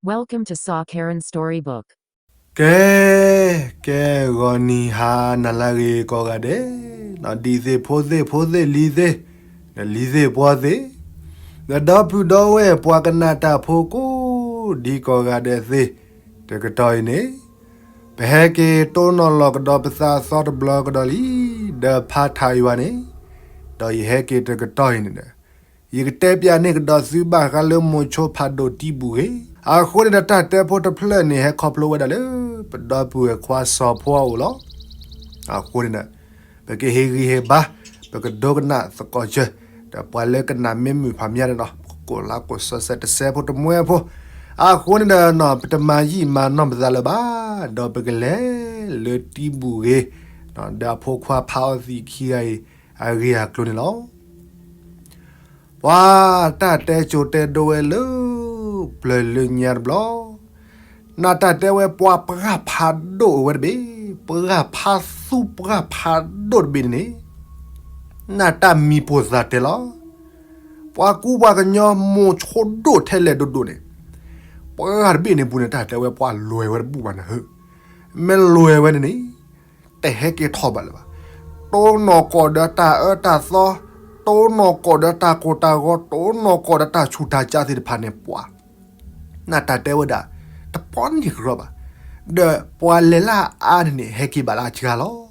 Welcome to Saw Karen Storybook. ကဲ, ကဲဂီၤနံၤဟါနၤလၢအဂ့ၤကိးဂၤဒဲး, ဒ်သ့ၣ်ဖိသ့ၣ်ဖိသ့ၣ်လံၤသ့ၣ်, ဒီးလံၤသ့ၣ်ပှီၢ်သ့ၣ်, ဒီးဒီပုၢ်ဒီဝဲၢ်ပှၤကနၣ်တၢ်ဖိကိးဒံကိးဂၤဒဲးသ့ၣ်, တကတီၢ်အံၤန့ၣ် ပဟဲက့ၤတိၢ်နီၣ်လီၤကဒီးပသးအသီတဘျီကဒီးလံ, ဒီးဖးထးယွၤန့ၣ်, ဒီးယဟဲက့ၤတကတီၢ်အံၤန့ၣ်ဒီး ယကတဲပျးန့ၢ်ကဒီးသုဘၣ်ဃးလၢမိၤဆိဖးဒိၣ်တံဘုၣ်ဂ့ၤ, အဃိန့ၣ်ဒီးတၢ်တဲဖိတဖျၢၣ်န့ၣ် ဟဲခီဖျိဝဲဒၣ်လၢ ပဒီပုၢ်ဝဲၢ်ခွါစီၤဖိအအိၣ်လီၤ. အဃိန့ၣ်ဒီး ပကဟ့ၣ်ဂံၢ်ဟ့ၣ်ဘါ, ပကဒိကနၣ်သကိးစၢၤ, ဒီးပှၤလၢကနၣ်မ့ၢ်မုာ်ဖးမံၤန့ၣ်ဒီး ကိးလါကိးစဲးစဲးတစဲးဖိတမှဲဖိ, အဃိန့ၣ်ဒီး ပတမၤယံာ်မၤနီၢ်ပသးလၢၤဘၣ်, ဒီးပကလဲၤလၢတံဘုၣ်ဂ့ၤ, ဒီးအဖိခွါဖးအီသံးခံဂၤအံၤ အဂ့ၢ်အကျိၤန့ၣ်လီၤ. ပှၤတၢ်တဲစိၤတဲဒိဝဲလၢ ပျၢၤလၢညါတဘျီ, နတၢ်တဲဝဲပှၤပှၢ်ဖးဒိၣ်အိၣ်ဝဲတဘ့ၣ်, ပှၢ်ဖးသူပှၢ်ဖးဒိၣ်တဘ့ၣ်န့ၣ်န့ၣ်, နတၢ်မံၤပိာ်သးတဲလီၤ. ပှၤကူပှၤကညီမိၤဆိဒိၣ်ထဲလဲၣ်ဒိၣ်ဒိၣ်န့ၣ်, ပှၢ်တဘ့ၣ်န့ၣ်ပူၤန့ၣ် တၢ်တဲဝဲပှၢ်လွဲၢ်ဝဲတဘူၣ်ဘၣ်နၤဧၢ, မ့ၢ်လွဲၢ်ဝဲန့ၣ်န့ၣ် တဟဲက့ၤထီၣ်ဘၣ်လၢၤဘၣ်. တိၢ်နီၣ်ကီၢ်ဒီးတၢ်အၢတၢ်သီ, တိၢ်နီၣ်ကီၢ်ဒီးတၢ်ကိၢ်တၢ်ဂီၤ, တိၢ်နီၣ်ကီၢ်ဒီးတၢ်ဆူးတၢ်ကါသ့ၣ်တဖၣ်န့ၣ် ပှၤ, နတၢ်တဲဝဲဒၣ် တပီန့ၢ်ကရီဘၣ်, ဒီးပှၤလဲၤလၢအါန့ၣ်န့ၣ် ဟဲက့ၤဘၣ်လၢအစှၤလီၤ.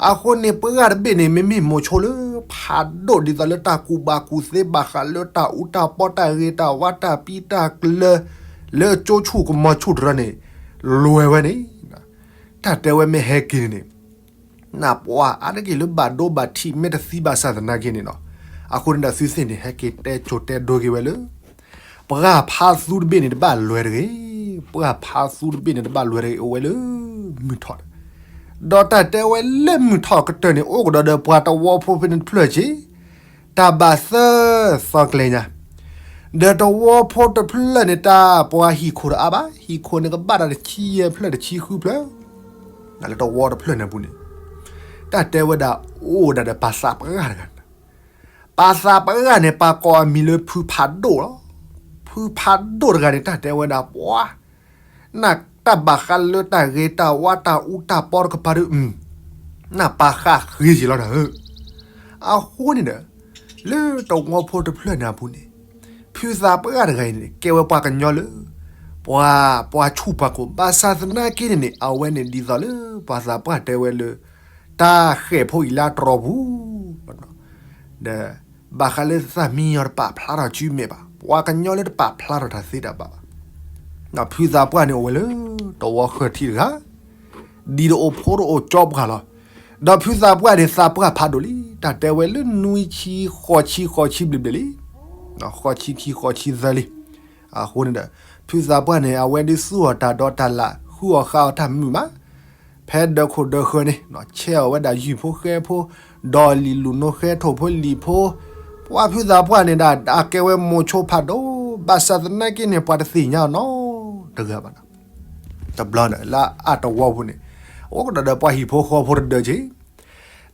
အဃိန့ၣ် ပှၢ်တဘ့ၣ်န့ၣ် မ့မ့ၢ်မိၤဆိလၢ ဖးဒိၣ်ဒ်သိးလၢတၢ်ကူၣ်ဘၣ်ကူၣ်သ့ဘၣ်ဃးလၢတၢ်အူတၢ်ပီတၢ်ဂ့ၤတၢ်ဝါတၢ်ပံတၢ်ကျၢၤ လၢကၠိဆူၣ်ကမီၤဆူၣ်တရၢန့ၣ် လွဲၢ်ဝဲန့ၣ် တၢ်တဲဝဲမ့ၢ်ဟဲက့ၤန့ၣ်န့ၣ်, နပှၤအါတက့ၢ်လၢဘၣ်ဒိဘၣ်ထံးမ့ၢ်တသံဘၣ်ဆၣ်သနာ်က့န့ၣ်လီၤ. အဃိန့ၣ်ဒီးသုသ့ၣ်န့ၣ် ဟဲက့ၤတဲစိၤတဲဒိက့ၤဝဲလၢ ပှၢ်ဖးသူတဘ့ၣ်န့ၣ် တဘၣ်လွဲၢ်တဂ့ၤ, ပှၢ်ဖးသူတဘ့ၣ်န့ၣ် တဘၣ်လွဲၢ်တဂ့ၤ အိၣ်ဝဲလၢမုၢ်ထီၣ်, ဒီးတၢ်တဲဝဲလၢမုၢ်ထီၣ်ကတၢၢ်န့ၣ် အိၣ်ကဒီးဒီးပှၤတဝီဖိဖဲန့ၣ်တဖျၢၣ်က့ၤ တၢ်ဘၣ်သၢသီကျဲညါ, ဒီးတဝီဖိတဖျၢၣ်န့ၣ် တၢ်ပှၤဟံၣ်ခိၣ်တအါဘၣ်, ဟံၣ်ခိၣ်န့ၣ်ကဘၣ်တၢ်တဆံယဲၢ်ဖျၢၣ်တဆံဃုဖျၢၣ်, လၢတဝီတဖျၢၣ်န့ၣ်အပူၤန့ၣ်, တၢ်တဲဝဲဒၣ်အိၣ်ဒၣ်ဒီးပှၤသးပှၢ်တဂၤန့ၣ်, ပှၤသးပှၢ်တဂၤန့ၣ် ပှၤကိးအမံၤလၢဖုဖးဒိၣ်လီၤ. ဖုဖးဒိၣ်တဂၤန့ၣ် တၢ်တဲဝဲဒၣ်ပှၤ နတၢ်ဘၣ်ဃးလၢတၢ်ဂ့ၤတၢ်ဝါတၢ်အူတၢ်ပီတကပၤဒီး နပာ်ဃာ်ဃ့က့ၤလီၤနၤဧၢ, အဃိန့ၣ်ဒီး လၢတဝီဖိတဖျၢၣ်န့ၣ်အပူၤန့ၣ်, ဖုသးပှၢ်တဂၤအံၤန့ၣ် ကဲဝဲပှၤကညီလၢ ပှၤ ပှၤဆူၣ်ပှၤကိၢ် ဘၣ်ဆၣ်သနာ်က့န့ၣ်န့ၣ် အဝဲန့ၣ်ဒ်သိးလၢ ပှၤသးပှၢ်တဲဝဲလၢ တၢ်ဃဲၣ်ဖိအံၤလၢတြီပူၤ ဒီး ဘၣ်ဃးလၢသးမံယီၤတပာ်ဖျါထီၣ်စုမဲာ်ဘၣ်, ပှၤကညီလၢတပာ်ဖျါထီၣ်တၢ်သ့တၢ်ဘၣ်ဘၣ်, ဖုသးပှၢ်န့ၣ်အိၣ်ဝဲလၢ တဝီဃၢၤထံတဂၤ, ဒ်တအိၣ်ဖိတအိၣ်ကၠီပှၢ်လီၤ. ဒီးဖုသးပှၢ်န့ၣ် သးပှၢ်ဖးဒိၣ်လံ, တၢ်တဲဝဲလၢနွံဆံဃိးဆံဃိးဆံဘျ့ၣ်ဘျ့ၣ်လံ, ဃိးဆံခံဃိးဆံသၢလံ. အဃိန့ၣ်ဒီး ဖုသးပှၢ်န့ၣ် အဝဲဒုးသူၣ်အီၤတၢ်ဒီးတၢ်လၢ် ဃုအီၣ်ဃါအီၤတၢ်မုာ်မး ဖဲဒၢးခိၣ်ဒၢးဃၢၤန့ၣ် ဆဲးအီၣ်ဝဲဒၣ်ယုၢ်ဖိဃဲဖိ, ဒီးလံာ်လူၤနိဃဲထိၣ်ဖိလံာ်ဖိ, ပှၤဖုသးပှၢ်န့ၣ်ဒၣ် အကဲဝဲမိၤဆိဖးဒိၣ်, ဘၣ်ဆၣ်သနာ်က့န့ၣ် ပှၤတသ့ၣ်ညါအီၤနီတဂၤဘၣ်. တဘျီန့ၣ် လၢအတဝီပူၤန့ၣ် အိၣ်ကဒီးဒီးပှၤဟံၣ်ဖိဃီဖိတဒၢးက့ၤ,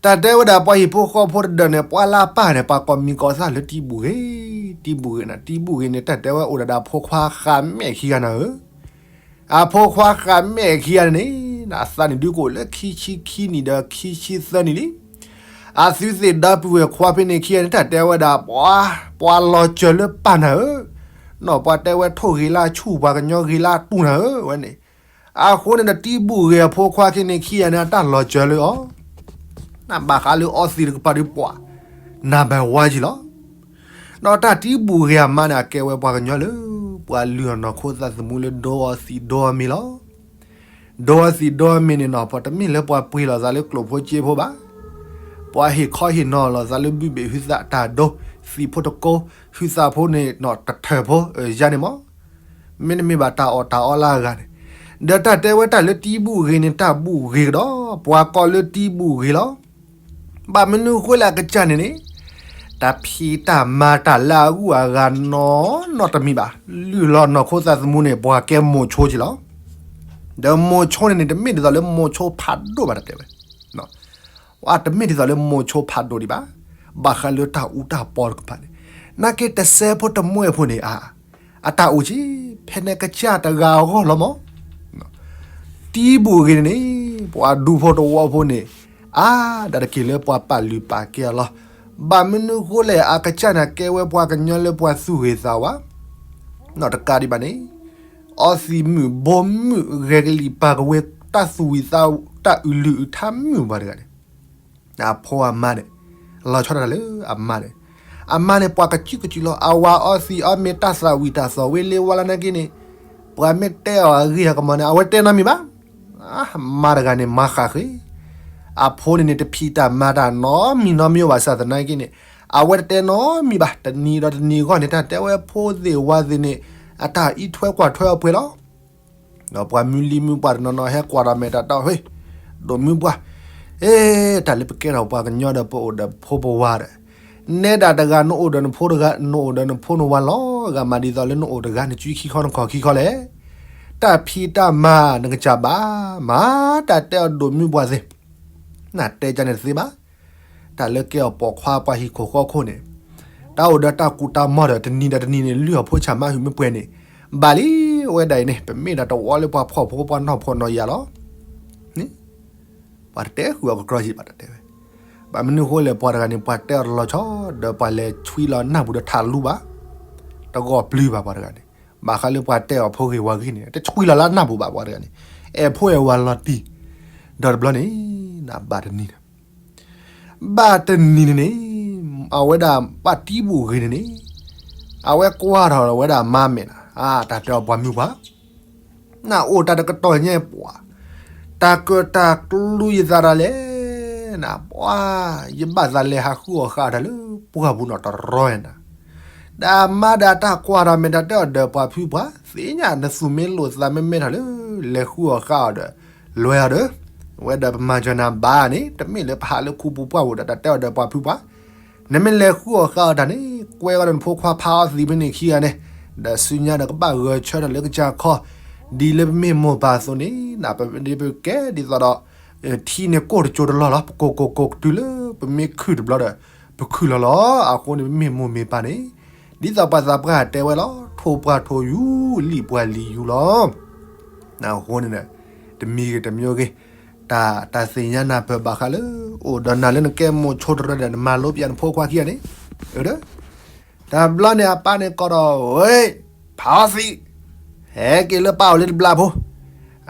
တၢ်တဲဝဲဒၣ်ပှၤဟံၣ်ဖိဃီဖိတဒၢးန့ၣ် ပှၤလၢအပၢ်န့ၣ် ပှၤကိးမံၤကိးသၣ်လၢတံဘူၣ်ဂ့ၤ, တံဘူၣ်ဂ့ၤန့ၣ်, တံဘူၣ်ဂ့ၤန့ၣ် တၢ်တဲဝဲအိၣ်ဒၣ်ဒီးအဖိခွါဃၣ်မဲာ်ခံဂၤနၤဧၢ အဖိခွါဃၣ်မဲာ်ခံဂၤန့ၣ်န့ၣ် အသးန့ၣ်ဒုးကအိၣ်လၢခံဆံခံနံၣ်ဒီးခံဆံသၢနံၣ်လံ. အသုသ့ၣ်ဒီပုၢ်ဝဲၢ်ခွါဖဲန့ၣ်ခံဂၤန့ၣ် တၢ်တဲဝဲဒၣ် ပှၤ ပှၤလီၤစၢၤလၢပၢ်နၤဧၢ, နီၢ်ပှၤတဲဝဲထိၣ်ဂ့ၤလၢအဆူၣ် ပှၤကညီဂ့ၤလၢအတူၢ်နၤဧၢ ဝဲန့ၣ်. အဃိန့ၣ်ဒီး တံဘူၣ်ဂ့ၤအဖိခွါခံန့ၣ်ခံဂၤန့ၣ် အတၢ်လီၤစၢၤလၢအီၤ နဘၣ်ဃးလၢအီသံးတကပၤဒီးပှၤ နဘၣ်ဝါယံၤလီၤ. ဒီးတၢ်တံဘူၣ်ဂ့ၤအမါန့ၣ် အကဲဝဲပှၤကညီလၢ ပှၤလုၢ်အီၣ်နီၢ်ခိသးသမူလၢဒိအီသံးဒိအီမ့ၤလီၤ. ဒိအီသံးဒိအီမ့ၤန့ၣ်နီၤ ပှၤတမ့ၢ်လၢပှၤပှ့ၤလီၤသးလၢကျိၣ်ဖိစ့ဖိဘၣ်. ပှၤဟ့ၣ်ခီဟ့ၣ်နီၤလီၤသးလၢဘုဘ့ၣ်ဟုသးတၢ်ဒိ သံးဖိတကိ ဟုသးဖိန့ၣ်နီၤ တထၢၣ်ဖိ ယါန့ၣ်မး မ့တမ့ၢ်ဘၣ်တၢ်အီၣ်တၢ်အီလၢအဂၤန့ၣ်, ဒီးတၢ်တဲဝဲတၢ်လၢတံဘူၣ်ဂ့ၤန့ၣ် တၢ်ဘူၣ်ဂ့ၤကဒီး ပှၤကိးလၢတံဘူၣ်ဂ့ၤလီၤ. ဘၣ်မနုၤဃိလၢအကစၢ်န့ၣ်န့ၣ် တၢ်ဖံးတၢ်မၤတၢ်လၢအဂုၤအဂၤနီၢ်နီၢ်တမံၤဘၣ်. လုၢ်လီၤနီၢ်ခိသးသမူန့ၣ် ပှၤကဲမိၤဆိက့ၤလီၤ. ဒီးမိၤဆိန့ၣ်န့ၣ် တမ့ၢ်ဒ်သိးလၢမိၤဆိဖးဒိၣ်ဘၣ်တတဲဝဲ တမ့ၢ်ဒ်သိးလၢမိၤဆိဖးဒိၣ်ဒံးဘၣ်. ဘၣ်ဃးလၢတၢ်အူတၢ်ပီတကပၤန့ၣ် နာ်က့တစဲးဖိတမှဲဖိန့ၣ်ဧါ အတၢ်အိၣ်က့ၤ ဖဲန့ၣ်ကစၢ်တဂၤအဂီၢ်လီၤမး. တံဘူၣ်ဂ့ၤန့ၣ်န့ၣ် ပှၤဒူဖိတဝီဖိန့ၣ် အါဒၣ်တက့ၢ်လၢပှၤပာ်လုၢ်ပာ်ကဲအီၤလီၤ. ဘၣ်မနုၤဃိလဲၣ် အကစၢ်န့ၣ်ကဲဝဲပှၤကညီလၢပှၤသူၣ်ဂ့ၤသးဝါ နီၢ်တကးဒံးဘၣ်န့ၣ် အီသံးမုၣ်ဘိမုၣ် ဂဲၤကလံၣ်ပာ်ကဝ့ၤတၢ်သူၣ်ဝံၤသး တၢ်အုၣ်လုၢ်အုၣ်ထါမုၣ်ပှၤတဂၤန့ၣ် အဖိအမါန့ၣ် လီၤဆီဒၣ်တၢ်လၢအမါန့ၣ်, အမါန့ၣ် ပှၤကစုကစုလီၤ. အဝၤအီသံးအီမ့ၤတၢ်သၣ်ဝံၤတၢ်သီၣ်ဝံၤလ့ဝါလၢနာ်က့န့ၣ် ပှၤမ့ၢ်တဲအီၤအဂ့ၢ်အကမီၤန့ၣ် အဝဲတဲနီတမံၤဘၣ်. မါတဂၤန့ၣ် မၤဃၣ်ဃ့, အဖိန့ၣ်န့ၣ် တဖံးတၢ်မၤတၢ်နီတမံၤနီတမံၤဘၣ်ဆၣ်သနာ်က့န့ၣ် အဝဲတတဲနီတမံၤဘၣ်. တနံၤဒီးတနံၤအဂီၢ်န့ၣ် တၢ်တဲဝဲဖိသ့ၣ်ဝၤသ့ၣ်န့ၣ် အတၢ်အံးထွဲကွၢ်ထွဲအပှဲၤလီၤ. ဒီးပှၤမုၢ်လံၤမုၢ်ပှၢ်တနီၤနီၤဟဲကွၢ်ဒီးမဲာ်တၢ်တီၢ် ဟ့ၢ်, ဒိၣ်မုၢ်ပှၢ်, အဲ, တၢ်လၢပကဲထီၣ်ပှၤကညီဒီးပအိၣ်ဒီးဖိပဝၤဒီး နဲဒၣ်တဂၤနအိၣ်ဒီးနဖိတဂၤ နအိၣ်ဒီးနဖိနဝၤလီၤ. ဂၤမးဒ်သိးလၢနအိၣ်တဂၤ နကွံခံခီနခီၣ်ခံခီလဲၣ်. တၢ်ဖံးတၢ်မၤနကစၢ်ဘၣ်, မၤတၢ်တဲအီၤဒိၣ်မုၢ်ပှၢ်သ့ၣ် နတဲကန့ၣ်တသ့ဘၣ်. တၢ်လၢကဲအီၤပိာ်ခွါပှၤဟံၣ်ခိၣ်ဃီခိၣ်န့ၣ် တၢ်အိၣ်ဒီးတၢ်ကူၣ်တၢ်မီၢ်ဒီး တနံၤဒီးတနံၤန့ၣ် လုၢ်အီၣ်ဖိဆၣ်မါဟုၣ်မ့ၢ်ပှဲၤန့ၣ် ဘၣ်လံ. အဝဲဒၣ်အံၤန့ၣ် ပမ့ၢ်ဒၣ်တဝီလၢပှၤဖှီၣ်ဖိပှၤနီၢ်ဖှီၣ်နီၢ်ယာ်လီၤ. ပှၤတတဲဃုာ်အီၤကကြီယံာ်ဘၣ်တတဲဝဲ. ဘၣ်မနုၤဃိလဲၣ် ပှၤတဂၤန့ၣ် ပှၤတဲအီၤတလီၤဆီ ဒီးပှၤလဲၤဆွံလီၤနၢ်ပူၤဒီးထးလူဘၣ်, တဂီၢ်ပျုၤဘၣ်ပှၤတဂၤန့ၣ်. ဘၣ်ဃးလၢပှၤတဲအီၤဖိဂ့ၤဝၤဂ့ၤန့ၣ် တဆွံလီၤလၢနၢ်ပူၤဘၣ်ပှၤတဂၤန့ၣ်, အဲၣ်ဖိအဲၣ်ဝၤလီၤတံၢ်. ဒီးတဘျီန့ၣ် ဘၣ်တနံၤန့ၣ် ဘၣ်တနံၤန့ၣ်န့ၣ် အဝဲဒၣ်ဘၣ်တံဘူၣ်ဂ့ၤန့ၣ်န့ၣ် အဝဲကွၢ်ထီၣ်ဝဲဒၣ်မါမဲာ်နၤ, အါ တၢ်တဲအီၤပှၤမုၢ်ပှၢ်, နအိၣ်တၢ်တကတီၢ်ညါပှၤ, တၢ်ကၢၣ်တၢ်ကျူယသးတၢ်လဲၣ်, နပှၤ, ယဘၣ်သးလဲၤဟးဃုအီၣ်ဃာ်အီၤတၢ်လၢပှၢ်ပူၤနီၢ်တရီနၤ. ဒီးမါဒီးတၢ်ကွၢ်ထီၣ်မဲာ်တၢ်တဲအီၤဒီးပှၤဖုပှၢ်, သ့ၣ်ညါနသူၣ်မ့ၢ်လိာ်သးမ့မ့ၢ်ထီၣ်လၢ လဲၤဃုအီၣ်ဃာ်အီၤဒီး လွဲအီၤဒီး, အဝဲဒီးပမၤစၢၤနၤဘၣ်န့ၣ် တမ့ၢ်လၢပဟးလၢခူပူၤပှၢ်ပူၤဒီး တၢ်တဲအီၤဒီးပှၤဖုပှၢ်, နမ့ၢ်လဲၤဃုအီၣ်ဃာ်အီၤတၢ်န့ၣ် ကွဲအီၤဒီးနဖိခွါဖးအီသံးဖဲန့ၣ်ခံဂၤန့ၣ်, ဒီးဆူညါဒီးကဘၣ်ဂဲၤဆၢထၢၣ်လၢကစၢ်ခီ, ဒ်လၢပမ့ၢ်မိၢ်ပၢ်အသိးန့ၣ် ပကဲဒ်သိးဒီး ထံန့ၣ်ကိၢ်တကၠိတလီၢ်လီၤ, ပကိၢ်ကိၢ်ကိၢ်တုၤလၢပမ့ၢ်ခုၣ်တဘျီဒီး ပခုၣ်လီၤလီၤ. အဃိန့ၣ် ပမ့ၢ်မိၢ်မ့ၢ်ပၢ်န့ၣ် ဒ်သိးပှၤသးပှၢ်တဲဝဲလီၤ, ထိၣ်ပှၢ်ထိၣ်ယူၤ, လံၣ်ပှၢ်လံၣ်ယူၤလီၤ. အဃိန့ၣ် တမံၤဂ့ၤတမံၤဂ့ၤ, တၢ် တၢ်သ့ၣ်ညါနၢ်ပၢၢ်ဘၣ်ဃးလၢ အိၣ်ဒီးနၤလၢနကဲမိၢ်ဆိတရၢဒီး နမၤလိပျဲနဖိခွါခံဂၤန့ၣ်, တဘျီန့ၣ်အပၢ်န့ၣ်ကိးဒီး ဝဲ, ဖးအီသံး, ဟဲက့ၤလၢပၢ်အိၣ်လၢတဘျီဖိ,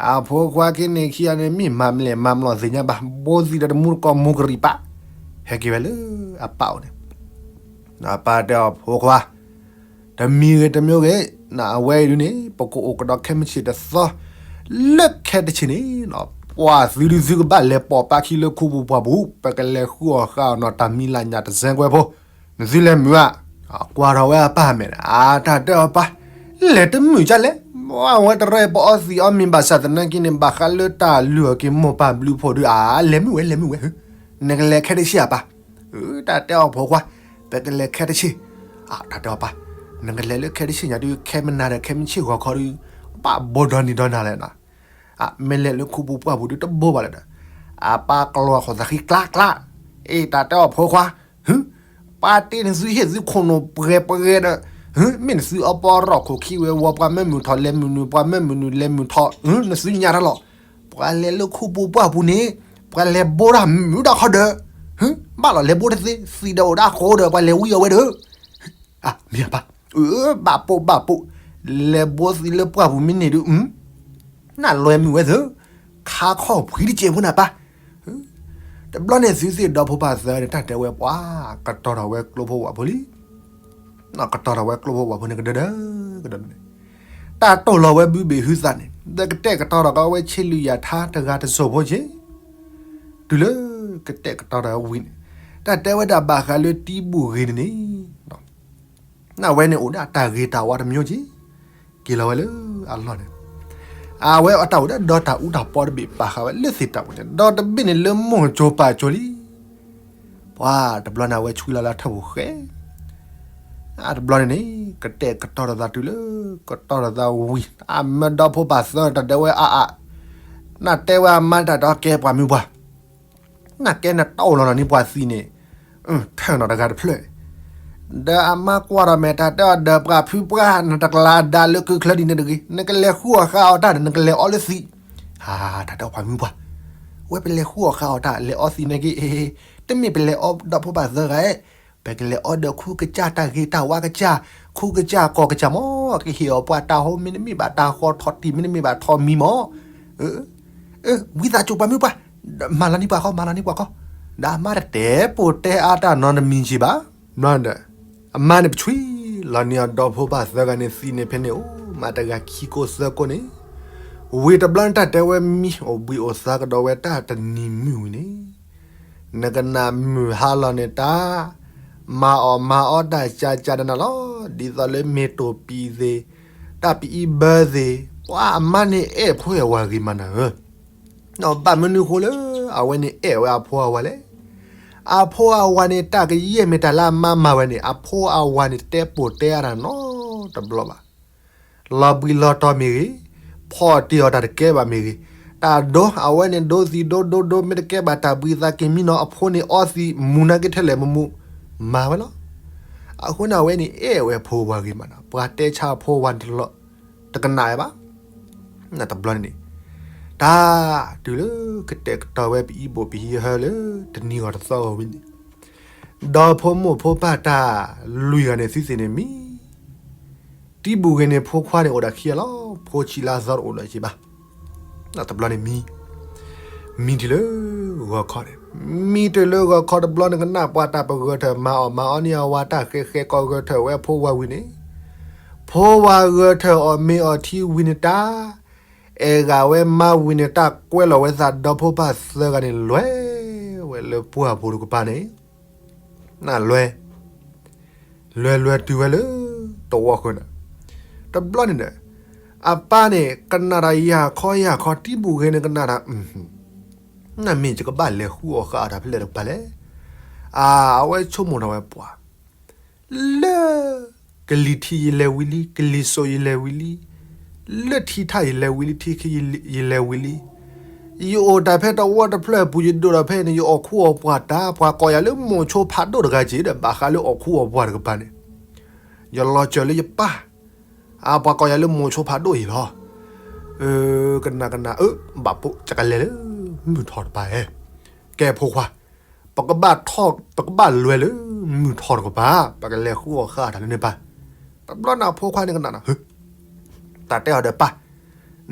အဖိခွါခံန့ၣ်ခံဂၤန့ၣ် မ့ၢ်မၤမလဲၣ်မၤမလီၤသ့ၣ်ညါဘၣ်, ဘိသံးဒီးတမူတကိးမူကရံၣ်ပၢ်, ဟဲက့ၤဝဲလၢအပၢ်အိၣ်န့ၣ် အပၢ်တဲအီၤဖိခွါ, တမံၤဂ့ၤတမံၤဂ့ၤ, နအဝဲအံၤဒုန့ၣ် ပကအိၣ်ကဒီးခဲမုၢ်ဆ့ၣ်တသီ, လၢခဲတဆ့ၣ်န့ၣ်, ပှၤသုဒုသုကဘၣ်လဲၤပိာ်ပၢ်ခံလၢခူပူၤပှၢ်ပူၤ, ပကလဲၤဃုအီၣ်ဃာ်အီၤနီၢ်တၢ်မံၤလၢညါတစဲကွဲဖိ, နသုလဲၤမုာ်ဧါ, ကွၢ်ထီၣ်ဝဲအပၢ်မဲာ်, အါတၢ်တဲအီၤပၢ်, လဲၤတမုာ်ကလဲၣ်, အဝဲတရၢပအီသံးအီမ့ၤဘၣ်ဆၣ်သနာ်က့န့ၣ် ဘၣ်ဃးလၢတၢ်လုၢ်အီၣ်က့ၤမိၢ်ပၢ်ဘျုးဖှိၣ်ဒု, အါ လဲၤမုာ်ဝဲလဲၤမုာ်ဝဲ, နကလဲၤခဲတဆ့ၣ်အပၢ် တၢ်တဲအီၤဖိခွါ, ပကလဲၤခဲတဆ့ၣ်, တၢ်တဲအီၤပၢ်, နကလဲၤလၢခဲတဆ့ၣ်ညါဒု ခဲမုၢ်ဆ့ၣ်ဂီၤခီဒု, ဘၣ်ဘိဒီနံၤဒီနၤလဲၣ်နီၤ, မ့ၢ်လဲၤလၢခူပူၤပှၢ်ပူၤဒုတဘိဘၣ်လၢၤဒီး, အပၢ်ကျီအခိၣ်သးဃံကျးကျး, အ့ တၢ်တဲအီၤဖိခွါ, ပၢ်တ့နသုဟ့ၣ်သုခိၣ်နူာ်ပှဲၤပှဲၤဒီး, မ့ၢ်နသုအပီရီၣ်ခိၣ်ခံဝဲဝီၤ ပှၤမၢမုာ်ထီၣ်လဲၤမုာ်နုာ် ပှၤမၢမုာ်နုာ်လဲၤမုာ်ထီၣ်, နသုညါတၢ်လီၤ, ပှၤလဲၤလၢခူပူၤပှၢ်ပူၤန့ၣ်, ပှၤလဲၤဘိတၢ်မုာ်တၢ်ခီဒီး, ဘၣ်လီၤလဲၤဘိတသ့ သံးဒီးအိၣ်ဒၣ်ဃိဒီး ပှၤလဲၤဝံအီၤဝဲဒီး မ့ၢ်အပၢ်, ဘၣ်ပိာ်ဘၣ်ပိာ်, လဲၤဘိသံးလၢပှၢ်ပူၤမ့ၢ်န့ၣ်ဒု, နလဲၤမုာ်ဝဲသ့, ခါခီၣ်ဖှံတစဲးဖိနပၢ်, တဘျီန့ၣ်သုသ့ၣ်ဒီဖိပၢ်သၢန့ၣ် တၢ်တဲဝဲပှၤ, ကတီၤထီၣ်ဝဲကျိဖိဝၣ်ဖိလံ ကတီၤထီၣ်ဝဲကျိဖိဝၣ်ဖိန့ၣ်ကဒၢဒၢ, ကဒၢဒၢန့ၣ်, တၢ်တိၢ်လီၤဝဲဘုဘ့ၣ်ဟုသးန့ၣ် ဒီးကတဲာ်ကတီၤထီၣ်ကဝဲဆ့လွံၢ်ယၤထါတဂၤတစိၢ်ဖိက့ၤ, တုၤလၢကတဲာ်ကတီၤထီၣ်ဝံၤန့ၣ်, တၢ်တဲဝဲဒၣ်ဘၣ်ဃးလၢတံဘူၣ်ဂ့ၤန့ၣ်န့ၣ် နဝဲန့ၣ်အိၣ်ဒီးတၢ်ဂ့ၤတၢ်ဝါတမံၤက့ၤ, က့ၤလီၤဝဲလၢအလီၢ်န့ၣ်, အဝဲအတၢ်အိၣ်ဒီးဒီတၢ်အူတၢ်ပီတဘ့ၣ်ပာ်ဃာ်ဝဲလၢသ့ၣ်တၢ်ပူၤန့ၣ် ဒီးတဘ့ၣ်န့ၣ်လၢမိၢ်ကၠိပၢ်ကၠိလံ, ပှၤတဘျီန့ၣ်အဝဲဆွံလီၤလၢထၢၣ်ပူၤဃဲ အတဘျီန့ၣ်န့ၣ် ကတဲာ်ကတီၤထီၣ်သးတုၤလၢ ကတီၤထီၣ်သးဝံၤ အမၢဒီဖိပၢ်သၢတၢ်ဒဲးဝဲအါအါ, နတဲဝဲအမါတၢ်ဒီးကဲပှၤမုၢ်ပှၢ်, နကဲနတီၢ်လီၤနီၤန့ၣ်ပှၤသံးန့ၣ်, ထၢၣ်နီၤတဂၤတဖျၢၣ်, န ဒီးအမါကွၢ်ထီၣ်မဲာ်တၢ်တဲအီၤ ဒီးပှၤဖုပှၢ် နတကျါဒါလၢကုချၢဒ်န့ၣ်တဂ့ၤ, နကလဲၤဃုအီၣ်ဃုအီတၢ်ဒီး နကလဲၤအီလၢသံး. ဟါ, တၢ်တဲအီၤပှၤမုၣ်ပှၢ်, ဝဲပလဲၤဃုအီၣ်ဃုအီတၢ် လဲၤအီသံးန့ၣ်က့, တမ့ၢ်ပလဲၤအီဒီဖိဘၣ်သၢဂၤ, ပကလဲၤအီဒီးခူကစၢ်တၢ်ဂ့ၤတၢ်ဝါကစၢ်, ခူကစၢ်ကီၢ်ကစၢ်မး, ကဟ့ၣ်အီၣ်ပှၤတၢ်ဟိ မ့တမ့ၢ်ဘၣ်တၢ်ဃီထီၣ်တံၢ် မ့တမ့ၢ်ဘၣ်ထီၣ်မံၤမး. ဝံသးစူၤပှၤမုၣ်ပှၢ်, မၤလီၤန့ၢ်ပှၤဃီ မၤလီၤန့ၢ်ပှၤဃီ, ဒီးအမါတတဲပိာ်တဲအါတၢ်နီတမံၤက့ဘၣ်. အမါန့ၣ်ပဆွံလီၤန့ၢ်အီၤဒီဖိဘၣ်သၢဂၤန့ၣ်သံးန့ၣ်ဖဲန့ၣ် အိၣ်မးတဂၤခံကိးသၢကိးန့ၣ်, ဝံၤတဘျီန့ၣ်တၢ်တဲဝဲမံ အိၣ်ဘှံးအိၣ်သါကဒီးဝဲတၢ်တနံၤမုၢ်ဝံၤန့ၣ်, နကနၣ်မုၢ်ဟါလီၤန့ၣ်တၢ်, မၤအီၣ်မၤအီတၢ်ကၢ်ကၢ်နၤလီၤ, ဒ်သိးလၢမ့ၢ်တိၢ်ပံၤသ့ၣ်, တၢ်ပအံဘၢသ့ၣ်, ပှၤအမါန့ၣ်အဲၣ်ဖိအဲၣ်ဝၤဂ့ၤမးနၤဧၢ. ဘၣ်မနုၤဃိလၢ အဝဲန့ၣ်အဲၣ်ဝဲအဖိအဝၤလဲၣ်. အဖိအဝၤန့ၣ် တၢ်ကယဲၢ်မ့ၢ်တၢ်လၢအမါမၤဝဲန့ၣ် အဖိအဝၤန့ၣ် တတဲပိာ်တဲအါတၢ်နီတဘျီဘၣ်. လီၤဘှံးလီၤတီၤမ့ၢ်ဂ့ၤ, ဖီၣ်တ့ၢ်အီၤတၢ်တကဲဘၣ်မ့ၢ်ဂ့ၤ, တၢ်ဒိ အဝဲန့ၣ်ဒိသံးဒိဒိဒိ မ့ၢ်တကဲဘၣ်တၢ်ဘှံးသးက့ၤမံနီၤ အဖိန့ၣ်အီသံး မူၤနာ်က့ထဲလဲၣ်မမူၤ, မၤဝဲလီၤ. အဃိန့ၣ် အဝဲန့ၣ်အဲၣ်ဝဲအဖိအဝၤဂ့ၤမးနီၤ, ပှၤတဲဆါအဖိအဝၤန့ၣ်တလီၤ တကနၣ်ဝဲဘၣ်. တဘျီန့ၣ်န့ၣ်, တၢ်တုၤလၢကတဲာ်ကတီၤဝဲပအံဘိၣ်ပဟံးဟၢလၢ တနံၤဂီၤတသီဂီၤဝံၤန့ၣ်, ဒီဖိမိၢ်ဖိပၢ်တၢ်လွံၢ်ဂၤန့ၣ် သုသ့ၣ်န့ၣ်မံ တံဘူၣ်ဂ့ၤန့ၣ် ဖိခွါန့ၣ်အိၣ်ဒီးခံဂၤလီၤ, ဖိဆံးလါသီတအိၣ်လၢၤက့ဘၣ်. တဘျီန့ၣ်မံ, မံတုၤလၢဂီၤခီန့ၣ်, မံတုၤလၢဂီၤခီတဘျီန့ၣ် ကနၣ်ပှၤတၢ်ပဂၢၢ်ထၢၣ် မၤအီၣ်မၤအီန့ၢ်အဝၤတၢ်ဃဲဃဲကီး ဂၢၢ်ထၢၣ်ဝဲအဖိဝၤဝံၤန့ၣ်, ဖိဝၤဂၢၢ်ထၢၣ်အီၣ်မ့ၤအီထံဝံၤန့ၣ်တၢ်, အဲၣ်ဂၤဝဲမါဝံၤန့ၣ် တၢ်ကွဲလီၤဝဲသးဒီဖိပၢ်သၢဂၤန့ၣ် လဲၤဝဲလၢပှၢ်ပူၤတကပၤန့ၣ် နလွဲ, လွဲလွဲတုၤဝဲလၢ တဝီဃၢၤန့ၣ်, တဘျီန့ၣ်ဒီး, အပၢ်န့ၣ် ကနၣ်တၢ်ယၢ်ခီယၢ်ခီ တံဘူၣ်ဂ့ၤန့ၣ်ကနၣ်တၢ်, နမ့ၢ်ယကဘၣ်လဲၤဃုအီၣ်ဃုအီတၢ်ဖဲလဲၣ်တကပၤလဲၣ်. အဝဲဆိကမိၣ်ထီၣ်ဝဲပှၤ လၢ ကလံၤထံးယလဲၤဝံၤလံ, ကလံၤစိးယလဲၤဝံၤလံ, လၢထံထၣ်ယလဲၤဝံၤလံ, ထံခံယလဲၤဝံၤလံ, ယအိၣ်တၢ်ဖဲတဝီတဖျၢၣ်အပူၤ ယဒိၣ်ထီၣ်ဖဲန့ၣ် ယအီၣ်ခူအီၣ်ပှၢ်တၢ်, ပှၤကိးယၤလၢမိၤဆိဖးဒိၣ်တဂၤက့ၤဒီး ဘၣ်ဃးလၢအီၣ်ခူအီၣ်ပှၢ်တကပၤန့ၣ်, ယလီၤစၢၤလၢယပၢ်, အပှၤကိးယၤလၢမိၤဆိဖးဒိၣ်အံၤလီၤ. ကနၣ်ကနၣ်ဧၢ, ဘၣ်ဖိ ယကလဲၤလၢမုၢ်ထီၣ်တကပၤဧါ, ကဲဖိခွါ ပကဘၣ်ထီၣ် ပကဘၣ်လဲၤလၢမုၢ်ထီၣ်တကပၤ, ပကလဲၤဃုအီၣ်ဃုအီတၢ်လၢန့ၣ်ပၢ်. တဘျီန့ၣ်အဖိခွါန့ၣ်ကနၣ်နီၤ, တၢ်တဲအီၤဒီးပၢ်,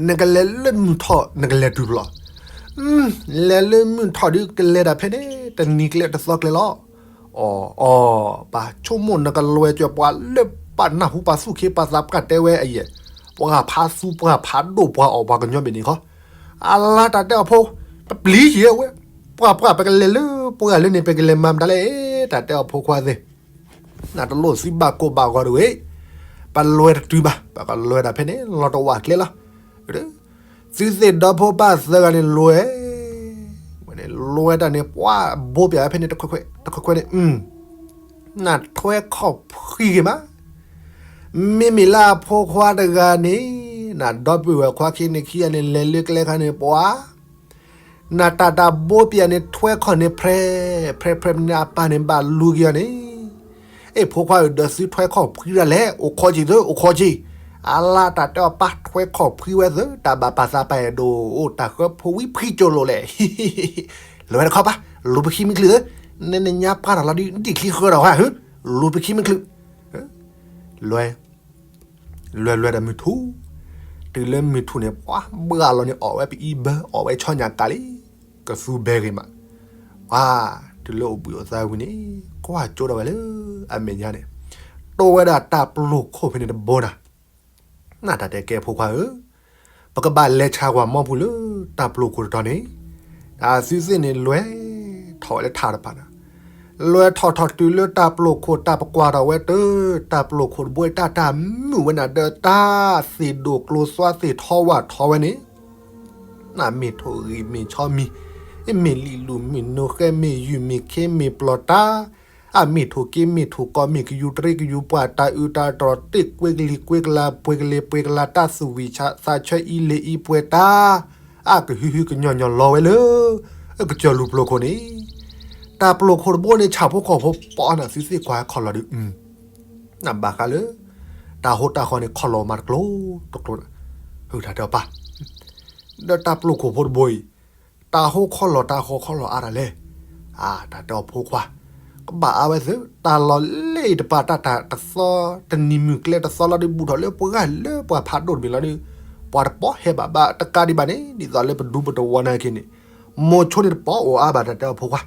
နကလဲၤလၢမုၢ်ထီၣ် နကလဲၤတုၤဖျီၣ်, လဲၤလၢမုၢ်ထီၣ်ဒုးကလဲၤဒၣ်ဖဲန့ၣ် တနံၤကျဲတသီကျဲလီၤ. အီၤ အီၤ ပၢ်ဆိကမိၣ်နကလွဲၢ်ကၠီၤပှၤလၢပှၤနၢ်ဟူပှၤသူၣ်က့ပှၤသးပှၢ်တဲဝဲအယဲၢ်, ပှၤဖးသူပှၤဖးဒိၣ်ပှၤအီၣ်ပှၤကညီဘ့ၣ်န့ၣ်ခီ, အလါတၢ်တဲအီၤဖိ, ပပျံၤယဲဝဲ, ပှၤပှၢ်ပကလဲၤလၢပှၢ်လၢန့ၣ် ပကလဲၤမၤမတၤလဲၣ်, တၢ်တဲအီၤဖိခွါသ့ၣ် နတလိၣ်သံဘၣ်ကိးဘၣ်ဂီၤတဂ့ၤ, ပလွဲၢ်တတုၤဘၣ်, ပကလွဲၢ်ဒၣ်ဖဲန့ၣ် လီၤတဝာ်ကျဲလီၤ. သုသ့ၣ်ဒီဖိပၢ်သၢဂၤန့ၣ်လွဲၢ်, ဝဲန့ၣ်လွဲၢ်တၢ်န့ၣ် ပှၤဘိပၠးဝဲဖဲန့ၣ် တခွဲးခွဲးန့ၣ်, နထွဲခီၣ်ဖှံဂ့ၤမး, မ့မ့ၢ်လၢအဖိခွါတဂၤန့ၣ်, နဒီပုၢ်ဝဲၢ်ခွါခံန့ၣ်ခံဂၤန့ၣ် လဲၤလၢကျဲခါန့ၣ် ပှၤ နတၢ်တၢ်ဘိပၠးန့ၣ် ထွဲခီၣ်န့ၣ်ဖြဲး, ဖြဲးဖြဲးန့ၣ် အပၢ်န့ၣ်ဘၣ်လူၤက့ၤအီၤန့ၣ်, အ့ၣ် ဖိခွါဧၢ ဒီးသုထွဲခီၣ်ဖှံဒၣ်လဲာ်, အိၣ်ခိးက့ၤသု အိၣ်ခိးက့ၤ, အလါတၢ်တဲအီၤပၢ် ထွဲခီၣ်ဖှံဝဲသု တၢ်ဘၣ်ပာ်သးပာ်အဲၣ်ဒိၣ်အိၣ် တၢ်ဃၢဖိဝံဖှံကၠိလိာ်လဲၣ်, လဲၤဝဲတခီပၢ်, လူၤပခံမံချုးသု, နနညါပှၢ်ထီၣ်လီၤဒုး ဒံၣ်ချံဃၢထီၣ်ဝဲ, လူၤပခံမံချုး, လွဲၢ် လွဲၢ်လွဲၢ်ဒီးမုၢ်ထူၣ်, တုၤလၢမုၢ်ထူၣ်န့ၣ် ပှၤဘှါလီၤန့ၣ် အီၣ်ဝဲပအံဘၢ အီၣ်ဝဲဆီညၣ်ကးလံ, ကသူဘဲဂ့ၤမး, ပှၤ တုၤလၢအိၣ်ဘှံးအိၣ်သါဝံၤန့ၣ် ကွၢ်ကၠိဒီးဝဲလၢအမဲာ်ညါန့ၣ်, တိၢ်ဝဲဒၣ်တၢ်ပျိာ်ခိၣ်ဖဲန့ၣ်တဘိနၤ, နတၢ်တဲကဲဖိခွါဧၢ ပကဘၣ်လဲၤဆါကွၢ်မီပူၤလၢတၢ်ပျိာ်ခိၣ်တတီၤန့ၣ်, အသုသ့ၣ်န့ၣ်လွဲၢ်ထီၣ်ဝဲလၢထးတဖၣ်နၤ, လွဲၢ်ထီၣ်ထီၣ်တုၤလၢတၢ်ပျိာ်ခိၣ်တၢ်ပကွၢ်ထီၣ်ဝဲတၢ်, တၢ်ပျိာ်ခိၣ်တဘိတၢ်တၢ်မုာ်ဝဲနၤဒီးတၢ်သ့ၣ်ဒိၣ်ကျိသွါသ့ၣ်ထီဝၢ်ထီဝဲန့ၣ်, နမ့ၢ်ထိၣ်ဂံၢ်မ့ၢ်ဆီမံၤ, မ့ၢ်လံၣ်လူၢ်မ့ၢ်နိဃဲမ့ၢ်ယုၢ်မ့ၢ်ခ့မ့ၢ်ပျီၤတၢ် အမ့ၢ်ထိၣ်က့မ့ၢ်ထိၣ်ကီမ့ၢ်ကယူၤတရံးကယူၤပှၤတၢ်အုးတၢ်တြီၤတ့ၢ်ကွ့ကလံၤကွ့ကလၤပှ့ၤကလ့ပှ့ၤကလၤတၢ်သူၣ်ဝံၤ သးဆၢအံၤလ့ၤအံၤပှဲၤတၢ်, အကဟုဟုကညီၤညီၤလီၤဝဲလၢ ကစၢၢ်လူၤပျိာ်ခိၣ်န့ၣ်, တၢ်ပျိာ်ခိၣ်တဘိန့ၣ် ဆၣ်ဖိကီၢ်ဖိပီနၤသုသ့ၣ်ကွၢ်ခီၣ်လီၤဒုး, နဘၣ်ဃးလၢ တၢ်ဟိတၢ်ဃီန့ၣ် ခီၣ်လီၤမးတကျိၤတကျိၤ, ဟုတၢ်တဲအီၤပၢ်, ဒီးတၢ်ပျိာ်ခိၣ်ဖိတဘိအံၤ, တၢ်ဟိခီၣ်လီၤတၢ်ဃီခီၣ်လီၤအါတၢ်လဲၣ်. အါ တၢ်တဲအီၤဖိခွါ, ကဘၣ်အါဝဲသု, တၢ်လီၢ်လၢအံၤတပၤ တၢ်တၢ်တသီ တနံၤမုၢ်ကျဲတသီလီၤဒီး ဘူးထီၣ်လၢပှၤဂၤလၢပှၤဖးဒိၣ်တဘ့ၣ်လီၤဒီး ပှၤတပီၢ်ဟဲဘၣ်ဘၣ်တကးဒံးဘၣ်န့ၣ် ဒ်သိးလၢပဒူပတဝီနာ်က့န့ၣ် မိၤဆိန့ၣ်တပီၢ်အိၣ်အါဘၣ် တၢ်တဲအီၤဖိခွါ,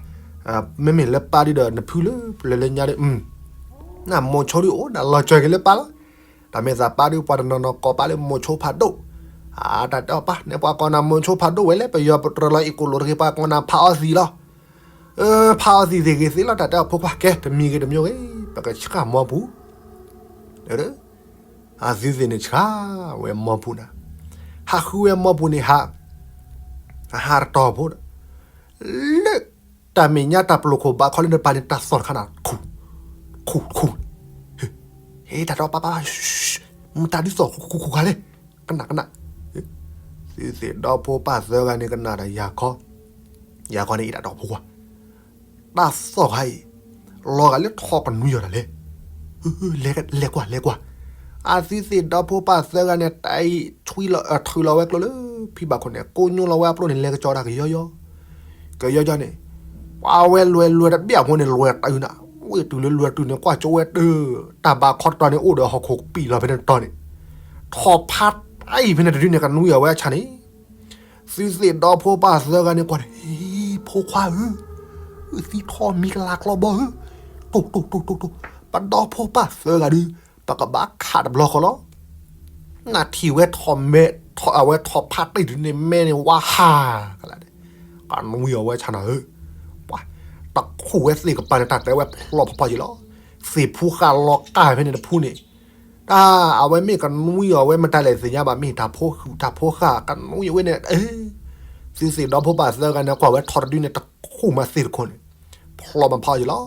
မ့မ့ၢ်လၢပၢ်ဒုဒီးနဖုလၢပျၢၤလၢညါဒီး နမိၤဆိဒုအိၣ်ဒၣ်လီၤစၢၤက့ၤလၢပၢ်လီၤ. တၢ်မ့ၢ်သးပၢ်ဒု ပှၤတနီၤနီၤကိးပၢ်လၢမိၤဆိဖးဒိၣ်, အါ တၢ်တဲအီၤပၢ် နဲပှၤကိးနၤမိၤဆိဖးဒိၣ်ဝဲလဲၣ် ပယီၤပတြၢၤလီၤအ့ၣ်ကိၣ်လိာ်တဂ့ၤ ပှၤကိးနၤဖးအီသံးလီၤ. ဖးအီသံးသ့ၣ်ဂ့ၤသ့လီၤ တၢ်တဲအီၤဖိခွါ ကဲ တမံၤဂ့ၤတမံၤဂ့ၤ ပကဆှၣ်မီပူၤ အသုသ့ၣ်န့ၣ်ဆှၣ်ဝဲမီပူၤနၤ, ဟးဃုဝဲမီပူၤန့ၣ်ဟး, ဟးတတီၤဖိဒီး, လၢတၢ်မဲာ်ညါတၢ်ပျိာ်ခိၣ်ဘးခီလၢနပၤန့ၣ် တၢ်သီၣ်တခါနၤ, ခူၣ်, ခူၣ်, ခူၣ်, ဟ့ တၢ်ဒီးပၢ်ပၢ်, မတၤဒုသီၣ်ခူၣ်ခူၣ်ခါလဲၣ်, ကနၣ်ကနၣ်, သုသ့ၣ်ဒီဖိပၢ်သၢဂၤန့ၣ်ကနၣ်ဒီးယၤခီ, ယၤခီန့ၣ်အံၤတၢ်ဒီဖိခွါ တၢ်သီၣ်ခါအံၤ, လီၤဂာ်လၢထီၣ်ကနွံအီၤဒၣ်လဲၣ်, လဲၤကွၢ်လဲၤကွၢ်, အသုသ့ၣ်ဒီဖိပၢ်သၢဂၤန့ၣ် တၢ်အံၤ ထွံလီၤအၢၣ်ထုးလီၤဝဲကျိလၢ ဖံဘၣ်ခိၣ်န့ၣ် ကိညိလီၤဝဲအပျိန့ၣ် လဲၤကစီၤတၢ်ကယီယီ, ကယီယီန့ၣ်, ပှၤဝဲလွဲၤလွဲၤတဘျီဖိန့ၣ် လွဲၤတုၤနၤ, ဝ့ၢ်တုၤလၢလွဲၤတုၤန့ၣ် ကွၢ်ကၠိဝဲတၢ်, တၢ်ဘးခီတတီၤန့ၣ် အိၣ်ဒီးဟီၣ်ခိၣ်ကပံာ်လီၤဖဲန့ၣ်တတီၤန့ၣ်, ထီၣ်ဖးတၢ်အံၤဖဲန့ၣ်တဒုန့ၣ် ကနွံအီၤဝဲအဆၣ်န့ၣ် သုသ့ၣ်ဒီဖိပၢ်သၢဂၤန့ၣ်ကွၢ်န့ၣ်, ဖိခွါဧၢ, သံထီၣ်မံၤကလၤကျီဘီဧၢ, တိၢ်တိၢ်တိၢ်တိၢ်တိၢ်, ပဒီဖိပၢ်သၢဂၤဒု, ပကဘၣ်ခးတဘျီဃီလီၤ. နထံၣ်ဝဲထီၣ်မဲ, အဝဲထီၣ်ဖးတၢ်ဒုန့ၣ် မဲန့ၣ်ဝါဟး, ကနွံအီၤဝဲဆၣ်နၤဧၢ, ပှၤ, တခူၣ်ဝဲသ့ၣ်ကပၤန့ၣ် တၢ်တဲဝဲဖျီဖီဖီယံၤလီၤ. သ့ၣ်ဖူဃာ်လီၤကၢ်ဖဲန့ၣ်တဖုန့ၣ် တၢ်အဝဲမ့ၢ်ကနွံအီၤဝဲမတၤလဲၣ်သ့ၣ်ညါဘၣ် မ့ၢ်တၢ်ဖိဃုာ်တၢ်ဖိဃာ်ကနွံအီၤဝဲန့ၣ်, သုသ့ၣ်ဒီဖိပၢ်သၢဂၤန့ၣ် ကွၢ်ဝဲထီၣ်တဒုန့ၣ် တခူၣ်မးသ့ၣ်တခိၣ်န့ၣ်, ဖျီမးဖီယံၤလီ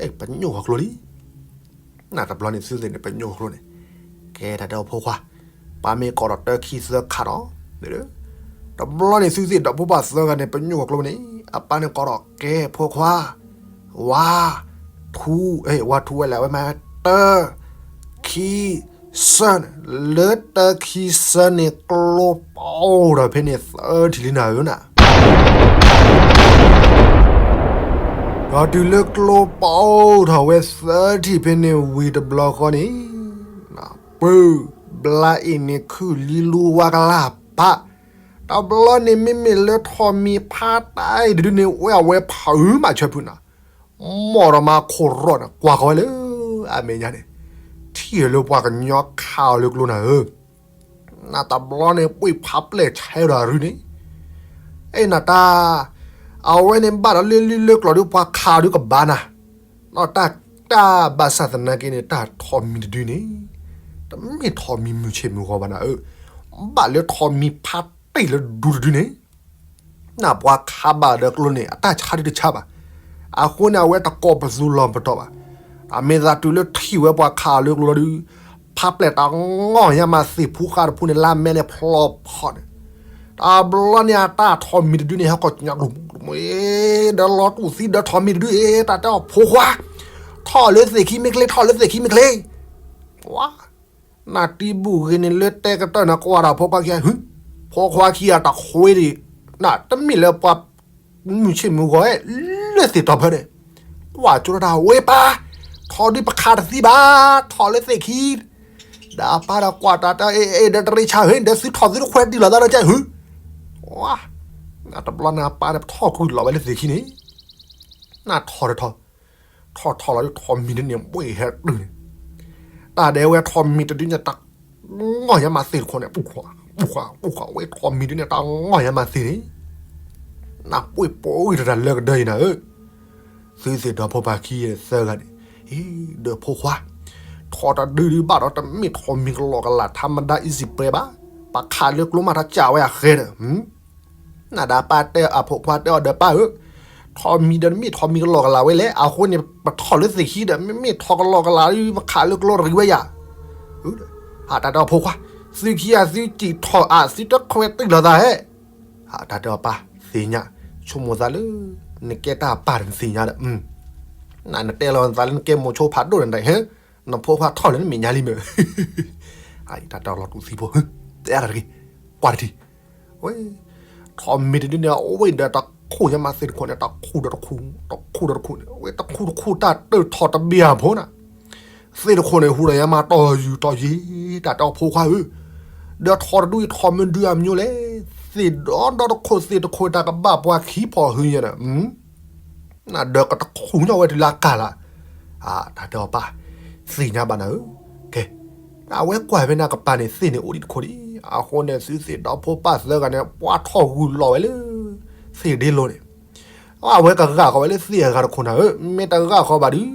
ၤ. ပညိၣ်ဃီၤကျိလံ. နတဘျီန့ၣ်သုသ့ၣ်န့ၣ် ပညိၣ်ဃီၤကျိန့ၣ်, ကဲတၢ်တဲအီၤဖိခွါ, ပၢ်မ့ၢ်ကိးဒီးတၢခံသၢခါဒီး, တဘျီန့ၣ်သုသ့ၣ်ဒီဖိပၢ်သၢဂၤန့ၣ် ပညိၣ်ဃီၤကျိန့ၣ် အပၢ်န့ၣ်ကိးဒီးကဲဖိခွါ ဝါ, ထူ, ဝါထူဝဲလဲၣ် အဝဲမၤတၢ, ခံ, သၢ, လၢတၢခံသၢန့ၣ် ကျိပအိၣ်ထီၣ်ဖဲန့ၣ်သၢထံၣ်လံနၤဧၢနၤ. ဒီးတုၤလၢကျိပအိၣ်ထီၣ်ဝဲသၢထံၣ်ဖဲန့ၣ်ဝံၤတဘျီဃီန့ၣ်, ပၢ်, ဘျါအ့ၣ်န့ၣ်ခုၣ်လံလူဝါကလၢ်ဖး, တဘျီန့ၣ်မ့မ့ၢ်လၢထီၣ်မံၤဖးတၢ်အံၤတဒုန့ၣ် ဝဲအဝဲဖးအုးမးဆၢဖုနၤ မီၢ်ဒီးမၤခိၣ်ရီၣ်န့ၣ် ကွၢ်ဃီၤဝဲလၢအမဲာ်ညါန့ၣ်, ထံၣ်လၢပှၤကညီခးအီၤလၢကျိနၤဧၢ, နတဘျီန့ၣ် ပှ့ၢ်ဖးပျဲၢ်ဆဲဒီးအရူန့ၣ်, အဲၣ်နတၢ်, အဝဲန့ၣ်ဘၣ်ဒီးလၢလံလၢကျိၤဒုးပှၤခးအီၤဒုးကဘၣ်နၤ, ဒီးတၢ်, တၢ်ဘၣ်ဆၣ်သနာ်က့န့ၣ် တၢ်ထီၣ်မံၤတဒုန့ၣ်, တမ့ၢ်ထီၣ်မံၤမုၢ်ဆ့ၣ်မုၢ်ဂီၤဘၣ်နၤဧၢ, ဘၣ်လၢထီၣ်မံၤဖးတ့ၢ်လၢဒူတဒုန့ၣ် နပှၤခးဘၣ်ဒီးကျိန့ၣ် အတၢ်ဆါဒုတဆါဘၣ်. အဃိန့ၣ် အဝဲတကိးပသူလီၤပတီၢ်ဘၣ်. အမ့ၢ်သးတုၤလၢထံၣ်ဝဲပှၤခးအီၤလၢကျိလီၤဒုး, ဖးပျဲၢ်တၢ်ငီၢ်ညါမးသ့ၣ်ဖူဃာ်တဖုန့ၣ် လၢမဲန့ၣ်ဖျီဖီန့ၣ်, တဘျီန့ၣ်အတၢ်ထီၣ်မံၤတဒုန့ၣ် ဟဲကီၢ်ညါကျိ, ဒီးလီၤတူၢ်သံဒီးထီၣ်မံၤတဒုအံၤ တၢ်တဲအီၤဖိခွါ, ထီၣ်လၢသ့ၣ်ခံမ့ၢ်ချ့, ထီၣ်လၢသ့ၣ်ခံမ့ၢ်ချ့ ဝါ, နတံၤဘူၣ်ဂ့ၤန့ၣ်လၢတဲကတၢၢ်န့ၣ် ကွၢ်ဒီးဖိခွါခံဂၤ, ဖိခွါခံဂၤတခွ့ဒံး, နတမ့ၢ်လၢပှၤမုၢ်ဆ့ၣ်မုၢ်ဂီၤ လၢသ့ၣ်တီဖၢန့ၣ်, ကွၢ်ကၠိတၢ်ဝဲပၢ်, ထီၣ်ဒုးပခးတသံဘၣ်, ထီၣ်လၢသ့ၣ်ခံ, ဒီးအပၢ်ဒီးကွၢ်တၢ်တဲ အ့ အ့ ဒီးတရ့ဆါဧၢ, ဒီးသုထီၣ်သုတခွဲးတံၢ်လီၤသးဒီးကဲဧၢ, ဝါ, နတဘျီန့ၣ်အပၢ်န့ၣ် ထီၣ်ကွံာ်လီၤဝဲလၢသ့ၣ်ခံန့ၣ်, နထီၣ်တထီၣ် ထီၣ်ထီၣ်လီၤဒုးထီၣ်မံၤတဒုန့ၣ် ဘှ့ၣ်ဟဲတုၤန့ၣ်, တၢ်ဒဲးဝဲထီၣ်မံၤတဒုန့ၣ် တၢ်ငီၢ်ညါမးသ့ၣ်တခိၣ်န့ၣ် ပူၤခွါပူၤခွါပူၤခွါဝဲထီၣ်မံၤတဒုန့ၣ် တၢ်ငီၢ်ညါမးသ့ၣ်န့ၣ်, နပှ့ၢ်ပိာ်ဂံၢ်တၢ်လၢကဒၢယံၤနၤဧၢ, သုသ့ၣ်ဒီးဖိပၢ်ခံဂၤသၢဂၤန့ၣ်, အ့ ဒီးဖိခွါ, ထီၣ်တဒုဒုးဘၣ်ဒီးတမ့ၢ်ထီၣ်မံၤကလီကလး ထါမဒါ easy ပှဲၤဘၣ်, ပခးလၢကျိမးထီၣ်ကးဝဲအဃဲဒီး နဒၣ်ပၢ်တဲအဖိခွါတဲအီၤဒီးပၢ်ဧၢ, ထီၣ်မံၤဒီးမ့ၢ်ထီၣ်မံၤကလီကလးဝဲလဲၣ်, အဃိန့ၣ် ပထီၣ်လၢသ့ၣ်ခံဒီး မ့မ့ၢ်ထီၣ်ကလီကလးဒီး ပခးလၢကျိရံးဝဲယၤ, ဟးတၢ်တဲအီၤဖိခွါ, သုခံဂၤသုစံၣ်ထီၣ်အသုတခွဲးတံၢ်လီၤသးဧၢ, ဟးတၢ်တဲအီၤပၢ်သ့ၣ်ညါ, ဆိကမိၣ်သးလၢ နကဲတၢ်ပၢ်ဒီးနသ့ၣ်ညါဒီး, နတဲလီၤနသးလၢနကဲမိၤဆိဖးဒိၣ်န့ၣ်ဟဲ နဖိခွါထီၣ်လၢနမဲာ်ညါလံမ့ၢ်, တၢ်တဲလီၤတူာ်သံဖိ, တဲအါတၢ်တဂ့ၤ, ကွၢ်တထံၣ်, ဝဲ, ထီၣ်မ့ၢ်တဒုန့ၣ် အဝဲဒီးတခူၣ်ညါမးသ့ၣ်တခိၣ်န့ၣ် တခူၣ်ဒီးတခူၣ်, တခူၣ်ဒီးတခူၣ်န့ၣ် အဝဲတခူၣ်တခူၣ်တၢ်တၢၢ်ထီၣ်တဘ့ၣ်အဖိနၤ, သ့ၣ်တခိၣ်န့ၣ် ဟူးဒီးညါမးတီၢ်ယူၤတီၢ်ယံၤ, တၢ်တဲအီၤဖိခွါဧၢ, ဒီးထီၣ်တဒုအံၤထီၣ်မ့ၢ်ဒုးအမညိလဲၣ်, သ့ၣ်ဒီဒီတခိၣ်သ့ၣ်တခိၣ်တၢ်ကဘၣ်ပှၤခံဖီၣ်ဟုညါဒီး ဒီးကတခူၣ်ညီဝဲတုၤလၢအကၢ်လၢ်, တၢ်တဲအီၤပၢ်, သ့ၣ်ညါဘၣ်နၤဧၢ, ကဲ, အဝဲကွၢ်ဖဲန့ၣ်အကပၤန့ၣ် သ့ၣ်န့ၣ်အိၣ်ဒံးတခိၣ်ဒံး, အဃိန့ၣ် သုသ့ၣ်ဒီဖိပၢ်သၢဂၤန့ၣ် ပှၤထီၣ်ဂုာ်လီၤဝဲလၢ သ့ၣ်ဒ့လိၤန့ၣ်, အဝဲကဂၢ်ဃီၤဝဲလၢသ့ၣ်အဂၤတခိၣ်နၤဧၢ, မ့ၢ်တဂၢ်ဃီၤဘၣ်ဒုး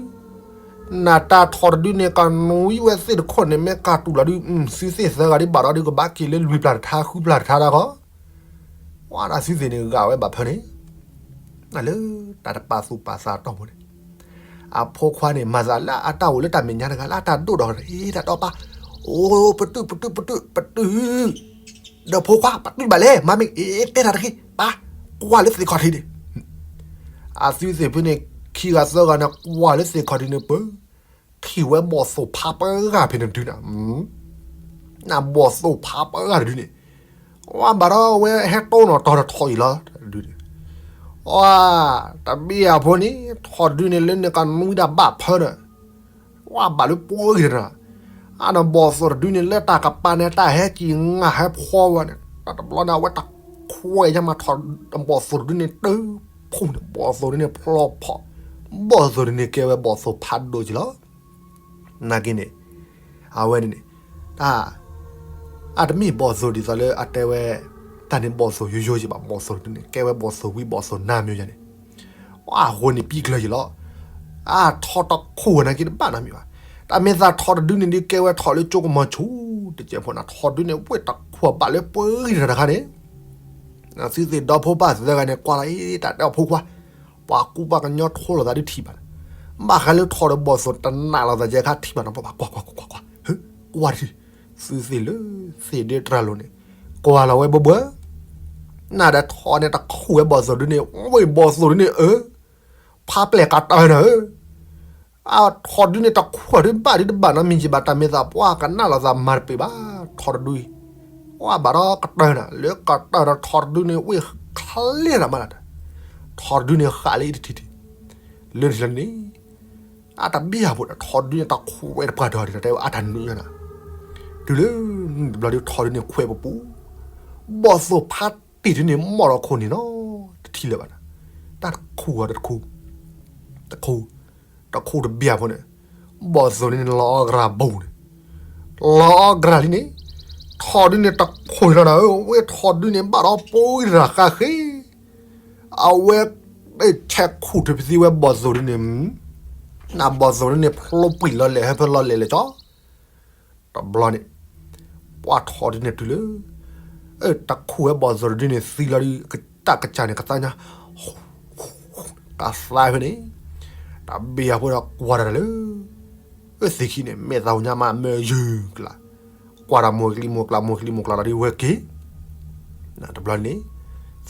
နတၢ်ထီၣ်တဒုန့ၣ် ကနွံဝဲသ့ၣ်တခိၣ်န့ၣ် မ့ၢ်ကၢ်တူာ်လီၤဒုး သုသ့ၣ်သၢဂၤဒ်ဘၣ်ဒီးဒုး ကဘၣ်က့ၤလၢလွံၢ်ပျၢ်တထါ ဃုပျၢ်တထါဒၣ်ဃီ, ဝဲဒၣ်သုသ့ၣ်န့ၣ်ဂာ်ဝဲဘၣ်ဖၢန့ၣ်, လၢတၢ်တပာ်သူၣ်ပာ်သးတီၢ်ဖိန့ၣ်, အဖိခွါန့ၣ် မၤသးလၢအတၢ်အိၣ်လၢတၢ်မဲာ်ညါတဂၤ လၢအတၢ်ဒိၣ်ဒီး အ့ တၢ်တဲအီၤပၢ်, အိ ပတုာ် ပတုာ် ပတုာ် ပတုာ်, ဒီးဖိခွါ ပတုာ်ဘၣ်လဲၣ် မၤမ့ၢ်အ့ တဲတၢ်တဂ့ၤ ပၢ်, ကွၢ်လၢသ့ၣ်ခီၣ်ထံးန့ၣ် အသုသ့ၣ်ဖဲန့ၣ် ခံဂၤသၢဂၤန့ၣ် ကွၢ်လၢသ့ၣ်ခီၣ်ထံးန့ၣ် ပၢ, ထံၣ်ဝဲဘီၣ်သိၣ်ဖးပှဲၤဂၤဖဲန့ၣ်တဒုန့ၣ်, နဘီၣ်သိၣ်ဖးပှဲၤဂၤတဒုန့ၣ်, ဝဲဘၣ်ဒီးဝဲဟဲတိၢ်နီၣ်တီၢ်ထီၣ်အံၤလီၤတဒုန့ၣ်, ဝဲ, တဘ့ၣ်အဖိန့ၣ် ထီၣ်တဒုန့ၣ် လၢန့ၣ်ကနွံဒၣ်ဘၣ်ဖၢဒီး, ဝဲဘၣ်လၢပှဲၤဂၤတဒု, အန့ၣ်ဘီၣ်သိၣ်တဒုန့ၣ် လၢတၢ်ကပၤန့ၣ် တၢ်ဟဲက့ၤငါဟဲဖီဝဲန့ၣ် တၢ်တဘျီန့ၣ် အဝဲတခွဲးညါမးထီၣ်, ဘီၣ်သိၣ်တဒုန့ၣ် တဖူန့ၣ် ဘီၣ်သိၣ်တဒုန့ၣ် ဖျီဖီၣ်, ဘီၣ်သိၣ်တဒုန့ၣ် ကဲဝဲဘီၣ်သိၣ်ဖးဒိၣ်က့ၤလီၤ. နာ်က့န့ၣ်, အဝဲန့ၣ်န့ၣ်, တၢ်, အတမ့ၢ်ဘီၣ်သိၣ်ဒ်သိးလၢအတဲဝဲ, တၢ်န့ၣ်ဘီၣ်သိၣ်ယိယိက့ၤဘၣ် ဘီၣ်သိၣ်တဒုန့ၣ် ကဲဝဲဘီၣ်သိၣ်ဝံဘီၣ်သိၣ်နါမ့ၢ်ယါန့ၣ်, အဃိန့ၣ်ပံကျၢၤက့ၤလီၤ. အထီၣ်တခိၣ်နာ်က့တဘၣ်နီတမံၤဘၣ်. တၢ်မ့ၢ်သးထီၣ်တဒုန့ၣ်ဒုးကဲဝဲထီၣ်လၢကၠိကမီၤဆူၣ်တစဲးဖိန့ၣ် ထီၣ်တဒုန့ၣ် ဝ့ၢ်တခိၣ်ဘၣ်လၢပှဲၤဂၤတခါန့ၣ် သုသ့ၣ်ဒီဖိပၢ်သၢဂၤန့ၣ် ကွၢ်လီၤအံၤ တၢ်တဲအီၤဖိခွါ, ပှၤကူပှၤကညီထိလိာ်သးဒုးထံၣ်ဘၣ်, ဘၣ်ဃးလၢထီၣ်ဒီးဘီၣ်သိၣ်တနာ်လိာ်သးယဲခါထံၣ်ဘၣ်နီၤ ပှၤကွၢ်ကွၢ်ကွၢ်ကွၢ်ကွၢ်, ကွၢ်တထံၣ်, သုသ့ၣ်လၢသ့ၣ်ဒ့တြၤလိၤန့ၣ်, ကွၢ်လီၤဝဲဘှဲဘှဲ, နဒၣ်ထီၣ်န့ၣ်တခိၣ်ဝဲဘီၣ်သိၣ်ဒုန့ၣ် ဝ့ၢ်ဘီၣ်သိၣ်ဒုန့ၣ် အၢ ဖးပျဲၢ်ကတၢၢ်နၤဧၢ အထီၣ်တဒုန့ၣ်တခိၣ်ဒုဘၣ်ဒုတဘၣ်နီတမံၤက့ၤဘၣ် တၢ်မ့ၢ်သးပှၢ်ကနၣ်လိာ်သးမၤတပ့ၤဘၣ် ထီၣ်တဒုအံၤ, အဘၣ်ဒီးကတၢၢ်နၤ လၢကတၢၢ်ဒီးထီၣ်တဒုန့ၣ် ဝ့ၢ်ချ့နၤမးနၤ, ထီၣ်တဒုန့ၣ်ဃးလၢအံၤတထံၣ်ထံၣ်, လၢန့ၣ်လၢန့ၣ်, အတဘ့ၣ်အဖိဒီးထီၣ်တဒုန့ၣ်တခွဲးတပှၢ်ဒီးဒီးတဲဝဲအတၢ်နုာ်နၤ, တုၤလၢ, တဘျီဒုးထီၣ်တဒုန့ၣ်ခွဲးပပူၤ, ဘီၣ်သိၣ်ဖးတ့ၢ်တဒုန့ၣ် မီၢ်ဒီးခိၣ်န့ၣ်နီၤ, တထံၣ်လၢၤဘၣ်နၤ, တၢ်တခိၣ်အီၤတခိၣ် တခိၣ်, တခိၣ်တဘ့ၣ်အဖိန့ၣ်, ဘီၣ်သိၣ်န့ၣ်လီၤအီၣ်ကရၢ်ဘိန့ၣ်, လီၤအီၣ်ကရၢ်လံန့ၣ်, ထီၣ်ဒုန့ၣ်တခိၣ်လီၤနၤဧၢ ဝဲထီၣ်ဒုန့ၣ်ဘၣ်ဒီးပှဲၤဂၤတဂၤဃးဃ့, အဝဲ, ဆဲးခူၣ်ထူၣ်ပသံဝဲဘီၣ်သိၣ်ဒုန့ၣ်, နဘီၣ်သိၣ်ဒုန့ၣ်ဖျိပှံာ်လီၤလဲၣ်ဟဲဖဲလီၤလဲၣ်လဲၣ်ကၠီ တဘျီန့ၣ်, ပှၤထီၣ်ဒုန့ၣ်တုၤလၢ, တခိၣ်ဝဲဘီၣ်သိၣ်တဒုန့ၣ်သံလီၤဒုး တၢ်ကစၢ်န့ၣ်ကသါညါ, ကသါဖဲန့ၣ်, တဘ့ၣ်အဖိဒီးကွၢ်တၢ်လၢ, သ့ၣ်ခံန့ၣ် မဲာ်သးဟူညါမးမၢယုၢ်ကျါ, ကွၢ်တၢ်မိၢ်ကလံၤမိၢ်ကျါမိၢ်ကလံၤမိၢ်ကျါလီၤဒုးဝဲက့ၤ, တဘျီန့ၣ်,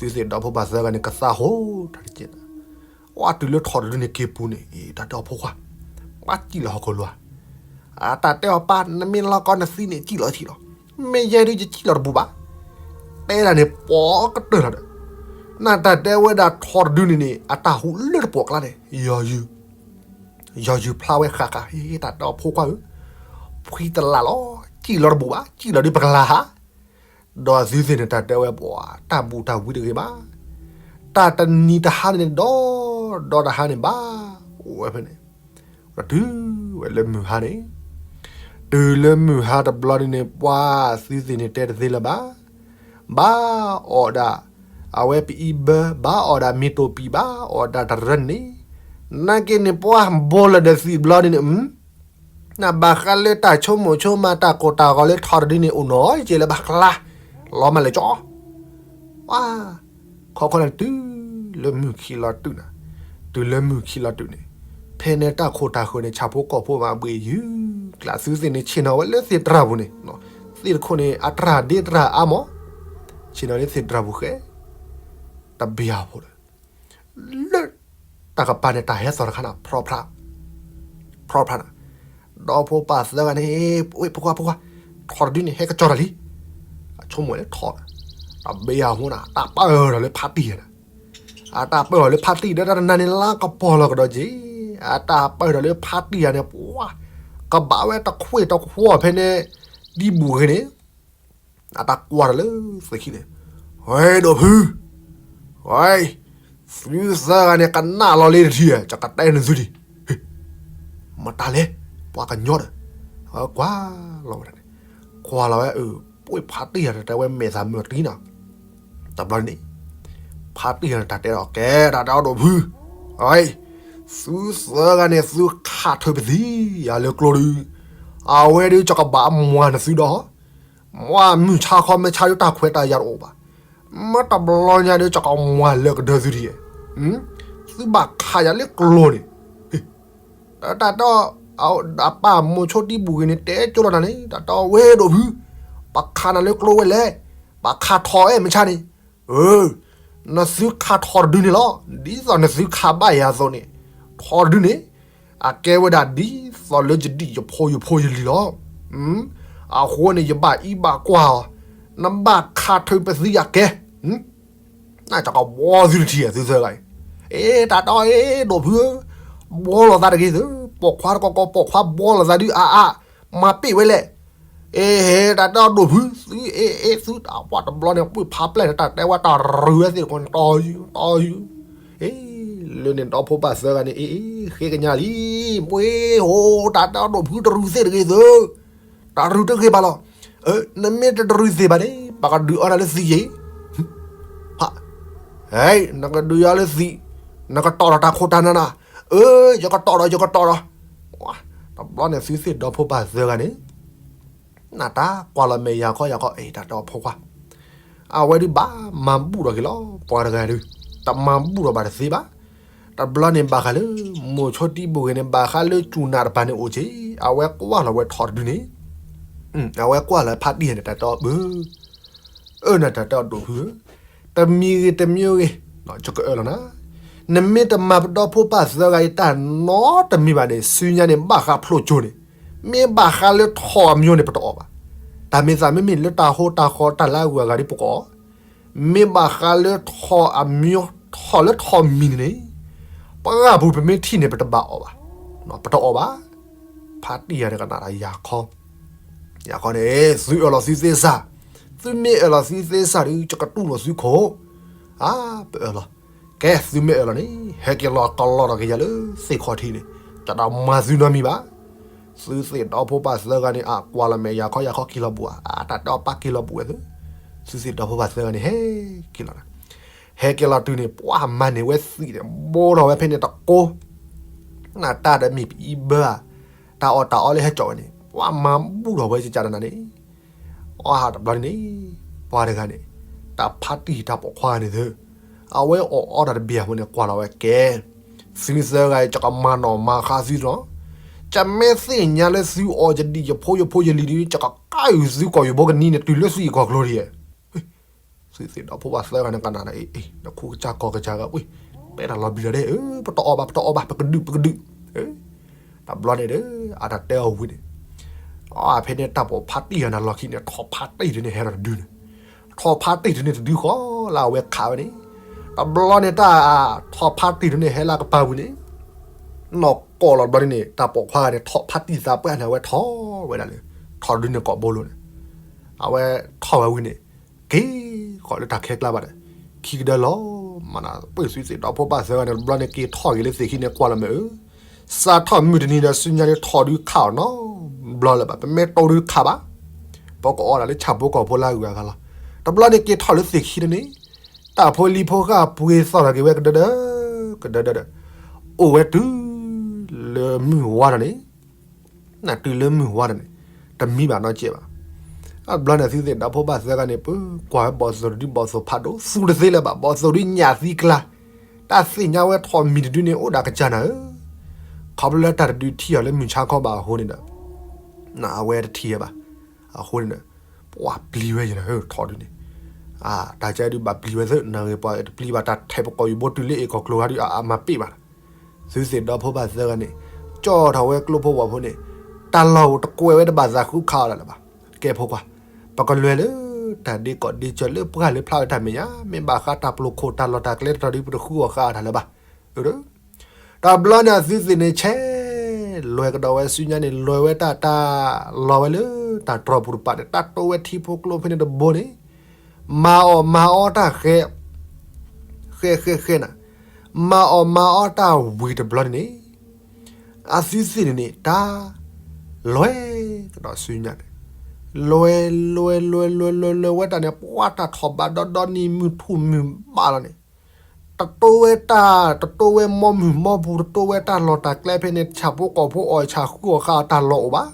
သုသ့ၣ်ဒီဖိပၢ်သၢဂၤန့ၣ်ကသါဟိထီၣ်တက့ၢ်နၤ ဝဲတုၤလၢထီၣ်တဒုန့ၣ်က့ၤပူၤန့ၣ် တၢ်တဲအီၤဖိခွါ, ပှၤစံၣ်လီၤဟီၣ်ခိၣ်လိၤဧါ, တၢ်တဲအီၤပၢ် နမ့ၢ်လီၤကီနသံန့ၣ် စံၣ်လီၤထံၣ်လီၤ, မ့ၢ်ယဲဒုးယစံၣ်လီၤတဘူးဘၣ်, တဲဒၣ်န့ၣ်ပိာ်ကတၢၢ်လီၤဒီး, နတၢ်တဲဝဲဒၣ်ထီၣ်တဒုန့ၣ်န့ၣ် အတၢ်ဟူးလၢတပိာ်ကျါန့ၣ်, ယီၤယုၢ်ဖျါဝဲဃးဃး တၢ်တဲအီၤဖိခွါဧၢ, ဖှံတလးလီၤ, စံၣ်လီၤတဘူးဘၣ် စံၣ်လီၤဒုးပကလၤဟး ဒီးသုသ့ၣ်န့ၣ် တၢ်တဲဝဲပှၤ တၢ်ဘူးတၢ်ဝံတဂ့ၤဘၣ်, တၢ်တနံၤတဟါန့ၣ်ဒီး, ဒီတဟါန့ၣ်ဘၣ်, အိၣ်ဝဲဖဲန့ၣ်, ဒီးတုၤဝဲလၢမုၢ်ဟါန့ၣ်, တုၤလၢမုၢ်ဟါတဘျီန့ၣ်န့ၣ် ပှၤသုသ့ၣ်န့ၣ်တဲတသ့လၢၤဘၣ်, ဘၣ်အီၣ်ဒၣ်, အဝဲပအံဘၢ ဘၣ်အီၣ်ဒၣ်မ့ၤတိာ်ပံာ် ဘၣ်အီၣ်ဒၣ်တရၢန့ၣ်, နာ်က့န့ၣ်ပှၤဘိလၢာ်ဒီးသံးတဘျီန့ၣ်န့ၣ် နဘၣ်ဃးလၢတၢ်ဆိကမိၣ်ဆိကမး တၢ်ကိၢ်တၢ်ဂီၤလၢထီၣ်တဒုန့ၣ် အိၣ်နီၢ်က့လၢဘၣ်ကျါ, လီၤမးလၢကၠီ, ဝါ, ခီခီန့ၣ်တုၤလၢမုၢ်ခံလီၤတုၤနၤ, တုၤလၢမုၢ်ခံလီၤတုၤန့ၣ်, ဖဲန့ၣ်တၢ်ခိၣ်တၢ်ဃၢၤန့ၣ် ဆၣ်ဖိကီၢ်ဖိမးဘှ့ၣ်ယုၢ်ကျါ သုသ့ၣ်န့ၣ် ဆ့ၣ်နီၤဝဲလၢသ့ၣ်တြၢ်ပူၤန့ၣ်, သ့ၣ်တခိၣ်န့ၣ် အတြၢ်ဒ့တြၢ်အါမး, ဆ့ၣ်နီၤလၢသ့ၣ်တြၢ်ပူၤဃဲ, တဘ့ၣ်အဖိဒီး လၢတၢ်ကပၤန့ၣ် တၢ်ဟဲသီၣ်တခါန့ၣ် ဖြီဖြါ, ဖြီဖြါန့ၣ်, ဒီဖိပၢ်သၢဂၤန့ၣ်, ဖိခွါ, ဖိခွါ, ထီၣ်တဒုန့ၣ် ဟဲကစီၤတၢ်လံ. အဆိကမိၣ်လၢထီၣ်, တဘ့ၣ်အဟူနၤ တၢ်ပၢၢ်ထီၣ်လၢဖါတံၢ်ဧါနၤ, အတၢ်ပၢၢ်ထီၣ်လၢဖါတံၢ်ဒီး တၢ်တနၤန့ၣ် လါကပီၤလီၤကဒီးက့ၤ, အတၢ်ပၢၢ်ထီၣ်လၢဖါတံၢ်ဧါန့ၣ် ပှၤ, ကဘၣ်ဝဲတခွ့ၣ်တခွီၣ်ဖဲန့ၣ်, ဒံဘူၣ်ဂ့ၤန့ၣ် အတၢ်ကွၢ်ထီၣ်လၢသ့ၣ်ခံန့ၣ်, ဝဲဒိၣ်ဖု, ဝဲ, သုသၢဂၤန့ၣ် ကနၣ်လီၤလံတထံၣ်, ယကတဲနသုဒံး, မတၤလဲၣ်, ပှၤကညီဒီး, ကွၢ်လီၤဝဲဒၣ်န့ၣ်, ကွၢ်လီၤဝဲ, ပှၤဖါတံၢ်ဧါန့ၣ် တဲဝဲမဲာ်သးမုာ်တံၢ်နီၤ, တဘျီန့ၣ်, ဖါတံၢ်ဧါန့ၣ် တၢ်တဲဒီးကဲ, တၢ်တဲအီၤဒိၣ်ဖု, ဝဲ, သုသၢဂၤန့ၣ် သုခးထုးပသံယၤလၢကျိဒု, အဝဲဒုး ယကဘၣ်မၤနသုဒီး မ့ၢ်မုၢ်ဆါခီမ့ၢ်ဆါဒုး တၢ်ခွဲးတၢ်ယာ်တအိၣ်ဘၣ်, မ့ၢ်တဘျီညါဒုး ယကမၤလၢကဒၢသုဒံး, သုဘၣ်ခးယၤလၢကျိန့ၣ်, တၢ်တဲ, အပၢ်မိၤဆိဒံဘူၣ်ဂ့ၤန့ၣ် တဲကၠိလီၤနၤန့ၣ် တၢ်တဲဝဲဒိၣ်ဖု, ပခးနၤလၢကျိဝဲလဲၣ်, ပခးထီၣ်အဲၣ်မ့ၢ်ဆါန့ၣ်, နသုခးထီၣ်တဒုန့ၣ်လီၤ, ဒ်သိးနသုခးဘၣ်ယၤအသိးန့ၣ်, ထီၣ်တဒုန့ၣ် အကဲဝဲဒၣ်ဒ်သိးလၢယဒံၣ်ယဖိယဖိယလံၤလီၤ. အဃိန့ၣ် ယဘၣ်အံၤဘၣ်ကွၢ်အီၤ, နဘၣ်ခးထုးပသံယၤကဲ, နကကဘီသုတထံၣ် သုသၢဂၤအံၤ, အ့ တၢ်တဲအီၤ အ့ ဒိၣ်ဖုဧၢ, ဘီလိာ်သးတဂ့ၤသု, ပိာ်ခွါတကီကီ ပိာ်ခွါဘီလိာ်သးဒုးအါအါ, မၤပ့ၢ်ဝဲလဲၣ် အ့ တၢ်တဲအီၤဒိၣ်ဖု, သုအ့ အ့ သုတၢ်ပှၢ်တဘျီန့ၣ် ပှ့ၤဖးပျဲၢ်န့ၣ် တၢ်တဲဝဲတၢ်ရုၢ်ဝဲသ့ၣ်တကိးန့ၣ် တီယူၤ တီယူၤ, အ့ လၢန့ၣ်ဒီဖိပၢ်သၢဂၤန့ၣ် အ့ အ့ ဃ့ကညးလံ, ပှ့ၤဟိ တၢ်တဲအီၤဒိၣ်ဖု တရုၢ်သ့ၣ်တဂ့ၤသု, တၢ်ရုၢ်တဂ့ၤဘၣ်လီၤ, နမ့ၢ်တတရုၢ်သ့ၣ်ဘၣ်န့ၣ် ပကဒုးအီနၤလၢသံးယ့ၣ် နကဒုးယၤလၢသံး, နကတီၢ်ဒီးတၢ်ခိၣ်တၢ်နၢ်နၤ, အၢ ယကတီၢ်ဒီး ယကတီၢ်ဒီး, တဘျီန့ၣ် သုသ့ၣ်ဒီဖိပၢ်သၢဂၤန့ၣ်, နတၢ်ကွၢ်လီၤမဲာ်ယၤခီယၤခီ အ့ တၢ်တဲအီၤဖိခွါ, အဝဲဒုးဘၣ်မၤဘူၣ်ထီၣ်က့ၤလီၤ ပှၤတဂၤဒုး, တမၤဘူၣ်ထီၣ်ဘၣ်တသ့ဘၣ်, တဘျီန့ၣ်ဘၣ်ဃးလၢ မိၤဆိတံဘူၣ်ဂ့ၤန့ၣ် ဘၣ်ဃးလၢစူၢ်နာ်တပၤန့ၣ်အိၣ်က့ၤ, အဝဲကွၢ်လီၤဝဲထီၣ်တဒုန့ၣ် အဝဲကွၢ်လၢဖါတံၢ်န့ၣ် တၢ်တဲအီၤဘၣ်, အၢ နတၢ်တဲအီၤဒိၣ်ဖုဧၢ, တမံၤဂ့ၤတမံၤဂ့ၤ, ယကအၢၣ်လီၤနၤ, နမ့ၢ်တမၤပဒီဖိပၢ်သၢဂၤအံၤတၢ်နီတမံၤဘၣ်န့ၣ် ဆူညါန့ၣ် ဘၣ်ဃးဖျိကၠိန့ၣ်, မ့ၢ်ဘၣ်ဃးလၢထီၣ်အမံၤန့ၣ် ပတအီၣ်ဘၣ်, တၢ်မ့ၢ်သးမ့မ့ၢ်လၢတၢ်ဟိတၢ်ဃီတၢ်လၢအဂုၤအဂၤဒ်ပကအီၣ်, မ့ၢ်ဘၣ်ဃးလၢထီၣ်အမံၤ ထီၣ်လၢထီၣ်မံၤန့ၣ်န့ၣ်, ပှၢ်ပူၤပမ့ၢ်ထံၣ်န့ၣ် ပတဘၣ်အီၣ်ဘၣ်, ပတအီၣ်ဘၣ်, ဖါတံၢ်ယၤန့ၣ်ကနၣ်တၢ်ယၤခီ, ယၤခီန့ၣ် သုအၢၣ်လီၤသုသ့စၢ်, သုမ့ၢ်အၢၣ်လီၤသုသ့စၢ်ဒီး ယကတူၢ်လိာ်သုခိၣ်, အါ ပအၢၣ်လီၤ, ကဲသုမ့ၢ်အၢၣ်လီၤန့ၣ် ဟဲက့ၤလီၤကလီၤထီၣ်က့ၤယၤလၢသ့ၣ်ခီၣ်ထံးန့ၣ်, တၢ်တမၤသုနီတမံၤဘၣ်, သုသ့ၣ်ဒီဖိပၢ်သၢဂၤန့ၣ် အကွၢ်လီၤမဲာ်ယၤခီယၤခီက့ၤလီၤဘူးဧါ, အတၢ်တဲအီၤပၢ်က့ၤလီၤဘူးဝဲသု, သုသ့ၣ်ဒီဖိပၢ်သၢဂၤန့ၣ် ဟဲက့ၤလီၤ, ဟဲက့ၤလီၤတုၤန့ၣ် ပှၢ်မၤန့ၢ်ဝဲသံးန့ၣ် ဘိထီၣ်ဝဲဖဲန့ၣ်တကိး, နတၢ်ဒီးမ့ၢ်ပအံဘၢဧါ, တၢ်အီၣ်တၢ်အီလၢဟဲကၠီၣ်ဝဲန့ၣ် ပှၢ်မၤဘူၣ်ထီၣ်ဝဲကကနၤန့ၣ်, အီၣ်ဟးတဘျီန့ၣ်, ပှၤတဂၤန့ၣ်, တၢ်ဖါတံၢ်တၢ်ပိာ်ခွါဂၤန့ၣ်သု, အဝဲအီၣ်အီတၢ်တဘ့ၣ်အဃိန့ၣ် ကွၢ်လီၤဝဲကဲ, သုသၢဂၤအံၤ ယကမၤနီၣ်မၤဃါသုလီၤ, ယမ့ၢ်သ့ၣ်ညါလၢသုအီၣ်ယဒံၣ်ယဖိယဖိယလံၤဒီး ယကကါအုၣ်သုကီၢ်ယဘိကနံၤန့ၣ် တုၤလၢသုယံၤကီၢ်ကျိၤဒံးဧါ. သုသ့ၣ်ဒီဖိပၢ်သၢဂၤန့ၣ်ကနၣ်န့ၣ် အ့ အ့ နခူၣ်ကစၢ်ကီၢ်ကစၢ်ဂၤပှ့ၤ, တဲတၢ်လီၤဘံၣ်လီၤဒဲး, ပတအီၣ်ဘၣ် ပတအီၣ်ဘၣ် ပကဒုး ပကဒုး, တဘျီန့ၣ်ဒီး အတၢ်တဲအီၤဝံၤန့ၣ်, အဖဲန့ၣ်တၢ်ပိာ်ဖါတံၢ်ယၤန့ၣ်လီၢ်ခံန့ၣ် ထီၣ်ဖါတံၢ်တန့ၣ်ဟဲလီၤတဒုန့ၣ်, ထီၣ်ဖါတံၢ်တန့ၣ်တဒုဃီလၢအဝဲခးဝဲန့ၣ်, တဘျီန့ၣ်တၢ်ထီၣ်ဖါတံၢ်တန့ၣ်ဟဲလၢကပၤဝံၤန့ၣ်, နီၢ်ကီၢ်လီၤဘျီန့ၣ် တၢ်ပိာ်ခွါဂၤန့ၣ် ထီၣ်ဖါတံၢ်သးပှၢ်န့ၣ် အဝဲထီၣ်ဝဲဒၣ်လၢ ထီၣ်တဒုန့ၣ်ကိာ်ဘိလိၤန့ၣ်, အဝဲထီၣ်ဝဲဝံၤန့ၣ် က့ၤဃီၤလၢတၢ်ခဲကျါဘၣ်ဒီး, ခံကဒၢလီၤ, မ့ၢ်နသုသ့ၣ်ဒီဖိပၢ်သၢဂၤန့ၣ် တဘျီန့ၣ်က့ၤထီၣ်က့ၤလၢသ့ၣ်ခံန့ၣ် ကွၢ်လီၤမ့ၢ်အၢ, စးထီၣ်မုၢ်တနံၤဒီး ဆူညါန့ၣ်ထီၣ်ဒုးခးအီၤနီတဘျီလၢၤဘၣ်, ပမ့ၢ်တိၢ်ဒုးခးဘၣ်, ပကအီၣ်ဒၣ်လၢဆၣ်ဖိကီၢ်ဖိလၢအဂုၤအဂၤလီၤ. တဘျီန့ၣ်က့ၤထီၣ်လၢသ့ၣ်ခံတန့ၣ်, တၢ်ဖိလံၤဖိဃၢ်ပှ့ၤသီၣ်ထီၣ်က့ၤဝဲကဒၢဒၢ, ကဒၢဒၢဒီး, အိၣ်ဝဲတုၤလၢမုၢ်ဝါထီၣ်န့ၣ် နတုၤလၢမုၢ်ဝါထီၣ်န့ၣ်, တမံဘၣ်နီတစဲးဘၣ်. အဘျီန့ၣ်သုသ့ၣ်ဒီဖိပၢ်သၢဂၤန့ၣ် ပကွၢ်ဝဲဘီၣ်သိၣ်တဒုဘီၣ်သိၣ်ဖးဒိၣ် သူတသ့လၢၤဘၣ်, ဘီၣ်သိၣ်ဒုညၣ်သံကျါ, တၢ်သ့ၣ်ညါဝဲထီၣ်မံၤတဒုန့ၣ် အိၣ်ဒၣ်ကစၢ်နၤဧၢ, ခီဖျိလၢတၢ်တဒုထံၣ်အီၤလၢမုၢ်ဆါခီဘၣ်အဃိန့ၣ်ဒီး, အဝဲတထံၣ်ဝဲဘၣ်. အဃိန့ၣ်ဒီး, ပှၤပျံၤဝဲယၤနၤဧၢ ထီၣ်ဒုန့ၣ် တၢ်ကဲဒုးဘၣ်ပျံၤဝဲသ့ နဂ့ၤပှၤတပျံၤဘၣ် တၢ်ထဲးပကီၢ်ယူၤဘိတုၤလၢအ့ၣ်ကီၢ်ကျိၤဂၤဒုး အမၤပ့ၢ်ဘၣ်. သုသ့ၣ်ဒီဖိပၢ်သၢဂၤန့ၣ်, ကၠီၣ်ထီၣ်ဝဲကျိဖိဝီၤဖိန့ၣ်, က တၢ်လီၢ်အိၣ်တကွဲးဝဲတဘၣ်သးဃုခးအီၤဒၣ်လၢၤဘၣ်. ကဲဖိခွါ, ပကလဲၤလၢတၢ်ဒ့ကီၢ်ဒ့ကၢၤလၢပှၢ်လၢဖျါဝဲတၢ်မဲာ်ညါ, မ့ၢ်ဘၣ်ဃးတၢ်ပျိာ်ခိၣ်တၢ်လီၢ်တၢ်ကျဲတတီၤဒ် ပတဃုအီၤဃာ်အတၢ်လၢၤဘၣ်. တဘျီန့ၣ်အသုသ့ၣ်န့ၣ်ဆဲး လဲၤကဒီးဝဲဆူညါန့ၣ် လဲၤဝဲတၢ်တၢ်လီၤဝဲလၢတၢ်တြီၤပူၤတပၤန့ၣ် တၢ်တိဝဲထံဖိကျိဖဲန့ၣ်တဘိန့ၣ် မၤအီၣ်မၤအီတၢ်ဃဲ ဃဲဃဲဃဲနၤ, မၤအီၣ်မၤအီတၢ်ဝံၤတဘျီန့ၣ်န့ၣ် အသုသ့ၣ်န့ၣ်န့ၣ် တၢ် လဲၤကဒီးဆူညါန့ၣ် လဲၤလဲၤလဲၤလဲၤလဲၤလဲၤဝဲတၢ်န့ၣ် ပှၤတၢ်ထီၣ်ဘးဒီဒီနံၤ မုၢ်ထူၣ်မုၢ်ဘၣ်လီၤန့ၣ် တတိဝဲတၢ် တတိဝဲမီမုၢ်မီပူၤ တတိဝဲတၢ်လီၢ်တၢ်ကျဲဖဲန့ၣ် ဆၣ်ဖိကီၢ်ဖိအီၣ်ဆၣ်ဃုအီၣ်ဃာ်အတၢ်လီၢ်အိၣ်ဘၣ်.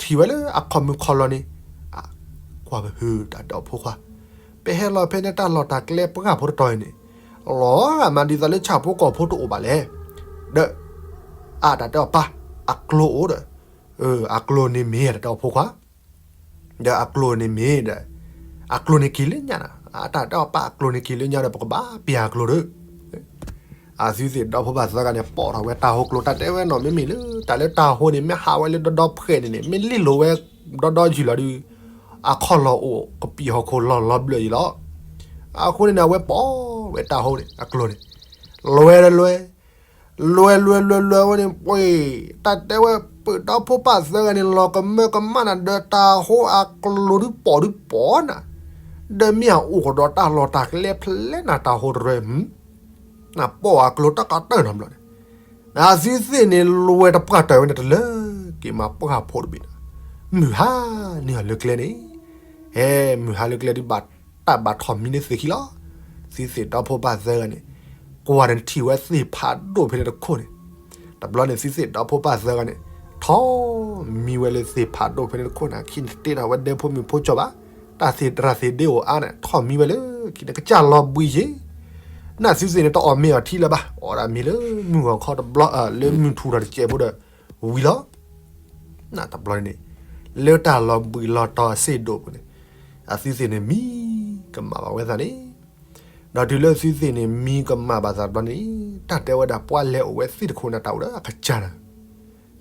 ထံၣ်ဝဲလၢအခီၣ်မုၢ်ခီၣ်လီၤန့ၣ် ကွၢ်ပဟုတၢ်ဒီးဖိခွါ, ပဟဲလီၤဖဲန့ၣ်တၢ်လီၢ်တၢ်ကျဲပှၢ်ဖိတတီၤအံၤန့ၣ် လီၤဂာ်မးဒ်သိးလၢဆၣ်ဖိကီၢ်ဖိတအိၣ်ဘၣ်လဲၣ်. ဒီး အတၢ်တဲအီၤပၢ် အကျိအိၣ်ဒီး အကျိန့ၣ်မ့ၢ်တၢ်တဲအီၤဖိခွါ ဒီးအကျိန့ၣ်မ့ၢ်ဒီး အကျိန့ၣ်က့ၤလၢညါနၤ, အတၢ်တဲအီၤပၢ်အကျိန့ၣ်က့ၤလၢညါဒီး ပကဘၣ်ပျၢ်အကျိဒီး အသုသ့ၣ်ဒီဖိပၢ်သၢဂၤန့ၣ် ပိာ်ထီၣ်ဝဲတၢ်ဟိကျိ တၢ်တဲဝဲနီၢ်မ့မ့ၢ်လၢ တၢ်လၢတၢ်ဟိန့ၣ် မ့ၢ်ဟးဝဲလၢဒီဒီဖှဲးန့ၣ်န့ၣ် မ့ၢ်လ့ၣ်လိာ်ဝဲဒီဒီယုၢ်လီၤဒုး အခီၣ်လီၢ်အိၣ်ကပံာ်ဟီၣ်ခိၣ်လီၢ်လီၤဘျၢၣ်ယံၤလီၤ. အဃိန့ၣ်န့ၣ် အဝဲပိာ်ဝဲတၢ်ဟိန့ၣ် အကျိန့ၣ် လဲၤဒီးလဲၤ လဲၤလဲၤလဲၤလဲၤဝဲန့ၣ် ပှ့ၤ တၢ်တဲဝဲပၢၢ်ဒီဖိပၢ်သၢဂၤန့ၣ် လီၤကမၢကမၣ်နၤဒီးတၢ်ဟိအကျိဒုးပိာ်ဒုးပိာ်နၤ, ဒီးမ့ၢ်အအိၣ်ကဒီးတၢ်လီၢ်တၢ်ကျဲဖျဲနၤတၢ်ဟိတရၢ နပိာ်အကျိတၢ်ကတၢၢ်နီတဘျီန့ၣ်, အသုသ့ၣ်န့ၣ် လဲၤတပှၢ်တၢၢ်ဝဲန့ၣ် တလၢက့ၤမၤပှၢ်ဖိတဘ့ၣ်ဒီး မုၢ်ဟါန့ၢ်အီၤလၢကျဲန့ၣ်, ဟဲမုၢ်ဟါလၢကျဲဒုးဘၣ်တၢ်ဘၣ်ထီၣ်မံန့ၢ်သ့ၣ်ခံလီၤ. သုသ့ၣ်ဒီဖိပၢ်သၢဂၤန့ၣ် ကွၢ်ဒီးထံၣ်ဝဲသ့ၣ်ဖးဒိၣ်ဖဲန့ၣ်တခိၣ်န့ၣ်, တဘျီန့ၣ် သုသ့ၣ်ဒီဖိပၢ်သၢဂၤန့ၣ် ထီၣ်မံဝဲလၢသ့ၣ်ဖးဒိၣ်ဖဲန့ၣ်တခိၣ်န့ၣ် အခံန့ၣ်တတ့ထီၣ်ဝဲဒဲဖိမုၣ်ဖိကၠီၤဘၣ်, တၢ်သ့ၣ်တရၢ်သ့ၣ်ဒ့အိၣ်အါန့ၣ် ထီၣ်မံဝဲလၢခံန့ၣ် ကစၢ်လီၤဘှံးယ့ၤ, နသုသ့ၣ်န့ၣ် တအီၣ်မ့ၤအီထံလၢၤဘၣ်, အီၣ်ဒၣ်မ့ၤလၢမုၢ်ဂီၤခီတဘျီ လၢမုၢ်ထူၣ်ထီၣ်တစဲးဖိဒီး ဝံၤလီၤ. တဘျီန့ၣ် လၢတၢ်လီၤဘှံးလီၤတီၤအစ့ၣ်ဒိၣ်ပူၤန့ၣ် အသုသ့ၣ်န့ၣ်မံကမၣ်ဘၣ်ဝဲသးန့ၣ်, ဒီးတုၤလၢသုသ့ၣ်န့ၣ် မံကမၣ်ဘၣ်သးတဘျီန့ၣ် တၢ်တဲဝဲဒၣ်ပှၤလဲၤအိၣ်ဝဲသ့ၣ်တခိၣ်န့ၣ်တၢ်အိၣ်ဒီးအကစၢ်န့ၣ်,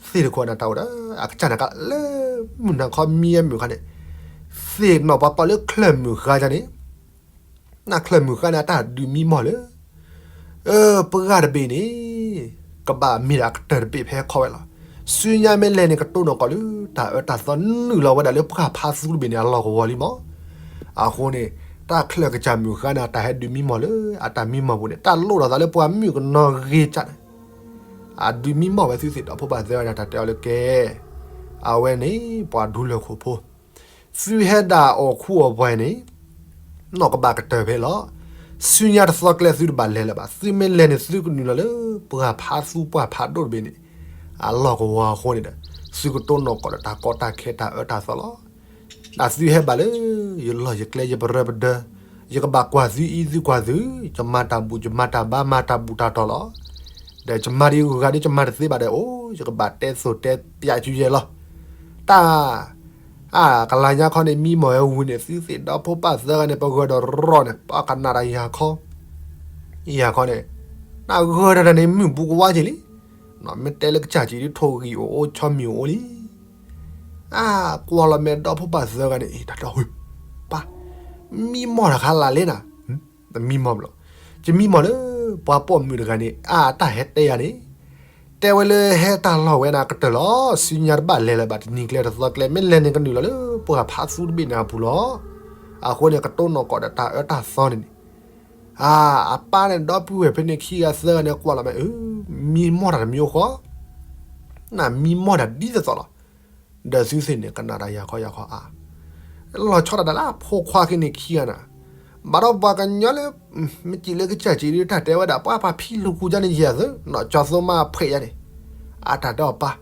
သ့ၣ်တခိၣ်န့ၣ်တၢ်အိၣ်ဒီးအကစၢ်န့ၣ် ကလၢမုၢ်နၤခီမံဝဲမုၢ်ခါန့ၣ်, သ့ၣ်နီၣ်ပှၤပာ်လၢချၢၣ်မုၢ်ဃါန့ၣ် နချၢၣ်မုၢ်ဃါန့ၣ် အတၢ်ဒုးမံမီၢ်လၢ ပှၢ်တဘ့ၣ်န့ၣ် ကဘၣ်မ့ၢ်ဒၣ်အကတၢၢ်တဘ့ၣ်ဖဲခီဝဲလီၤ. ဆူညါမ့ၢ်လဲၤန့ၣ် ကတိၢ်နီၣ်ကီၢ်လၢတၢ်အၢတၢ်သီနုာ်လီၤဝဲဒၣ်လၢပှၢ်ဖးသူတဘ့ၣ်န့ၣ် အလီၢ်ကဝီၤလံမီၢ်. အဃိန့ၣ် တၢ်ချၢၣ်ကစၢ်မုၢ်ဃါန့ၣ် အတၢ်ဟဲဒုးမံမီၢ်လၢအတၢ်မံမီၢ်ပူၤန့ၣ် တၢ်လိၣ်ဒီးသးလၢပှၤမုၣ်ကနီၤဂ့ၤကၢ်န့ၣ် အဒုးမံမီၢ်ဝဲသုသ့ၣ်ဒီဖိပၢ်သၢဂၤန့ၣ် တၢ်တဲအီၤလၢကဲ အဝဲန့ၣ် ပှၤဒူလၢၢ်ခိၣ်ဖိ သုဟဲဒၣ်အီၣ်ခူအီၣ်ပှဲၤန့ၣ် နီၢ်ကဘၣ်ကတၢၢ်ဖဲလီၤ. ဆူညါတသီကျဲသုတဘၣ်လဲၤလၢၤဘၣ်. သုမ့ၢ်လဲၤန့ၣ် သုကနုာ်လီၤလၢပှၢ်ဖးသူပှၢ်ဖးဒိၣ်တဘ့ၣ်န့ၣ် အလီၢ်ကဝီၤအဃိန့ၣ်ဒီး သုကတိၢ်နီၣ်ကီၢ်ဒီးတၢ်ကီတၢ်ခဲတၢ်အၢတၢ်သီလီၤ. ဒ်သုဟဲဘၣ်လၢယလီၢ်ယကျဲယပရၢပဒၢ ယကဘၣ်ကွၢ်သုအံၤသုကွၢ်သု ယမၤတၢ်ဘူၣ်ယမၤတၢ်ဘါမၤတၢ်ဘူၣ်တၢ်တီၤလီၤ. ဒီးယမၤဒ်ဂုၤဂၤဒ်ယမၤတသ့ဘၣ်ဒီး အိၣ် ယကဘၣ်တဲသိၣ်တဲပျးကယဲၢ်လီၤ. တၢ် အကလၤညါခီန့ၣ် မံမီၢ်ဝဲဝံၤန့ၣ် သုသ့ၣ်ဒီဖိပၢ်သၢဂၤန့ၣ် ပဂၢၢ်ဒီးရီန့ၣ် ပကနၣ်တၢ်ယၤခီ ယၤခီန့ၣ် နဂၢၢ်တၢ်န့ၣ် မုၢ်ဘူးကဝါက့ၤလံ. မ့ၢ်တဲလၢကစၢ်ကံၤဒ်ထိၣ်ဂံၢ်အိၣ်အိၣ် ဆီမံၤအိၣ်အိၣ်လံ. အကွၢ်လီၤမဲာ်ဒီဖိပၢ်သၢဂၤန့ၣ် တၢ်တဲအီၤ ပၢ် မံမီၢ်တၢ်ခါလၢ်လဲၣ်နၤ, မံမီၢ်ဘၣ်လီၤ. ယမံမီၢ်လၢ ပှၤပိာ်မုၣ်တဂၤန့ၣ် အတၢ်ဟဲတဲယၤန့ၣ် တဲဝဲလၢဟဲတၢ်လီၢ်ဝဲန့ၣ်ကတၢၢ်လီၤ. ဆူညါတဘၣ်လဲၤလၢၤဘၣ် တနံၤကျဲတသီကျဲ မ့ၢ်လဲၤန့ၣ်ကနုာ်လီၤလၢပှၢ်ဖးသူတဘ့ၣ်န့ၣ်အပူၤလီၤ. အဃိန့ၣ် ကတိၢ်နီၣ်ကီၢ်ဒီးတၢ်အၢတၢ်သီန့ၣ်န့ၣ် အပၢ်န့ၣ် ဒီပုၢ်ဝဲၢ်ဖဲန့ၣ်ခံဂၤသၢဂၤန့ၣ် ကွၢ်လီၤမဲာ် မံမီၢ်တၢ်တမံၤအိၣ်ဃီ နမံမီၢ်တၢ်ဒ်သိးသိးလီၤ. ဒီးသုသ့ၣ်န့ၣ် ကနၣ်တၢ်ယၤခီယၤခီအါ လီၤဆီဒၣ်တၢ်လၢအဖိခွါက့ၤန့ၣ်ခံဂၤန့ၣ်, ဘၣ်ဒီးပှၤကညီလၢ မ့ၢ်စံးလၢကစၢ်စံးဒ်တၢ်တဲဝဲဒၣ် ပှၤပှၤဖံလူၤကူၤကန့ၣ်ယဲၢ်သု နီၢ်ကၠီသိမးဖှဲးယၤန့ၣ်, အတၢ်တဲအီၤပၢ်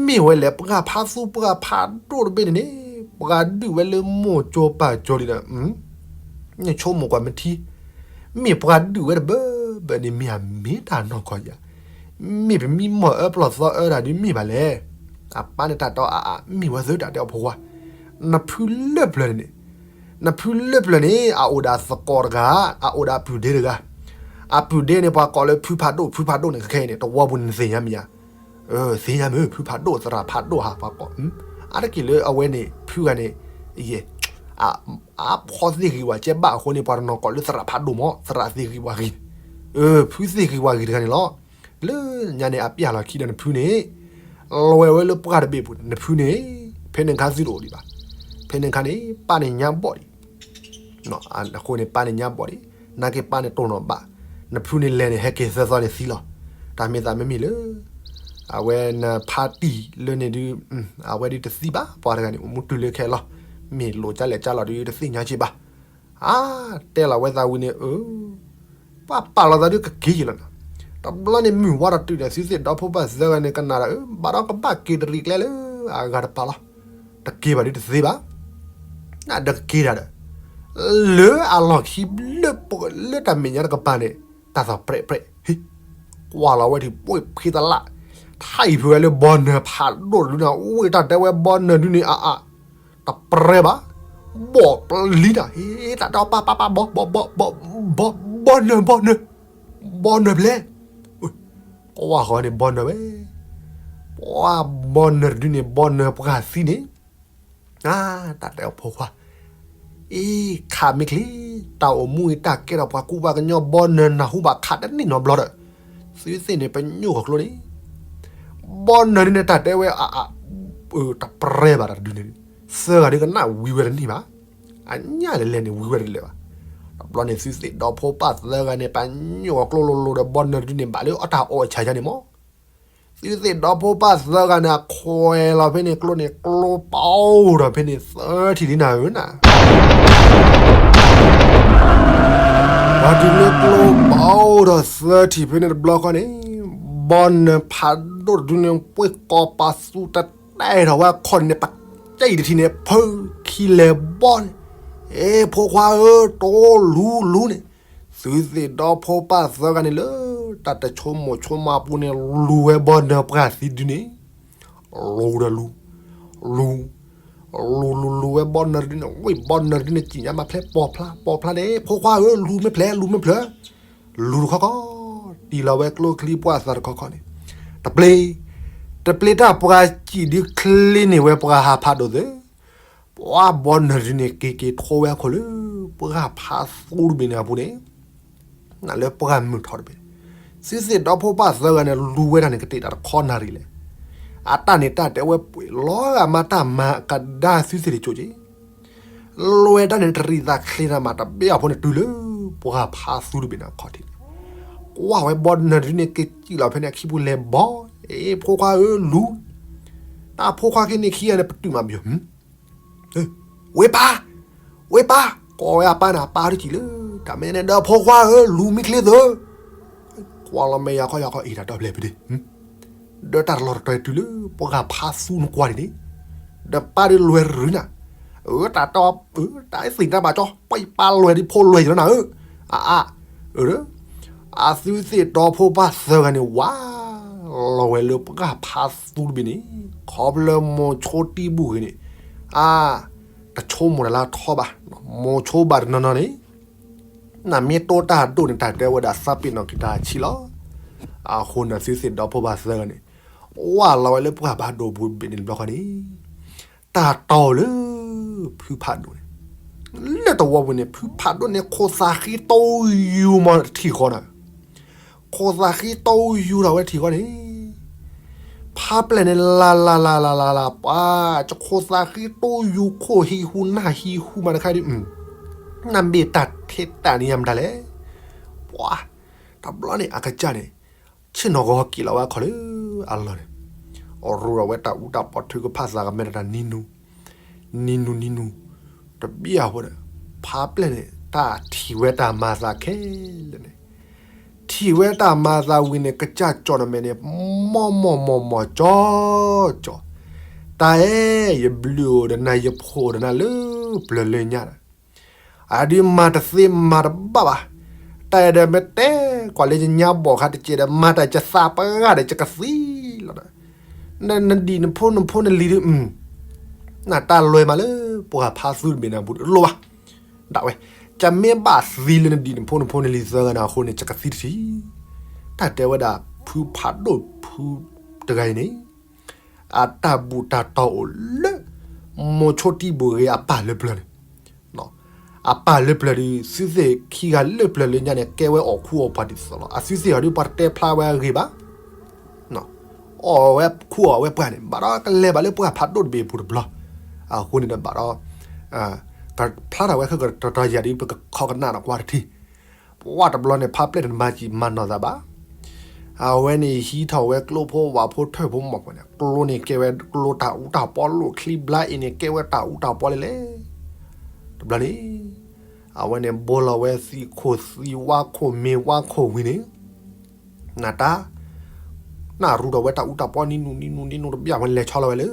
မ့ၢ်ဝဲလဲၣ် ပှၢ်ဖးသူပှၢ်ဖးဒိၣ်တဘ့ၣ်န့ၣ်န့ၣ် ပှၤဒုးဝဲလၢမိၢ်ကၠိပၢ်ကၠိလံဒီး နဆိကမိၣ်ကွၢ်မ့ၢ်ထံ မ့ၢ်ပှၤဒုးဝဲတဘၢဘၢန့ၣ်မ့ၢ်အမ့ၢ်တၢ်နီၢ်ကီၢ်ယၤ, မ့ၢ်ပမံမီၢ်အၢပျီၢ်သီအၢတၢ်ဒုးမ့ၢ်ဘၣ်လဲၣ်. အပၢ်န့ၣ်တၢ်တဲအီၤအါအါ မ့ၢ်ဝဲသုတၢ်တဲအီၤဖိခွါ, နဖုလၢပျၢၤန့ၣ်န့ၣ်, နဖုလၢပျၢၤန့ၣ် အအိၣ်ဒီးသကိးတဂၤ, အအိၣ်ဒီးအပုၢ်ဒ့တဂၤ, အပုၢ်ဒ့န့ၣ် ပှၤကိးလၢဖုဖးဒိၣ် ဖုဖးဒိၣ်န့ၣ် ခဲခဲအံၤန့ၣ် တဝီပူၤန့ၣ်နသ့ၣ်ညါမ့ၢ်ဧါ. သ့ၣ်ညါမ့ၢ် ဖုဖးဒိၣ် သရၣ်ဖးဒိၣ်ဟးပှၤကိး, အါတက့ၢ်လၢအဝဲန့ၣ် ဖုဂၤန့ၣ် ယဲၢ် အါဖီသ့ၣ်ဂ့ၤဝဲကဲဘၣ်အဃိန့ၣ် ပှၤတနီၤကိးလၢသရၣ်ဖးဒိၣ်မး သရၣ်သ့ၣ်ဂ့ၤဝဲဂ့ၤ, ဖုသ့ၣ်ဂ့ၤဝဲဂ့ၤတဂၤန့ၣ်လီၤ. လၢညါန့ၣ် အပျၢ်လီၤခံဒီးနဖုန့ၣ် လီၤဝဲလၢပှၢ်တဘ့ၣ်ပူၤ နဖုန့ၣ် ဖဲန့ၣ်အခါသုတအိၣ်ဒံးဘၣ်. ဖဲန့ၣ်အခါန့ၣ် ပၢ်န့ၣ်ညါဘီၣ်ဒံး အဃိန့ၣ် ပၢ်န့ၣ်ညါဘီၣ်ဒံး, နာ်က့ပၢ်န့ၣ်တိၢ်နီၣ်ဘၣ်, နဖုန့ၣ်လဲၤန့ၣ် ဟဲက့ၤသၢသီန့ၣ်သံလီၤ. တၢ်မ့ၢ်သးမ့မ့ၢ်လၢ အဝဲနဖါတံၢ်လၢန့ၣ်ဒုး အဝဲဒုးတသံဘၣ် ပှၤတဂၤန့ၣ် အိၣ်မူတုၤလၢခဲလီၤ. မ့ၢ်လိာ်ကလဲၣ်ကလီၤဒုးတသ့ၣ်ညါက့ဘၣ်. အါ တဲလီၤဝဲသးဝံၤန့ၣ် အၢ ပှၤပာ်လီၤသးဒုးကက့ၤယံၤလီၤနီၤ. တဘျီန့ၣ်မုၢ်ဝါဒီးတုၤဒီး သုသ့ၣ်ဒီဖိပၢ်သၢဂၤန့ၣ် ကနၣ်ဒီး အၢ ဘၣ်ဒီးကဘၣ်က့ၤတရံးကျဲလၢအဂၤတပၤလီၤ. တက့ၤဘၣ်ဒုးတသ့ဘၣ်. နဒီးကက့ၤတၢ်ဒီး လၢအလီၢ်ခံ လၢပလၢတၢ်မဲာ်ညါတကပၤန့ၣ် တၢ်သီၣ်ပြဲးပြဲး ဟ့ ကွၢ်လီၤဝဲဒၣ် ပှ့ၢ်ဖံသလၣ် ထါအံၤဖုဝဲလၢဘီနၢၤဖးဒိၣ်တဒုန့ၣ် ဝ့ၢ်တၢ်တဲဝဲဘီနၢၤဒုန့ၣ် အအါ တပြဲဘၣ်, ဘီၣ်ပျံၤတၢ် ဟ့ တၢ်တဲအီၤ ပၢ်ပၢ်ပၢ် ဘီ ဘီ ဘီ ဘီ ဘီနၢၤ ဘီနၢၤ ဘီနၢၤဖျဲး, ကွၢ်ဃီန့ၣ် ဘီနၢၤဝဲ, ပှၤဘီနၢၤတဒုန့ၣ် ဘီနၢၤပှၢ်သံန့ၣ် တၢ်တဲအီၤဖိခွါ, အ့ ခးမ့ၢ်ချ့, တၢ်အိၣ်မူအံၤ တၢ်ကဲထီၣ်ပှၤကူပှၤကညီ ဘီနၢၤနၢ်ဟူဘၣ်ခးတန့ၢ်နီတဘျီဒီး, သုသ့ၣ်န့ၣ် ပညိၣ်ဃီၤကျိန့ၣ်, ဘီနၢၤဒုန့ၣ် တၢ်တဲဝဲ အအါ တပြဲဘၣ်တၢ်တဒုန့ၣ်, သၢဂၤဒုကနၣ်ဝံၤဝဲတန့ၢ်ဘၣ်, အညၣ်လဲၤလဲၤန့ၣ် ဝံၤဝဲတလဲၤဘၣ်. တဘျီန့ၣ် သုသ့ၣ်ဒီဖိပၢ်သၢဂၤန့ၣ် ပညိၣ်ဃီၤကျိလိၤလိၤဒီး ဘီနၢၤဒုန့ၣ် ဘၣ်လၢအတၢ်အီၣ်အဆၢယါန့ၣ်မး သုသ့ၣ်ဒီဖိပၢ်သၢဂၤန့ၣ် အခွဲးလီၤဖဲန့ၣ်ကျိန့ၣ် ကျိပအိၣ်ဒီးဖဲန့ၣ်သၢထံၣ်လံနၤဧၢနၤ, ပှၤတုၤလၢကျိပအိၣ်ဒီးသၢထံၣ်ဖဲန့ၣ်တဘျီဃီန့ၣ်, ဘီနၢၤဖးဒိၣ်တဒုန့ၣ် ပှ့ၢ်ကီၤပာ်သူတတဲထီၣ်ဝဲအခီၣ်န့ၣ် ပကဲအံၤတထံၣ်န့ၣ် ဖုခံလဲၤဘီန့ၣ်, အ့ ဖိခွါဧၢ တိလူလူန့ၣ် သုသ့ၣ်ဒီဖိပၢ်သၢဂၤန့ၣ်လၢ တၢ်တဆိကမိၣ်ဆိကမးအပူၤန့ၣ် လူၤဝဲဘီနၢၤပှၢ်သံဒုန့ၣ်, လူၤဒီးလူၤ, လူၤ, လူၤလူၤလူၤဝဲဘီနၢၤတဒုန့ၣ်, ဝ့ၢ်ဘီနၢၤတဒုန့ၣ် စံၣ်ညါမၤဖျဲးပိာ်ဖျါပိာ်ဖျါန့ၣ် ဖိခွါဧၢ လူၤမ့ၢ်ဖျဲး လူၤမ့ၢ်ဖျဲး, လူၤတခီခီ, တံၢ်လီၤဝဲကျိချံပှၢ်သးတခီခီန့ၣ်, တပျ့ၤ, တပျ့ၤတၢ်ပှၤစံၣ်ဒုချ့န့ၢ်ဝဲပှၤဟးဖးဒိၣ်သ့ ပှၤဘီနၢၤတဒုန့ၣ် က့ၤက့ၤထိဝဲအခိၣ်လၢ ပှၢ်ဖးသူတဘ့ၣ်န့ၣ်အပူၤန့ၣ်, နလၢပှၢ်မုၢ်ထီၣ်တဘ့ၣ်, သုသ့ၣ်ဒီဖိပၢ်သၢဂၤန့ၣ် လူၤဝဲဒၣ်န့ၣ် ကတ့ၢ်တၢ်တခီနၣ်ရံၣ်လဲၣ်, အတၢ်န့ၣ်တၢ်တဲဝဲပှ့ၤလီၤဂာ်မး တၢ်မၤကဒါသုသ့ၣ်တကၠိၣ်က့ၤ, လွဲၢ်တၢ်န့ၣ် တရံးသးချ့တၢ်မး တဘ့ၣ်အဖိန့ၣ် တုၤလၢ ပှၢ်ဖးသူတဘ့ၣ်န့ၣ်အခီၣ်ထံးန့ၣ်, ကွၢ်ဝဲဘီနၢၤတဒုန့ၣ် က့ၤစံၣ်လီၤဖဲန့ၣ် အခံပူၤလဲၤဘီ, အ့ ဖိခွါဧၢ လူၤ, တၢ်ဖိခွါခံန့ၣ်ခံဂၤန့ၣ် ပတုာ်မးပယီၤ ဝ့ၢ်ပၢ်, ဝ့ၢ်ပၢ်, ကိးဝဲအပၢ်န့ၣ် အပၢ်တစံးလၢ တၢ်မ့ၢ်န့ၣ်ဒီး ဖိခွါဧၢ လူၤမ့ၢ်ချ့သၢ, ကွၢ်လီၤမဲာ်ယၤခီယၤခီ အ့ တၢ်ဒီဖျၢၣ်ဖဲဒ့ၣ်, ဒီးတၢ်တလီၢ်တတီၤတုၤလၢ ပှၢ်ဖးသူနကွၢ်ဒ်န့ၣ်, ဒီးပၢ်ဒုးလွဲၢ်ရူၤနၤ, အၢ တၢ်တီ, တၢ်သ့ၣ်တၢ်ဘၣ်ကၠီ ပၢ်ပၢ်လွဲၢ်ဒ်ဖိလွဲၢ်ယၤလီၤနၤဧၢ, အအါ, အၢ အသုသ့ၣ်ဒီဖိပၢ်သၢဂၤန့ၣ် ဝးလီၤဝဲလၢပှၢ်ဖးသူတဘ့ၣ်န့ၣ်, ခီဖျိမိၤဆိတံၢ်ဘူၣ်ဂ့ၤန့ၣ်, အါ, တဆိကမိၣ်တၢ်လၢထီဘၣ်, မိၤဆိဘၣ်တနီၤနီၤန့ၣ်, နမ့ၢ်တိၢ်တၢ်ဒိၣ်န့ၣ် တၢ်တဲဝဲဒၣ်သးပ့ၤနီၣ်က့ၤတၢ်ဆံးလီၤ. အဃိန့ၣ်သုသ့ၣ်ဒီဖိပၢ်သၢဂၤန့ၣ်, ဝးလီၤဝဲလၢပှၢ်ဖးဒိၣ်ပူၤတဘ့ၣ်န့ၣ်တဘျီဃီန့ၣ် တၢ်တီလၢ ဖုဖးဒိၣ်န့ၣ်, လၢတဝီပူၤန့ၣ် ဖုဖးဒိၣ်န့ၣ် ခိၣ်သးဃံတိယူၤမးတထံၣ်ဃီနၤ, ခိၣ်သးဃံတိယူၤထီၣ်ဝဲတထံၣ်ဃီန့ၣ်, ဖးပျဲၢ်န့ၣ် လၤလၤလၤလၤလၤလၤ ပှၤ ကခိၣ်သးဃံတိယူၤ ခိၣ်ဟံးဟူနၢ်ဟံးဟူမးတခါဒ်, နဘ့ၣ်တၢ်ထဲတၢ်န့ၣ်ယမတၤလဲၣ်, ပှၤ, တဘျီန့ၣ် အကစၢ်န့ၣ် ဆ့ၣ်နီၤဂီၤက့ၤလီၤဝဲအခီၣ်လၢအလီၢ်န့ၣ်, အရိၤဒီးဝဲတၢ်အူတၢ်ပီၣ်ထုကဖၣ်သးကမဲထီၣ်တၢ်နံၤနူၤ, နံၤနူၤနံၤနူၤ, တဘျီအဃိဒီး ဖးပျဲၢ်န့ၣ် တၢ်ထံၣ်ဝဲတၢ်မၤသးခဲလၢာ်န့ၣ်, ထံၣ်ဝဲတၢ်မၤသးဝံၤန့ၣ် ကစၢ်ကၠီၣ်နီၢ်မဲာ်န့ၣ် မီၢ်မီၢ်မီၢ်မီၢ်ကၠီကၠီ, တၢ်အဲၣ် ယဘျုးအိၣ်ဒီးနၤ ယဖှိၣ်ဒီးနၤလၢပျၢၤလၢညါဒီး အဒုးမၤတသ့မၤတဘၣ်ဘၣ်, တၢ်အဲၣ်ဒီးမ့ၢ်တဲကွၢ်လၢယညါဘီၣ်ခါတက့ၢ်ဒီး မၤတၢ်ယသးပှၢ်ဒီးယကသံလီၤဒီး, နဒံၣ်နဖိနဖိနလံၤဒုး, နတၢ်လွဲမးလၢပှၢ်ဖးသူတဘ့ၣ်န့ၣ်အပူၤတလိၣ်ဘၣ်, ဒၣ်ဝဲ, ယမ့ၢ်ဘၣ်သံလၢနဒံၣ်နဖိနဖိနလံၤသၢဂၤန့ၣ်အဃိန့ၣ် ယကသံတထံၣ်, တၢ်တဲဝဲဒၣ် ဖုဖးဒိၣ်ဖု တဂၤအံၤန့ၣ် အတၢ်ဘူၣ်တၢ်တီၤအိၣ်လၢ မိၤဆိတံဘူၣ်ဂ့ၤအပၢ်လၢပျၢၤန့ၣ်, အပၢ်လၢပျၢၤဒီး သုသ့ၣ်ခံဂၤလၢပျၢၤလၢညါန့ၣ် ကဲဝဲအီၣ်ခူအီၣ်ပှၢ်ဒ်သိးလီၤ. အသုသ့ၣ်အီၤဒီး ပှၤတတဲဖျါဝဲအဂ့ၢ်ဘၣ်. အီၣ်ဝဲခူအီၣ်ဝဲပှၢ်န့ၣ် ဘၣ်ဒီးကလဲၤဘၣ်လၢပှၢ်ဖးဒိၣ်တဘ့ၣ်အပူၤတဘျီ, အဃိန့ၣ်ဒီးဘၣ်ဒီး ကဖျါထီၣ်ဝဲခဲကတီၤယၤဒီး ပကခိးကနၣ်ဒီးကွၢ်တထံၣ်. ပှၢ်တဘျီန့ၣ် ဖါပျဲၢ်န့ၣ်မၤစံၣ်မၤနီၢ်သးဘၣ်. အဝဲန့ၣ်ဟံးထီၣ်ဝဲကျိဖိဝၣ်ဖိထၢၣ်ဖိမီၢ်ဖိန့ၣ် ကျိန့ၣ်ကဲဝဲကျိတၢ်အူတၢ်ပီလိာ်ချံဘျါအံၤန့ၣ် ကဲဝဲတၢ်အူတၢ်ပီလဲၣ်လဲၣ်. တဘျီန့ၣ် အဝဲန့ၣ်ဘိလီၤဝဲသံးခိၣ်သံးဝါခိၣ်မ့ၤဝါခိၣ်ဝံၤန့ၣ် နတၢ် နရူဒီးဝဲတၢ်အူတၢ်ပီနံၤနူနံၤနူနံၤနူတဘျီ အဝဲလဲၤဆီလီၤဝဲလၢ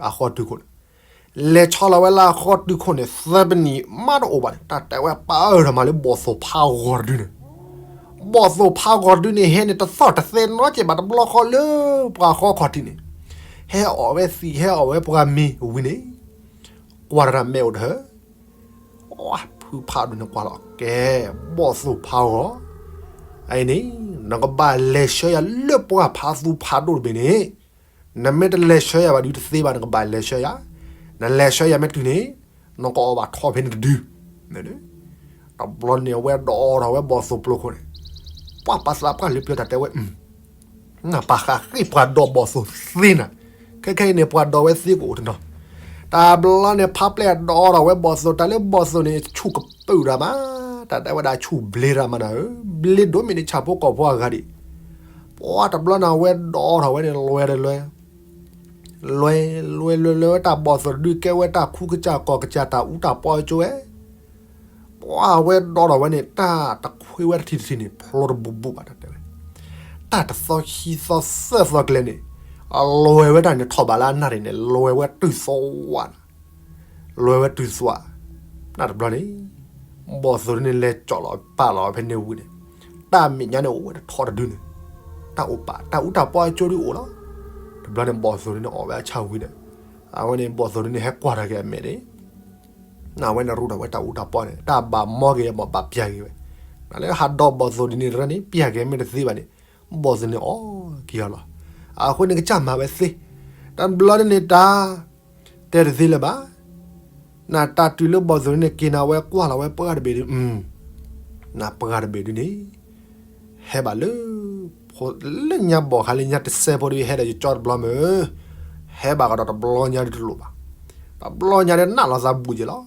အဃီတုၤခိၣ်န့ၣ်, လဲၤဆီလီၤဝဲလၢအဃီတုၤခိၣ်န့ၣ် သၢပနံၣ်မးတအိၣ်ဘၣ်န့ၣ် တၢ်တဲဝဲပာ်အၢၣ်ထီၣ်မးလၢဘီၣ်သိၣ်ဖးဂီၤတဒုန့ၣ်, ဘီၣ်သိၣ်ဖးဂီၤတဒုန့ၣ် ဟဲန့ၣ်တသီၣ်တသဲနီကဲးဘၣ်တဘျီဃီလၢ ပှၤဃီခီၣ်ထံးန့ၣ်, ဟဲအီၣ်ဝဲသံး ဟဲအီၣ်ဝဲပှၤမ့ၤဝံၤန့ၣ်, ကွၢ်တၢ်မဲာ်အိၣ်တဟၢ ဖုဖးဒိၣ်န့ၣ်ကွၢ်လီၤ ကဲ ဘီၣ်သိၣ်ဖးဂီၤ, အအံၤန့ၣ် နကဘၣ်လဲၤဆှၢယၤလၢပှၢ်ဖးသူဖးဒိၣ်တဘ့ၣ်န့ၣ်, နမ့ၢ်တလဲၤဆှၢယၤဘၣ်ဒုးတသ့ဘၣ် နကဘၣ်လဲၤဆှၢယၤ, နလဲၤဆှၢယၤမ့ၢ်တုၤန့ၣ်, နကအီၣ်ဘၣ်ထီၣ်ဖဲန့ၣ်တဒု, တဘျီန့ၣ် အဝဲဒိးထီၣ်ဝဲဘီၣ်သိၣ်ပျိခိၣ်န့ၣ်, ပှၢ်ပှၤသးပှၢ်လၢပျၢၤတၢ်တဲဝဲ နပာ်ဃးဃ့ၢ်ပှၤဒိးဘီၣ်သိၣ်သ့နၤ, ခဲခဲအံၤန့ၣ် ပှၤဒိးဝဲသ့ကအိၣ်တနီၤ, တဘျီန့ၣ် ဖါပျဲၢ်ဒိးထီၣ်ဝဲဘီၣ်သိၣ် တၢ်လၢဘီၣ်သိၣ်န့ၣ် ဆူၣ်ကပုာ်တၢ်မး, တၢ်တဲဝဲဒၣ်ဆူၣ်ဘျ့တၢ်မးနၤဧၢ, ဘျ့ဒိၣ်မ့ၢ်န့ၣ် ဆၣ်ဖိကီၢ်ဖိအဂၤဒံး, ပှၢ်တဘျီန့ၣ် အဝဲဒိးထီၣ်ဝဲန့ၣ် လွဲတလွဲ လွဲ လွဲ လွဲ လွဲဝဲတၢ်ဘီၣ်သိၣ်တဒု ကဲဝဲတၢ်ခူကစၢ်ကီၢ်ကစၢ် တၢ်အူတၢ်ပီအကၠိဝဲ, ပှၢ်ဝဲဒိးထီၣ်ဝဲန့ၣ် တၢ်တခွ့ဝဲတထံၣ်တထံၣ်န့ၣ် ဖျိတဘူးဘူးဘၣ် တၢ်တဲဝဲ, တၢ်တသီခံသီသၢသီကျဲန့ၣ်, အလွဲဝဲတၢ်န့ၣ်ထီၣ်ဘးလၢအနၢ်ရံၣ်န့ၣ် လွဲဝဲတုၤသွါနၤ, လွဲဝဲတုၤသွါ, နတဘျီန့ၣ် ဘီၣ်သိၣ်ဒုန့ၣ်လဲၤကၠီၣ်လီၤပာ်လီၤဖဲန့ၣ်ဝံၤန့ၣ်, တၢ်မဲာ်ညါန့ၣ်အိၣ်ဝဲတထီၣ်တဒုန့ၣ်, တၢ်အိၣ်ပာ် တၢ်အူတၢ်ပီအကၠိဒုအိၣ်လီၤ, တဘျီန့ၣ် ဘီၣ်သိၣ်ဒုန့ၣ်အီၣ်ဝဲအဆၣ်ဝံၤဒီး, အဝဲန့ၣ် ဘီၣ်သိၣ်ဒုန့ၣ် ဟဲကွၢ်ထီၣ်က့ၤအမဲာ်န့ၣ်, နဝဲန့ၣ်ရူဒီးဝဲတၢ်အူတၢ်ပီန့ၣ် တၢ်ဘၣ်မီက့ၤအမး ဘၣ်ပျၢ်က့ၤဝဲ, နလၢဟးဒိးဘီၣ်သိၣ်ဒ်န့ၣ်တရၢန့ၣ် ပျၢ်က့ၤမ့ၢ်တသ့ဘၣ်န့ၣ်, ဘီၣ်သိၣ်န့ၣ်အီၣ်က့ၤအီၤလီၤ, အဃိန့ၣ်ကစၢ်မၤဝဲသ့, တဘျီန့ၣ်န့ၣ်တၢ် တဲတသ့လၢၤဘၣ်, နတၢ်တုၤလၢဘီၣ်သိၣ်ဒုန့ၣ်က့ၤနၤဝဲကွၢ်လီၤဝဲပှၢ်တဘ့ၣ်ဒု, နပှၢ်တဘ့ၣ်ဒုန့ၣ် ဟဲဘၣ်လၢ လၢညါဘီၣ်ဃးလၢညါတစဲးဖိဒု ဟဲဒီးယကၠီတဘျီမ့ၢ်, ဟဲဘၣ်ကဒီးတဘျီညါဒုတလိၣ်ဘၣ်, တဘျီညါဒုနးလီၤသးဘူးက့ၤလီၤ,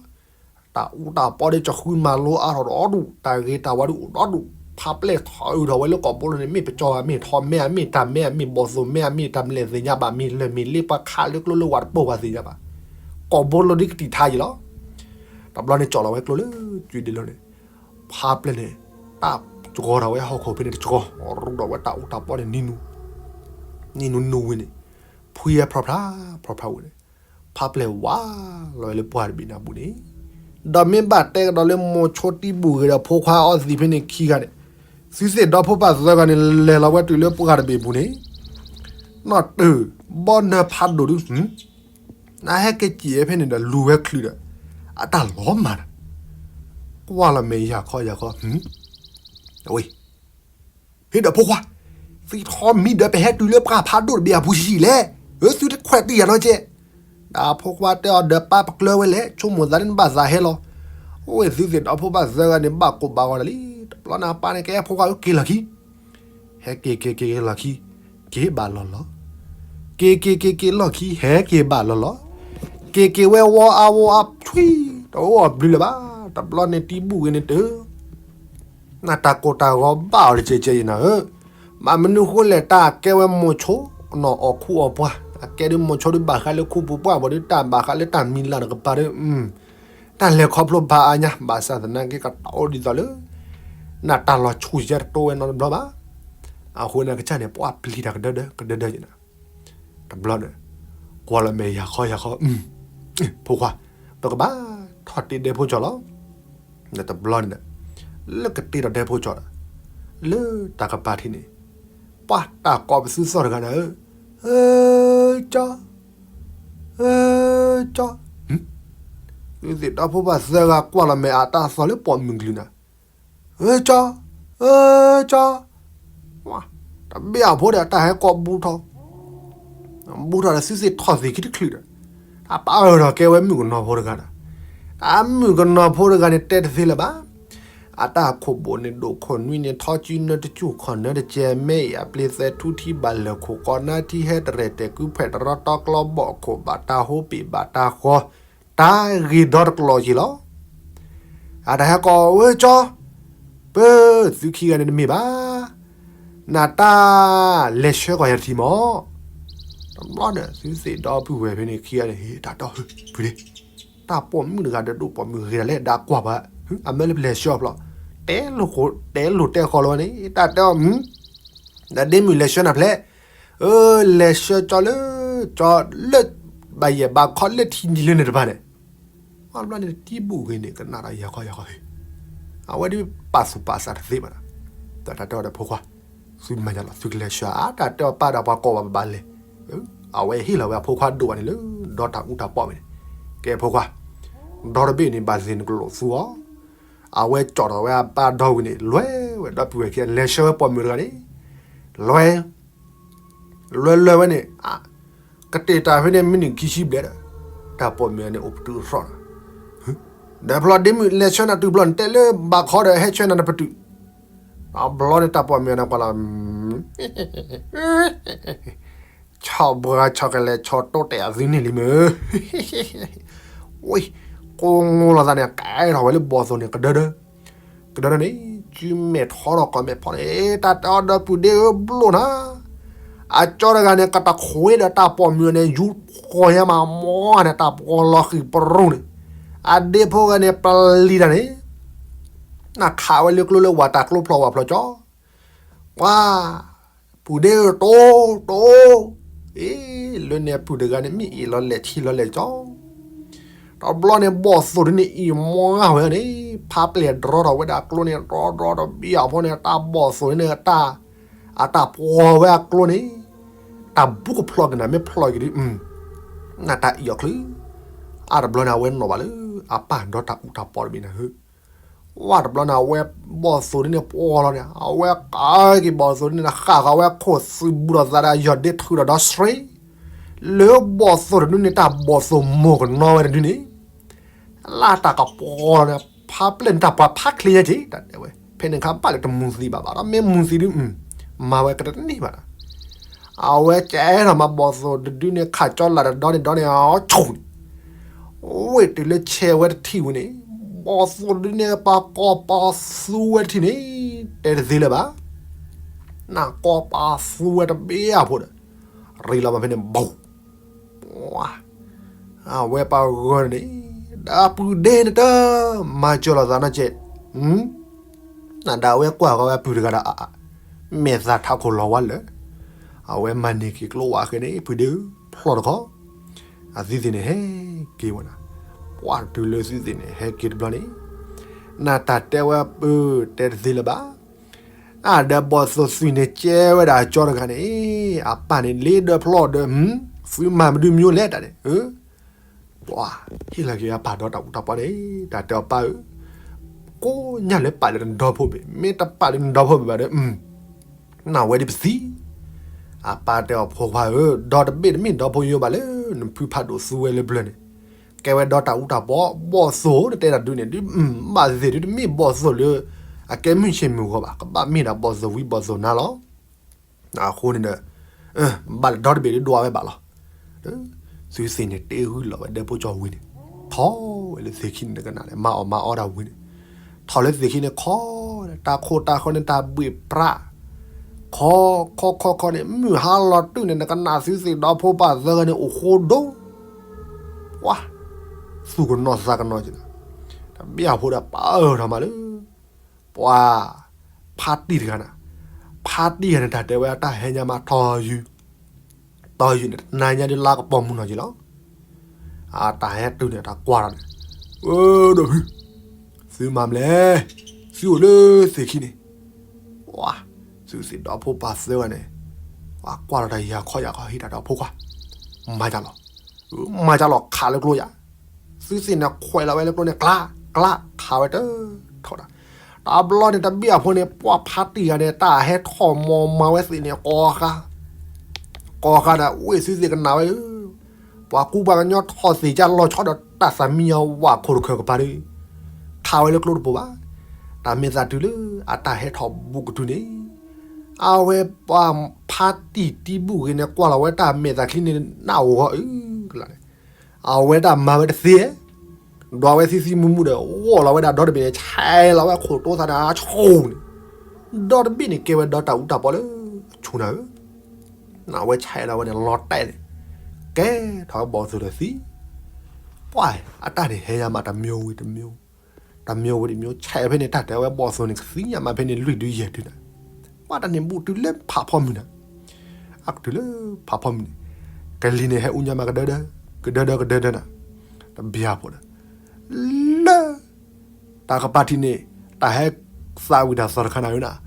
တၢ်အူတၢ်ပီဒုကဃုမၤလိအါထီၣ်ဒီဒူၣ်, တၢ်ဂ့ၤတၢ်ဝါဒုအိၣ်ဒီဒူၣ်, ဖါပျဲၢ်ထီၣ်အုးထီၣ်ဝဲလၢကီၢ်ဘိလိၤန့ၣ် မ့ၢ်ပကၠီဧါ မ့ၢ်ထီၣ်မဲဧါ မ့ၢ်တၢ်မဲဧါ မ့ၢ်ဘီၣ်သိၣ်မဲဧါ မ့ၢ်တၢ်မလဲၣ်သ့ၣ်ညါဘၣ် မ့ၢ်လၢၢ်မ့ၢ်လ့ပှၤခးလၢကျိလၢဝၤတပိၢ်ပှၤသ့ၣ်ညါဘၣ်, ကီၢ်ဘိလိၤဒုကတံာ်ထါယံၤလီၤ, တဘျီန့ၣ်ကၠီၣ်လီၤဝဲကျိလၢ ကၠံဒ့လိၤန့ၣ်, ဖါပျဲၢ်န့ၣ် တၢ်ကီထီၣ်ဝဲဟီၣ်ခိၣ်ဖဲန့ၣ်တကီ, ရူဒီးဝဲတၢ်အူတၢ်ပီန့ၣ် နံၤနူနူဝံၤန့ၣ်, ဖှံဝဲဖျီဖျါဖျီဖျါဝံၤန့ၣ်, ဖါပျဲၢ်ဝါလီၤဝဲလၢပှၢ်တဘ့ၣ်န့ၣ်အပူၤန့ၣ်, ဒီးမ့ၢ်ဘၣ်တဲကဒီးလၢမိၤဆိတံဘူၣ်ဂ့ၤဒီးဖိခွါအီသံးဖဲန့ၣ်ခံဂၤန့ၣ်, သုသ့ၣ်ဒီဖိပၢ်သၢဂၤန့ၣ် လဲၤလီၤဝဲတုၤလၢပှၢ်တဘ့ၣ်ပူၤန့ၣ်, နီၢ်တၢၢ် ဘီနၢၤဖးဒိၣ်ဒု နဟဲက့ၤစံၣ်ဝဲဖဲန့ၣ်ဒီးလူၤဝဲချုးဒီး အတၢ်လီၤမၢ်ဒီး, ကွၢ်လီၤမဲာ်ယၤခီယၤခီ, အဝဲ ဟ့ၣ်ဒီးဖိခွါ, သုထီၣ်မံဒီးပဟဲတုၤလၢပှၢ်ဖးဒိၣ်တဘ့ၣ်အပူၤဆံးလဲၣ်, အၢ သုတခွဲးတံၢ်ယၤနီတကဲး, ဒီးဖိခွါတဲအီၤဒီးပၢ်ပကျၢၤဝဲလဲၣ် ဆိကမိၣ်သးန့ၣ်နဘၣ်သးဟဲလီၤ, အဝဲသုသ့ၣ်ဒီဖိပၢ်သၢဂၤန့ၣ် ဘၣ်ကိးဘၣ်ဂီၤတၢ်လံ, တဘျီန့ၣ်အပၢ်န့ၣ် ကဲဖိခွါဧၢက့ၤလီၢ်ခံ ဟဲက့ၤက့ၤက့ၤလီၢ်ခံ, က့ၤဘၣ်လီၢ်လီၢ်, က့ၤက့ၤက့ၤက့ၤလီၢ်ခံ ဟဲက့ၤဘၣ်လီၢ်လီၢ်, က့ၤက့ၤဝဲဝီအါဝီအါဆွံ, တအိၣ်အဘျုးလၢၤဘၣ်, တဘျီန့ၣ်တံဘူၣ်ဂ့ၤန့ၣ်တၢ်, နတၢ်ကိၢ်တၢ်ဂီၤဘၣ်အီၤတကဲးကဲးအံၤနၤဧၢ, ဘၣ်မနုၤဃိလဲၣ် တၢ်ကဲဝဲမိၤဆိ နီၢ်အီၣ်ခူအီၣ်ပှၢ်, အကဲဒုးမိၤဆိဒုးဘၣ်ဃးလၢခူပူၤပှၢ်ဘၣ်ဒုး တၢ်ဘၣ်ဃးလၢတၢ်မံၤလၢ်တကပၤဒုး တၢ်လဲၤခီဖျိဘၣ်အါညါ ဘၣ်ဆၣ်သနာ်က့ ကတီၢ်အိၣ်ဒ်သိးလၢ နတၢ်လီၤဆူၣ်ယဲတတိဝဲနီတဘျီဘၣ်. အဃိန့ၣ် ကစၢ်န့ၣ် ပှၤပျံၤတၢ်ကဒၢဒၢ ကဒၢဒၢယဲနၤ, တဘျီန့ၣ် ကွၢ်လီၤမဲာ်ယၤခီယၤခီ, ဖိခွါ, ပကဘၣ်ထီၣ်တ့ဒဲဖိကၠီလီၤ. တဘျီန့ၣ် လၢကတ့ဒီးဒဲဖိကၠီဒီး လၢတၢ်ကပၤထံးန့ၣ် ပှၤတၢ်ကိးပသူသီၣ်တဂၤန့ၣ်ဧၢ, ဧၢကၠီ, ဧၢကၠီ, သုသ့ၣ်ဒီဖိပၢ်သၢဂၤကွၢ်လီၤမဲာ်အတၢ်သီၣ်လၢပိာ်မုၣ်ကလုၢ်နၤ, ဧၢကၠီ, ဧၢကၠီ, တဘ့ၣ်အဖိဒီးတၢ်ဟဲကိးဘူးထီၣ်, ဘူးထီၣ်ဒီးသုသ့ၣ်ထီၣ်သ့ၣ်ခံတချုးဒီး တၢ်ပာ်အၢၣ်ထီၣ်ကဲဝဲမုၣ်ကနီၤဖိတဂၤဒီး တၢ်မုၣ်ကနီၤဖိတဂၤန့ၣ်တဲတသ့လၢၤဘၣ်. အတၢ်ခိၣ်ဘိၣ်န့ၣ် ဒိၣ်ခိၣ်နွံန့ၣ် ထီကၠူနၢတကၠူၣ်ခီၣ်နၢတကဲ မဲအံၤအပျ့ၤသဲထူထံဘၣ်လၢာ်ခိၣ်ကီးနါထံဟဲတရဲၣ်တဲာ်ကုဖဲးတရီတီကျီဘီၣ်ခိၣ်ဘၣ်တၢ်ဟိပ့ၤဘၣ်တၢ်ဃီ တၢ်ဂ့ၤဒီတကျိၤက့ၤလီၤ. အတၢ်ဟဲကိးဝဲကၠီ ပၢသုခံဂၤန့ၣ်တမ့ၢ်ဘၣ် နတၢ်လဲၤဆှၢကီၢ်ယၤတထံၣ်မး. တဘျီန့ၣ် သုသ့ၣ်ဒီပုၢ်ဝဲၢ်ဖဲန့ၣ်ခံဂၤန့ၣ် ဟ့ၣ်တၢ်တီၢ်ဟၢဖုဒ့ တၢ်ပိာ်မုၣ်တဂၤဒီးဒိၣ်ပိာ်မုၣ်ဂ့ၤဒၣ်လဲၣ် ဒၣ်ကွၢ်ဘၣ် အမၢလၢပလဲၤဆှၢအဖျီၣ် တဲလိၤ တဲလိၤတဲဃီလီၤဝဲန့ၣ် တၢ်တဲအီၤ ဒီးဒ့မုၣ်လဲၤဆှၢနၤဖျဲၣ် အၢ လဲၤဆှၢကၠီလၢ ကၠီလၢ ဘၣ်ယဲၢ်ဘၣ်ခီလၢထံနံၤလၢန့ၣ်တဖၣ်န့ၣ် အဘျီန့ၣ်တံဘူၣ်ဂ့ၤန့ၣ် ကနၣ်ဒီးယၤခီယၤခီဟ့ၣ် အဝဲဒ်ပာ်သူၣ်ပာ်သးတသ့ဘၣ်ဒီး တၢ်တဲအီၤဒီးဖိခွါ သုမၤယၤလီၤ သုကလဲၤဆှၢအါ တၢ်တဲအီၤပၢ်ဒီးပှၤကိးဘၣ်ဘၣ်လဲၣ် အဝဲဟ့ၣ်လီၤဝဲအဖိခွါဒိၣ်ဘၣ်န့ၣ်လၢ ဒီတၢ်အူတၢ်ပီၣ်ဝဲန့ၣ် ကဲဖိခွါ ဒီတဘ့ၣ်န့ၣ် ဘၣ်သ့ၣ်နကလိာ်သူအီၤ အဝဲကၠီၣ်ထီၣ်ဝဲအပၢ်ဒီဝံၤန့ၣ် လဲၤဝဲဒီပုၢ်ဝဲၢ်ခံဂၤ လဲၤဆှၢဝဲပိာ်မုၣ်တဂၤန့ၣ် လဲၤ လဲၤလဲၤဝဲန့ၣ် ကတဲာ်တၢ်ဖဲန့ၣ် မံးနံးခံဆံဘျဲၣ်ဒီး တၢ်ပိာ်မုၣ်န့ၣ် အိၣ်ပတုာ်အသီၣ်ဒီး ဒီးဖျီဒ့မုၣ်လဲၤဆှၢနၤတုၤဖျီန့ၣ် တဲလၢဘၣ်ခီဒီးဟဲဆှၢနၤနပတုာ် တဘျီန့ၣ် တၢ်ပိာ်မုၣ်န့ၣ်ကွၢ်လီၤ ဆီၣ်ဘှါဆီၣ်ကလဲၤဆီၣ်တိတဲာ်အသုန့ၣ်လံမ့ၢ် ဝ့ၢ် ကိးငိလိာ်သးန့ၣ် ကဲထီၣ်ဝဲလၢဘီၣ်သိၣ်န့ၣ် ကဒၢဒၢ ကဒၢဒၢန့ၣ် စုမဲာ်ထီၣ်ထီၣ်ကီၢ်မဲာ်ဖီန့ၣ် တၢ်တဲအီၤဒီပုၢ်ဒ့ဧၢဘျိၣ်နၤ အကၠီတဂၤန့ၣ် ကတခွ့ဒီးတၢ်ပိာ်မုၣ်န့ၣ် ယူဃီၤယဲမးမီန့ၣ် တၢ်ပှီၤလီၤဃံၤပရူၢ်န့ၣ် အဒ့ဖိဂၤန့ၣ် ပလံၤတၢ်န့ၣ် နခးဝဲလၢကျိလၢဝၤတၢ်ကျိဖျီဝၤဖျီကၠီ ကွၢ် ပုၢ်ဒ့ဧၢ တိၢ် တိၢ် အ့ လၢန့ၣ်အပုၢ်တဂၤန့ၣ် မ့ၢ်အ့ၣ်လီၤလဲၣ်ဆံလီၤလဲၣ်ကၠီ တဘျီန့ၣ် ဘီၣ်သိၣ်ဒုန့ၣ် အံၤမီငါဝဲန့ၣ် ဖးပျဲၢ်ဒြီထီၣ်ဝဲဒၣ်ကျိန့ၣ် ဒြီဒြီတဘံၣ်အဖီန့ၣ် တၢ်ဘီၣ်သိၣ်ဒုန့ၣ် အတၢ်ပှီၤဝဲအကျိန့ၣ် တၢ်ဘူးကဖျီၣ်က့ၤနၤ မ့ၢ်ဖျီၣ်က့ၤဒု နတၢ်အံၣ်အီၤချုး အါတဘျီန့ၣ် အဝဲနီၣ်ဘၣ်လၢ အပၢ်ဒီတၢ်အူတၢ်ပီၣ်တဘ့ၣ်န့ၣ် ဝဲတဘျီန့ၣ် အဝဲဘီၣ်သိၣ်ဒုန့ၣ်ပှီၤလီၤန့ၣ် အဝဲကးက့ၤဘီၣ်သိၣ်ဒုန့ၣ် ဃၣ်ဃီၤဝဲခိၣ်သုးဘူးဒီးသးဒီးယီၢ်ဒ့ထုးဒီးဒီဆှံ လၢဘီၣ်သိၣ်တဒုန့ၣ် တၢ်ဘီၣ်သိၣ်မိၢ်ကနီၤဝဲတဒုန့ၣ် လၢတၢ်ကပှီၤလီၤန့ၣ် ဖးပျဲၢ်န့ၣ် တၢ်ပှၤဖးချ့ယဲက့ၤ တၢ်တဲဝဲ ဖဲန့ၣ်ခါဘၣ်လၢတမူၤသံဘၣ်ဘၣ်ဒီး မ့ၢ်မူၤသံဒု မၤဝဲကတန့ၢ်ဘၣ်ဒီး အဝဲကဲထီၣ်မးဘီၣ်သိၣ်တဒုန့ၣ် ခးကၠီလၢ်တဒီန့ၣ်ဒီန့ၣ် အီဆိၣ်န့ၣ် ဝ့ၢ်တုၤလၢဆဲးဝဲတထံၣ်ဝံၤန့ၣ် ဘီၣ်သိၣ်တဒုန့ၣ် ပှၤကိးပှၤသူဝဲတထံၣ်န့ၣ် တဲတသ့လၢၤဘၣ် နကိးပှၤသူဝဲတဘ့ၣ်အဖိဒီး ရ့လီၤမးဖဲန့ၣ် ဘီၣ် အဝဲပှၤဂီၤန့ၣ် ဒီပုၢ်ဒ့နတၢ် မၤစၢၤလိာ်သးနီတကဲး နဒၣ်ဝဲကွၢ်ဃီၤဝဲပုၢ်တဂၤဒီး မဲာ်သၣ်ထးခိၣ်လီၤဝါလၢာ် အဝဲမၤန့ၢ်က့ၤကျိဝဲဃဲန့ၣ် ပုၢ်ဒ့ဧၢ ဖျီၣ်တခီ အသုသ့ၣ်န့ၣ်ဟဲက့ၤဝဲဒၣ် ပှၤတုၤလၢသုသ့ၣ်န့ၣ် ဟဲက့ၤတဘျီန့ၣ် နတၢ်တဲဝဲပၢၢ်တဲတသ့လၢၤဘၣ် အဒီးဘီၣ်သိၣ်သွံၣ်န့ၣ်ကဲဝဲဒၣ်အကၠီတဂၤန့ၣ် အပၢ်န့ၣ်လ့ဒီးဖျီၣ်ဒီး သုမၤမနုၤမံၤလဲၣ်တၢ်န့ၣ် ပှၤဟ့ၣ်လီၤက့ၤအပၢ်ဒီတၢ်အူတၢ်ပီၣ်န့ၣ် တၢ်တဲအီၤပၢ်ဧၢ ကိးညါလၢပာ်လၢနဒီဖိဘ့ၣ် မ့ၢ်တပာ်လၢနဒီဖိဘ့ၣ်ဘၣ်ဒီး နဝဲဒ်ပသံ အပၢ်တဲအီၤဖိခွါဧၢ ဒီတဘ့ၣ်တမ့ၢ်ဒီဖိယိဘၣ်လၢ နဖုဖးဒိၣ်သူဝဲလၢပျၢၤန့ၣ် ကဲဝဲဒီတၢ်အူတၢ်ပီၣ် ဘီၣ်သိၣ်နတဲတၢ်ဒုန့ၣ် ဒုဘၣ်သ့ၣ်ဒုတမ့ၢ်ဘီၣ်သိၣ်လၢ အကဲမုၢ်ဆ့ၣ်မုၢ်ဂီၤဘၣ် ကဘၣ်မ့ၢ်ဒၣ်ဘီၣ်သိၣ်ဝံဘီၣ်သိၣ်နါလီၤ အဃိန့ၣ်ဒီး ဘၣ်လၢဒီတဘ့ၣ်ဒုဒွးဝဲဘၣ်လီၤ သုသ့ၣ်န့ၣ်တ့ဂုၢ်လီၤဝဲဒဲဖိကၠီဝံၤန့ၣ် ထီၣ်ဝဲလၢသ့ၣ်ခံန့ၣ်တကနၣ်လဲၣ် မၤအီၣ်မၤအီတၢ်ဝံၤန့ၣ် ထီၣ်လၢသ့ၣ်ခံန့ၣ်ခီ တၢ်ခိၣ်တၢ်ဃၢန့ၣ်တၢ်ဘှ့ၣ်ပြး ခီ ခီ ခီ ခီန့ၣ် မုၢ်ဟါလီၤတုၤန့ၣ် နကနၣ်သုသ့ၣ်ဒီဖိပၢ်သၢဂၤန့ၣ် အိၣ်ဃိဒိ ပှၤ သူၣ်ကနီၤသးကနီၤက့ၤ တဘျီဖိဒီးပၢၢ်ထီၣ်မးလၢ ပှၤ ဖါတံၢ်တဂၤန့ၣ် ဖါတံၢ်ဂၤန့ၣ် တၢ်တဲဝဲအတၢ်ဟဲညါမးထီယူၤ တီယူၤန့ၣ် တနၤညါဒ်လါကပီၤမုၢ်နီၢ်က့ၤလီၤ အတၢ်ဟဲတုၤန့ၣ် တၢ်ကွၢ်ထီၣ်န့ၣ် အၢ ဒီးဖု သုမၤမလဲၣ် သုအိၣ်လၢသ့ၣ်ခံန့ၣ် ပှၤ သုသ့ၣ်ဒီဖိပၢ်သၢဂၤန့ၣ် ပှၤကွၢ်လီၤတၢ်ယၤခီယၤခီဟံးတၢ်ဒီးဖိခွါ မၤတၢ်လီၤ မၤတၢ်လီၤခးလၢကျိယၤ သုသ့ၣ်န့ၣ်ခွဲးလီၤဝဲလၢကျိန့ၣ် ကျါ ကျါ ခးဝဲတထီၣ်တၢ် တဘျီန့ၣ် တဘ့ၣ်အဖိန့ၣ် ပှၤဖါတံၢ်ဂၤန့ၣ် တၢ်ဟဲထီၣ်မီၤမၤဝဲသ့ၣ်န့ၣ် ကိးဃါ ကိးဃာ်ဒီး ဝ့ၢ်သုသ့ၣ်ကနၣ်ဝဲဧၢ, ပှၤကူပှၤကညီထီၣ်သ့ၣ်ကၢ်လီၤဆီဒီးတၢ်သးမံညီဝးခိၣ်တခၢၣ်ကပၤဒီး ခးဝဲလၢကျိတဘိဘၣ်. တၢ်မဲာ်သးတုၤလၢအတၢ်ဟဲထီၣ်ဘူးကတုၤန့ၣ် အဝဲပှၤဖါတံၢ်တံၢ်ဘူၣ်ဂ့ၤန့ၣ် ကွၢ်လီၤဝဲတၢ်မဲာ်သးချံန့ၣ် နၢ်ဧိၤဂီၤအုးကလာ်န့ၣ်, အဝဲတၢ်မၤဝဲတသ့ဧါ, ဒွးဝဲသံသံမူမူဒီး ဂီၢ်လီၤဝဲဒၣ်ဒီတဘ့ၣ်န့ၣ် ဆဲးလီၤဝဲခိၣ်တိသးန့ၣ် အဆိန့ၣ်, ဒီတဘ့ၣ်န့ၣ်ကဲဝဲဒီတၢ်အူတၢ်ပီလၢအဆူၣ်နၤဧၢ, အဝဲဆဲးလီၤဝဲန့ၣ် လီၤတဲာ်န့ၣ်, ကဲထီၣ်ဝဲဘီၣ်သိၣ်ဒီးသံ ပှၢ်အတၢ်န့ၣ်ဟဲညါမးတမံၤဝံၤတမံၤ, တမံၤဝံၤတမံၤ ဆဲးဖဲန့ၣ် တၢ်တဲဝဲဘီၣ်သိၣ်န့ၣ် ကသံညါမးဖဲန့ၣ် လွံၢ်ဒုယဲၢ်ဒုနၤ, ပှၢ်တၢ်န့ၣ်ဘူးတုၤလၢဖးဖီမုၢ်နၤ, အကတုၤလၢဖးဖီမုၢ်န့ၣ်, ကလံၤန့ၣ်ဟဲအူညါမးကဒၢဒၢ, ကဒၢဒၢကဒၢဒၢနၤ, တဘျီဖိဒီး လၢ တၢ်ကပၤထံၣ်န့ၣ် တၢ်ဟဲသးဝံၣ်တၢ်သီၣ်တခါနၤဧၢနၤ,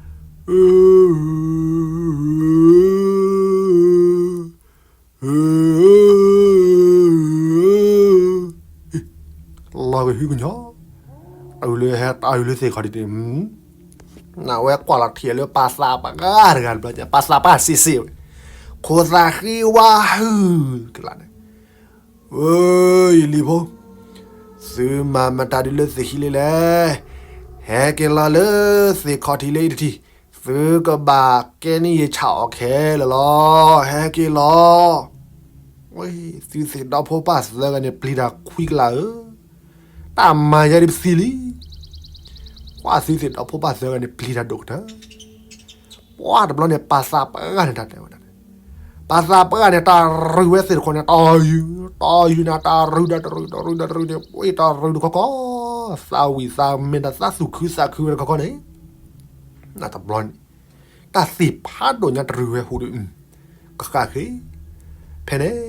လီၤကဟုကညီၤ, တုၤလၢဟဲတၢ်အုးလၢသ့ၣ်ခီၣ်ထံးန့ၣ်, နဝဲကွၢ်လီၤထံၣ်လၢပၢ်သးပှၢ်တဂၤတဘျီညါ ပၢ်သးပှၢ်စ့ၢ်စ့ၢ်ဝဲ, ခိၣ်သးဃ့ဝါဟုၣ်ကလာ်န့ၣ်, ဝဲ ယလံၤဖိ, သုမၤမတၤဒုလၢသ့ၣ်ခံလံလဲၣ်, ဟဲက့ၤလီၤလၢသ့ၣ်ခီၣ်ထံးလၢအံၤတထံၣ်, သုကဘၣ်ကဲန့ၢ်ယဆၣ်အီၣ်ခဲလၢာ်လီၤ, ဟဲက့ၤလီၤ. ဝဲ သုသ့ၣ်ဒီဖိပၢ်သၢဂၤန့ၣ် ပျံၤတၢ်ခွံကလးဧၢ, တၢ်မၤယဲဒ်ပသံလံ, ကွၢ်သုသ့ၣ်ဒီဖိပၢ်သၢဂၤန့ၣ် ပျံၤတၢ်ဒိၣ်ကတၢၢ် ပှၢ်တဘျီန့ၣ် ပၢ်သးပှၢ်န့ၣ်တၢ်တဲဝဲဒၣ်န့ၣ်, ပၢ်သးပှၢ်န့ၣ် တၢ်ရုၢ်ဝဲသ့ၣ်တခီန့ၣ် တၢ်ယုၢ်, တၢ်ယုၢ်န့ၣ် တၢ်ရုၢ်ဒီးတရုၢ် တရုၢ်ဒီးတရုၢ်န့ၣ် ပှ့ၤတၢ်ရုၢ်တခီခီ, သးဝံၣ်သးမဲာ်တၢ်သးသူၣ်ခုသးခုဝဲတခီခီန့ၣ်, နတဘျီန့ၣ် တၢ်သ့ၣ်ဖးဒိၣ်ညါတရုၢ်ဝဲဟူးဒီး ကဃၣ်ဃ့, ဖဲန့ၣ်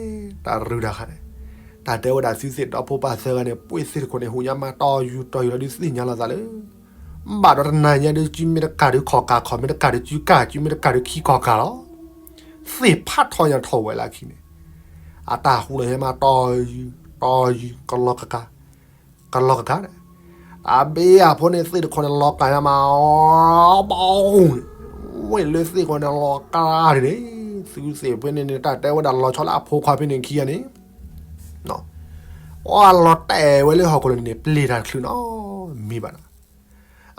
တၢ်ရုၢ်တၢ်ဃၣ်န့ၣ်, တၢ်တဲဝဲဒၣ်သုသ့ၣ်ဒီဖိပၢ်သၢဂၤန့ၣ် ပှ့ၤသ့ၣ်တခီန့ၣ် ဟူးညါမး တၢ်ယုၢ်တၢ်ယုၢ်လီၤဒုးသ့ၣ်ညါလီၤသးလၢ ဘၣ်ဒီးတနၤညါဒုး စုမ့ၢ်တကၢ်ဒုးခီၣ်ကၢ်ခီၣ် မ့ၢ်တကၢ်ဒုးစုကၢ် စုမ့ၢ်တကၢ်ဒုးခံကီၢ်ကၢ်လီၤ. သ့ၣ်ဖးထီညါထီၣ်ဝဲလၢခံန့ၣ်, အတၢ်ဟူးလီၤဟဲမး တၢ်ယုၢ် တၢ်ယုၢ် ကလီၤကကၢ်, ကလီၤကကၢ်န့ၣ်, တၢ်ဘ့ၣ်အဖိန့ၣ် သ့ၣ်တခီန့ၣ် လီၤကၢ်ညါမး အဘၣ်န့ၣ်, ဝဲလၢသ့ၣ်တခီန့ၣ် လီၤကၢ်န့ၣ်န့ၣ်, သုသ့ၣ်ဖဲန့ၣ်န့ၣ် တၢ်တဲဝဲဒၣ်လီၤဆီလၢအဖိခွါဖဲန့ၣ်ခံဂၤန့ၣ် အလီၤတဲာ်ဝဲလၢဟီၣ်ခိၣ်လၢန့ၣ် ပျံၤတၢ်တချုးနီတမံၤဘၣ်နီၤ.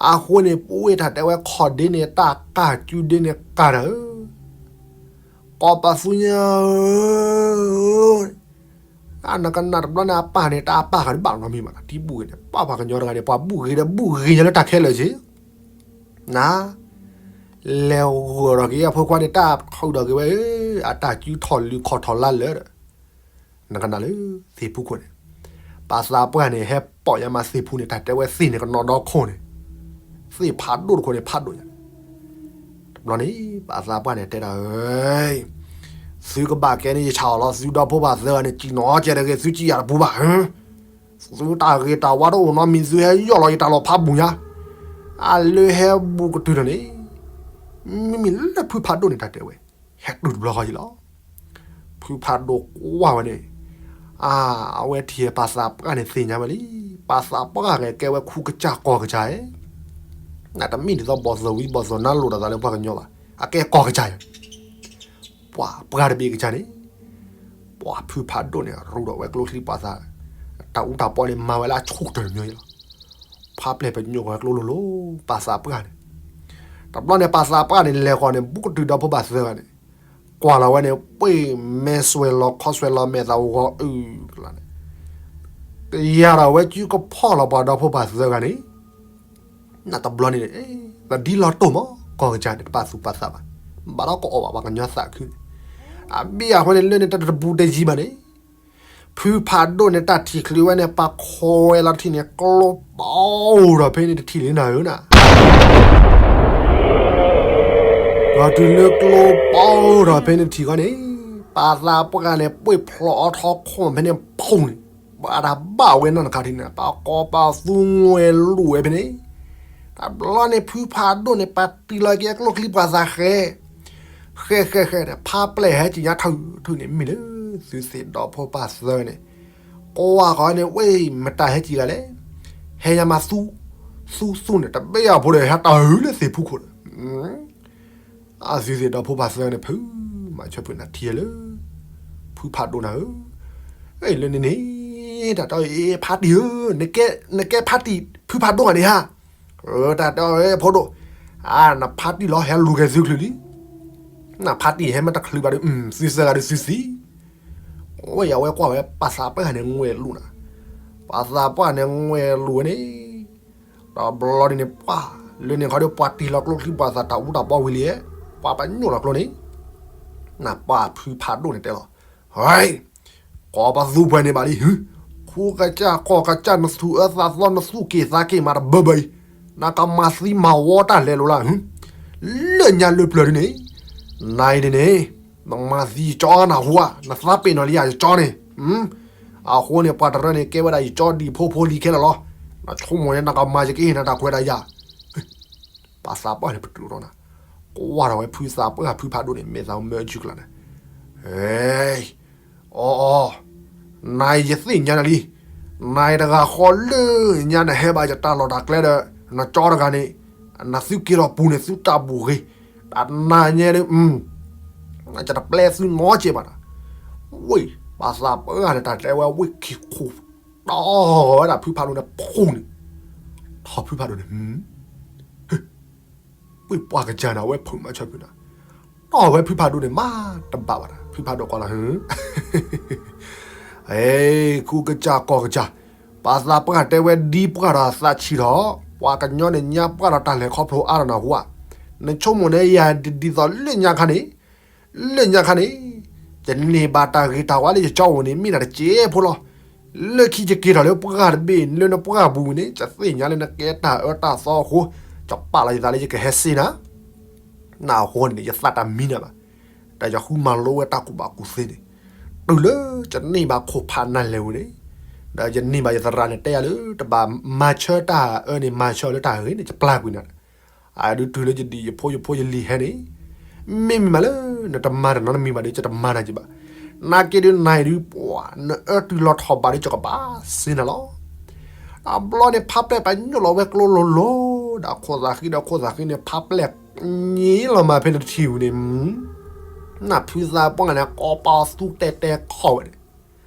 အဃိန့ၣ် ပဝဲတၢ်တဲဝဲခီၣ်ဒ့န့ၣ် တၢ်ကၢ်စုဒ့န့ၣ်ကၢ်တၢ်ဧၢ, ကိးပသူညါဧၢ, အနကနၣ်တဘျီန့ၣ် အပၢ်န့ၣ် တၢ်အပၢ်ဃးဒံးဘၣ်နီတမံၤဘၣ်နီၤ, တံၤဘူၣ်ဂ့ၤန့ၣ် ပၢ်ပှၤကညီတဂၤန့ၣ် ပှၤဘူၣ်ဂ့ၤဒီးဘူၣ်ဂ့ၤညါလၢတၢ်ခဲလၢာ်က့ၤ နၤ လဲၤဂၢၢ်ထီၣ်က့ၤအဖိခွါန့ၣ် တၢ်ထုးထီၣ်က့ၤဝဲဧၢ, အတၢ်စုထီၣ်လုၢ်ခီၣ်ထီၣ်လါလၢာ်ဒီး နကနၣ်လၢသ့ၣ်ဖူခိၣ်န့ၣ်, ပၢ်သးပှၢ်န့ၣ် ဟဲပိာ်ညါမးသ့ၣ်ဖူန့ၣ် တၢ်တဲဝဲသ့ၣ်န့ၣ် ကနီၤဒီခိၣ်န့ၣ်, သ့ၣ်ဖးဒိၣ်တခိၣ်န့ၣ် ဖးဒိၣ်ညါ တဘျီန့ၣ် ပၢ်သးပှၢ်န့ၣ် တဲဒၣ်ဧၢ, သုကဘၣ်ကဲန့ၢ်ယဆၣ်အီၤလီၤ, သုဒီဖိပၢ်သၢဂၤန့ၣ် စံၣ်နီၤကဲတဂ့ၤ, သုစံၣ်ယၤတပူၤဘၣ်ဧၢ, သုတၢ်ဂ့ၤတၢ်ဝါတအိၣ်နီတမံၤ, သုဟဲယီၢ်လီၤယတၢ်လီၤဖးဘူးညါ, အလၢဟဲဘူးကတုၤဒီးန့ၣ်, မ့မ့ၢ်လၢဖုဖးဒိၣ်န့ၣ် တၢ်တဲဝဲ ဟဲတုၤတဘျီဃီအံၤလီၤ. ဖုဖးဒိၣ်ကွၢ်ဝဲန့ၣ်, အဝဲထံၣ်ပၢ်သးပှၢ်န့ၣ်သ့ၣ်ညါဝဲလံ, ပၢ်သးပှၢ်ဂ့ၤကဲဝဲခူကစၢ်ကီၢ်ကစၢ်ဧၢ, နတမ့ၢ်ဒ်သိးဘီၣ်သိၣ်ဝံၤဘီၣ်သိၣ်နါလိၣ်ဒီးသးလၢပှၤကညီဘၣ်, အကဲကီၢ်ကစၢ်ဧၢ, ပှၤပှၢ်တဘ့ၣ်ကစၢ်န့ၣ်, ပှၤဖုဖးဒိၣ်န့ၣ် ရူးဒီးဝဲကျိချံပှၤသး, တၢ်အူတၢ်ပီန့ၣ် မၤဝဲလၢအဆူၣ်ကတၢၢ်တမံၤအံၤလီၤ. ဖးပျဲၢ်ပညိၣ်ဝဲကျိလိၤလိၤ, ပၢ်သးပှၢ်န့ၣ်, တဘျီန့ၣ် ပၢ်သးပှၢ်န့ၣ် လဲၤဃီၤန့ၣ် ဘူးကတုၤဒီဖိပၢ်သၢဂၤန့ၣ်, ကွၢ်လီၤဝဲန့ၣ် ပှ့ၤမဲာ်စွဲးလီၤခီစွဲးလီၤမဲာ်သးဝီၤအုၣ်ကလါန့ၣ်, ကယၤဒီးဝဲစုကဖီၣ်လီၤပှၤဒီဖိပၢ်သၢဂၤန့ၣ်, နတဘျီန့ၣ်, ပဒ်လီၤတိၢ်မး ကီၢ်ကစၢ်န့ၣ် တပာ်သူၣ်ပာ်သးဘၣ်, ဘၣ်ဒီးကအီၣ်ဘၣ်ပှၤကညီသးခုန့ၣ်, အဘ့ၣ်အဃိန့ၣ် လၢန့ၣ်တတပူၤတယံၤဘၣ်န့ၣ်, ဖုဖးဒိၣ်န့ၣ် တၢ်ထံၣ်ချုးဝဲန့ၣ် ပၢ်ခိးဝဲလီၤတထံၣ်န့ၣ် ကျိပီဒီးဖဲန့ၣ်တထံၣ်လံနၤဧၢနၤ ဒီးတုၤလၢကျိပီဒီးဖဲန့ၣ်တထံၣ်ဃီန့ၣ်, ပၢ်သးပှၢ်န့ၣ် ပှ့ၤဖျိးအီထီခိၣ်ဖဲန့ၣ် ဖူန့ၣ်, ဘၣ်တၢ်ဘၣ်ဝဲနီၢ်တခါထံၣ်န့ၣ် ပၢ်ကီပၢ်သူငွဲလူၤဝဲဖဲန့ၣ်, တဘျီန့ၣ် ဖုဖးဒိၣ်န့ၣ် ပာ်တံၢ်လီၤက့ၤအကျိချံပှၤသးဃဲ, ဃဲဃဲဃဲန့ၣ် ဖးပျဲၢ်ဟဲက့ၤညါထုးထုးန့ၣ် မ့ၢ်လၢသုသ့ၣ်ဒီဖိပၢ်သၢဂၤန့ၣ်, ကွၢ်ဃီန့ၣ် ဝဲမတၤဟဲက့ၤဂၤလဲၣ်, ဟဲညါမးသူ, သူသူန့ၣ် တဘ့ၣ်အဖိဒီးဟဲတၢ်အုးလၢသ့ၣ်ဖူခိၣ်ဒီး အသုသ့ၣ်ဒီဖိပၢ်သၢဂၤန့ၣ် ဖု မၤဆၢဖုနၤထံၣ်လၢ ဖုဖးဒိၣ်နၤဧၢ, လၢန့ၣ်န့ၣ် တၢ်တဲအီၤ ဖါတံၢ်ဧၢ, နကဲဖါတံၢ် ဖုဖးဒိၣ်ဂၤန့ၣ်ဧါ, တၢ်တဲအီၤ ဖိဒိၣ်, နဖါတံၢ်လီၤ ဟဲလူၤက့ၤသုချုးလံ, နဖါတံၢ်ဟဲမ့ၢ်တချုးဘၣ်ဒီး သုသၢဂၤဒီးသုသံ, ဝဲယဝဲကွၢ်ဝဲ ပှၤသးပှၢ်န့ၣ် ငွဲလူၤနၤ, ပှၤသးပှၢ်န့ၣ် ငွဲလူၤဝဲန့ၣ်, တဘျီဒ်န့ၣ် ပှၤလၢန့ၣ်ခီဒီး ပှၤတ့ၢ်လီၤကျိချံ ပှၤသးတၢ်အူတၢ်ပီဝံၤလံ, ပှၤပညိၣ်လီၤကျိန့ၣ်, နပှၤဖုဖးဒိၣ်န့ၣ်တဲလီၤ, ကိးပသူပှဲၤန့ၣ်ဘၣ်လံ, ခူကစၢ်ကီၢ်ကစၢ် နသူၣ်အၢသးသီ နသူၣ်က့ၣ်သးက့ၣ်မးတဘၢဘၢအံၤ, နကမၤသံမၤဝီတၢ်လဲၤလိာ်လၢ, လၢညါလၢပျၢၤဒ်န့ၣ်, နအံၤန့ၣ်န့ၣ်, နမၤသံယကၠီနဟူဧါ, နသးပ့ၤနီၣ်လံယကၠီန့ၣ်, အဃိန့ၣ် ပှၤတရၢန့ၣ် ကဲဝဲဒၣ်ယကၠီဒံးဖိဖိလံၤခဲလၢာ်လီၤ, နဆိကမိၣ်န့ၣ် နကမၤယကဟ့ၣ်နၤတၢ်ခွဲးတၢ်ယာ် ပှၤသးပှၢ်န့ၣ်ပတူၢ်ထီၣ်နၤ, ကွၢ်ထီၣ်ဝဲဖုသးပှၢ်ဖုဖးဒိၣ်န့ၣ် မဲာ်သးမၢအစုကျါန့ၣ်, အီအီ, နၤအံၤယသ့ၣ်ညါနၤလံ, နၤအံၤတဂၤဃီလၢညါနဟဲဘၣ်ယတၢ်လီၢ်တၢ်ကျဲဒီး နကၠီတဂၤန့ၣ်, နသုက့ၤထီၣ်ပူၤန့ၣ် သုတၢ်ဘူၣ်ဂ့ၤ, တၢ်နၤညါဒီး ယတပျဲသုနီတစဲးဘၣ်နၤ, ဝ့ၢ် ပှၤသးပှၢ်န့ၣ် တၢ်တဲဝဲဝ့ၢ်ခံခိၣ်, တီၢ်ဝဲဒၣ်ဖုဖးဒိၣ်န့ၣ်ဖူန့ၣ်, ထီၣ်ဖုဖးဒိၣ်န့ၣ် ဝ့ၢ်ပှၤကစၢ်န့ၣ် အဝဲဖုးမၤဆၢဖုးနၤ, တီၢ်ဝဲဖုဖးဒိၣ်န့ၣ်မးတဘၣ်ဘၣ်ဒီး ဖုဖးဒိၣ်ကွၢ်လီၤ, အဲ ခူကစၢ်ကီၢ်ကစၢ်, ပှၤသးပှၢ်တဲဝဲဒ်ပှၢ်ဒီးသးဆံးထီၣ်, ပှၤကညီန့ၣ်ညါပှၢ်ဒီးတၢ်လဲၤခီဖျိအါထီၣ်နၢ်ဟူဧါ, နဆိကမိၣ်န့ၣ်ယၤဒ်သိးလၢညါခါန့ၣ် လၢညါခါန့ၣ်, ယန့ၢ်ဘၣ်တၢ်ဂ့ၤတၢ်ဝါလၢယကၠီအိၣ်န့ၣ် မ့ၢ်ဒၣ်တစဲးဖိလီၤ. လၢခံယက့ၤထီၣ်လၢပှၢ်တဘ့ၣ် လၢနပှၢ်ပူၤန့ၣ် ယသ့ၣ်ညါလၢနကဲတၢ်အၢတၢ်သီအဃိ, ယပာ်လီၤယသးလၢယကဟဲစ့နၤ, နအဃိန့ၣ် ယသးတမံနၤဘၣ်. တၢ်ယဃုမၤလိဝဲတၢ်ကူၣ်ဘၣ်ကူၣ်သ့န့ၣ်, တုၤလၢယန့ၢ်ဘၣ်ခိၣ်ဖးနၤလဲၣ်ဝဲန့ၣ်, ဒီးယန့ၢ်ဘၣ်ယသရၣ်န့ၣ်တဲယၤလၢ တဘၣ်မၤဆၢတၢ်အၢန့ၣ် မၤဆၢလၢတၢ်ဂ့ၤန့ၣ် ယပျၢ်ကွံာ်နၤ အဒုးတုၤလၢယဒံၣ်ယဖိယဖိယလံၤဟဲန့ၣ်, မ့မ့ၢ်မးလၢ နတမၤတၢ်နီတမံၤဘၣ်ဒီး ယတမၤနၤက့ဘၣ်. နာ်က့ဒုးနၤအံၤဒုး ပှၤ နအၢတုၤလီၤထီၣ်ဘးဒီး ယကဘၣ်စ့နၤလီၤ. တဘျီန့ၣ် ဖးပျဲၢ်ပညိၣ်လီၤဝဲကျိလိၤလိၤ, ဒီးခိၣ်သးဃံဒီးခိၣ်သးဃံန့ၣ် ဖးပျဲၢ်ညံလီၤမးဖဲန့ၣ်တထံၣ်ဝံၤန့ၣ်, နဖုသးပှၢ်န့ၣ် ကိးပသူတဲတဲခီၣ်ဝဲန့ၣ်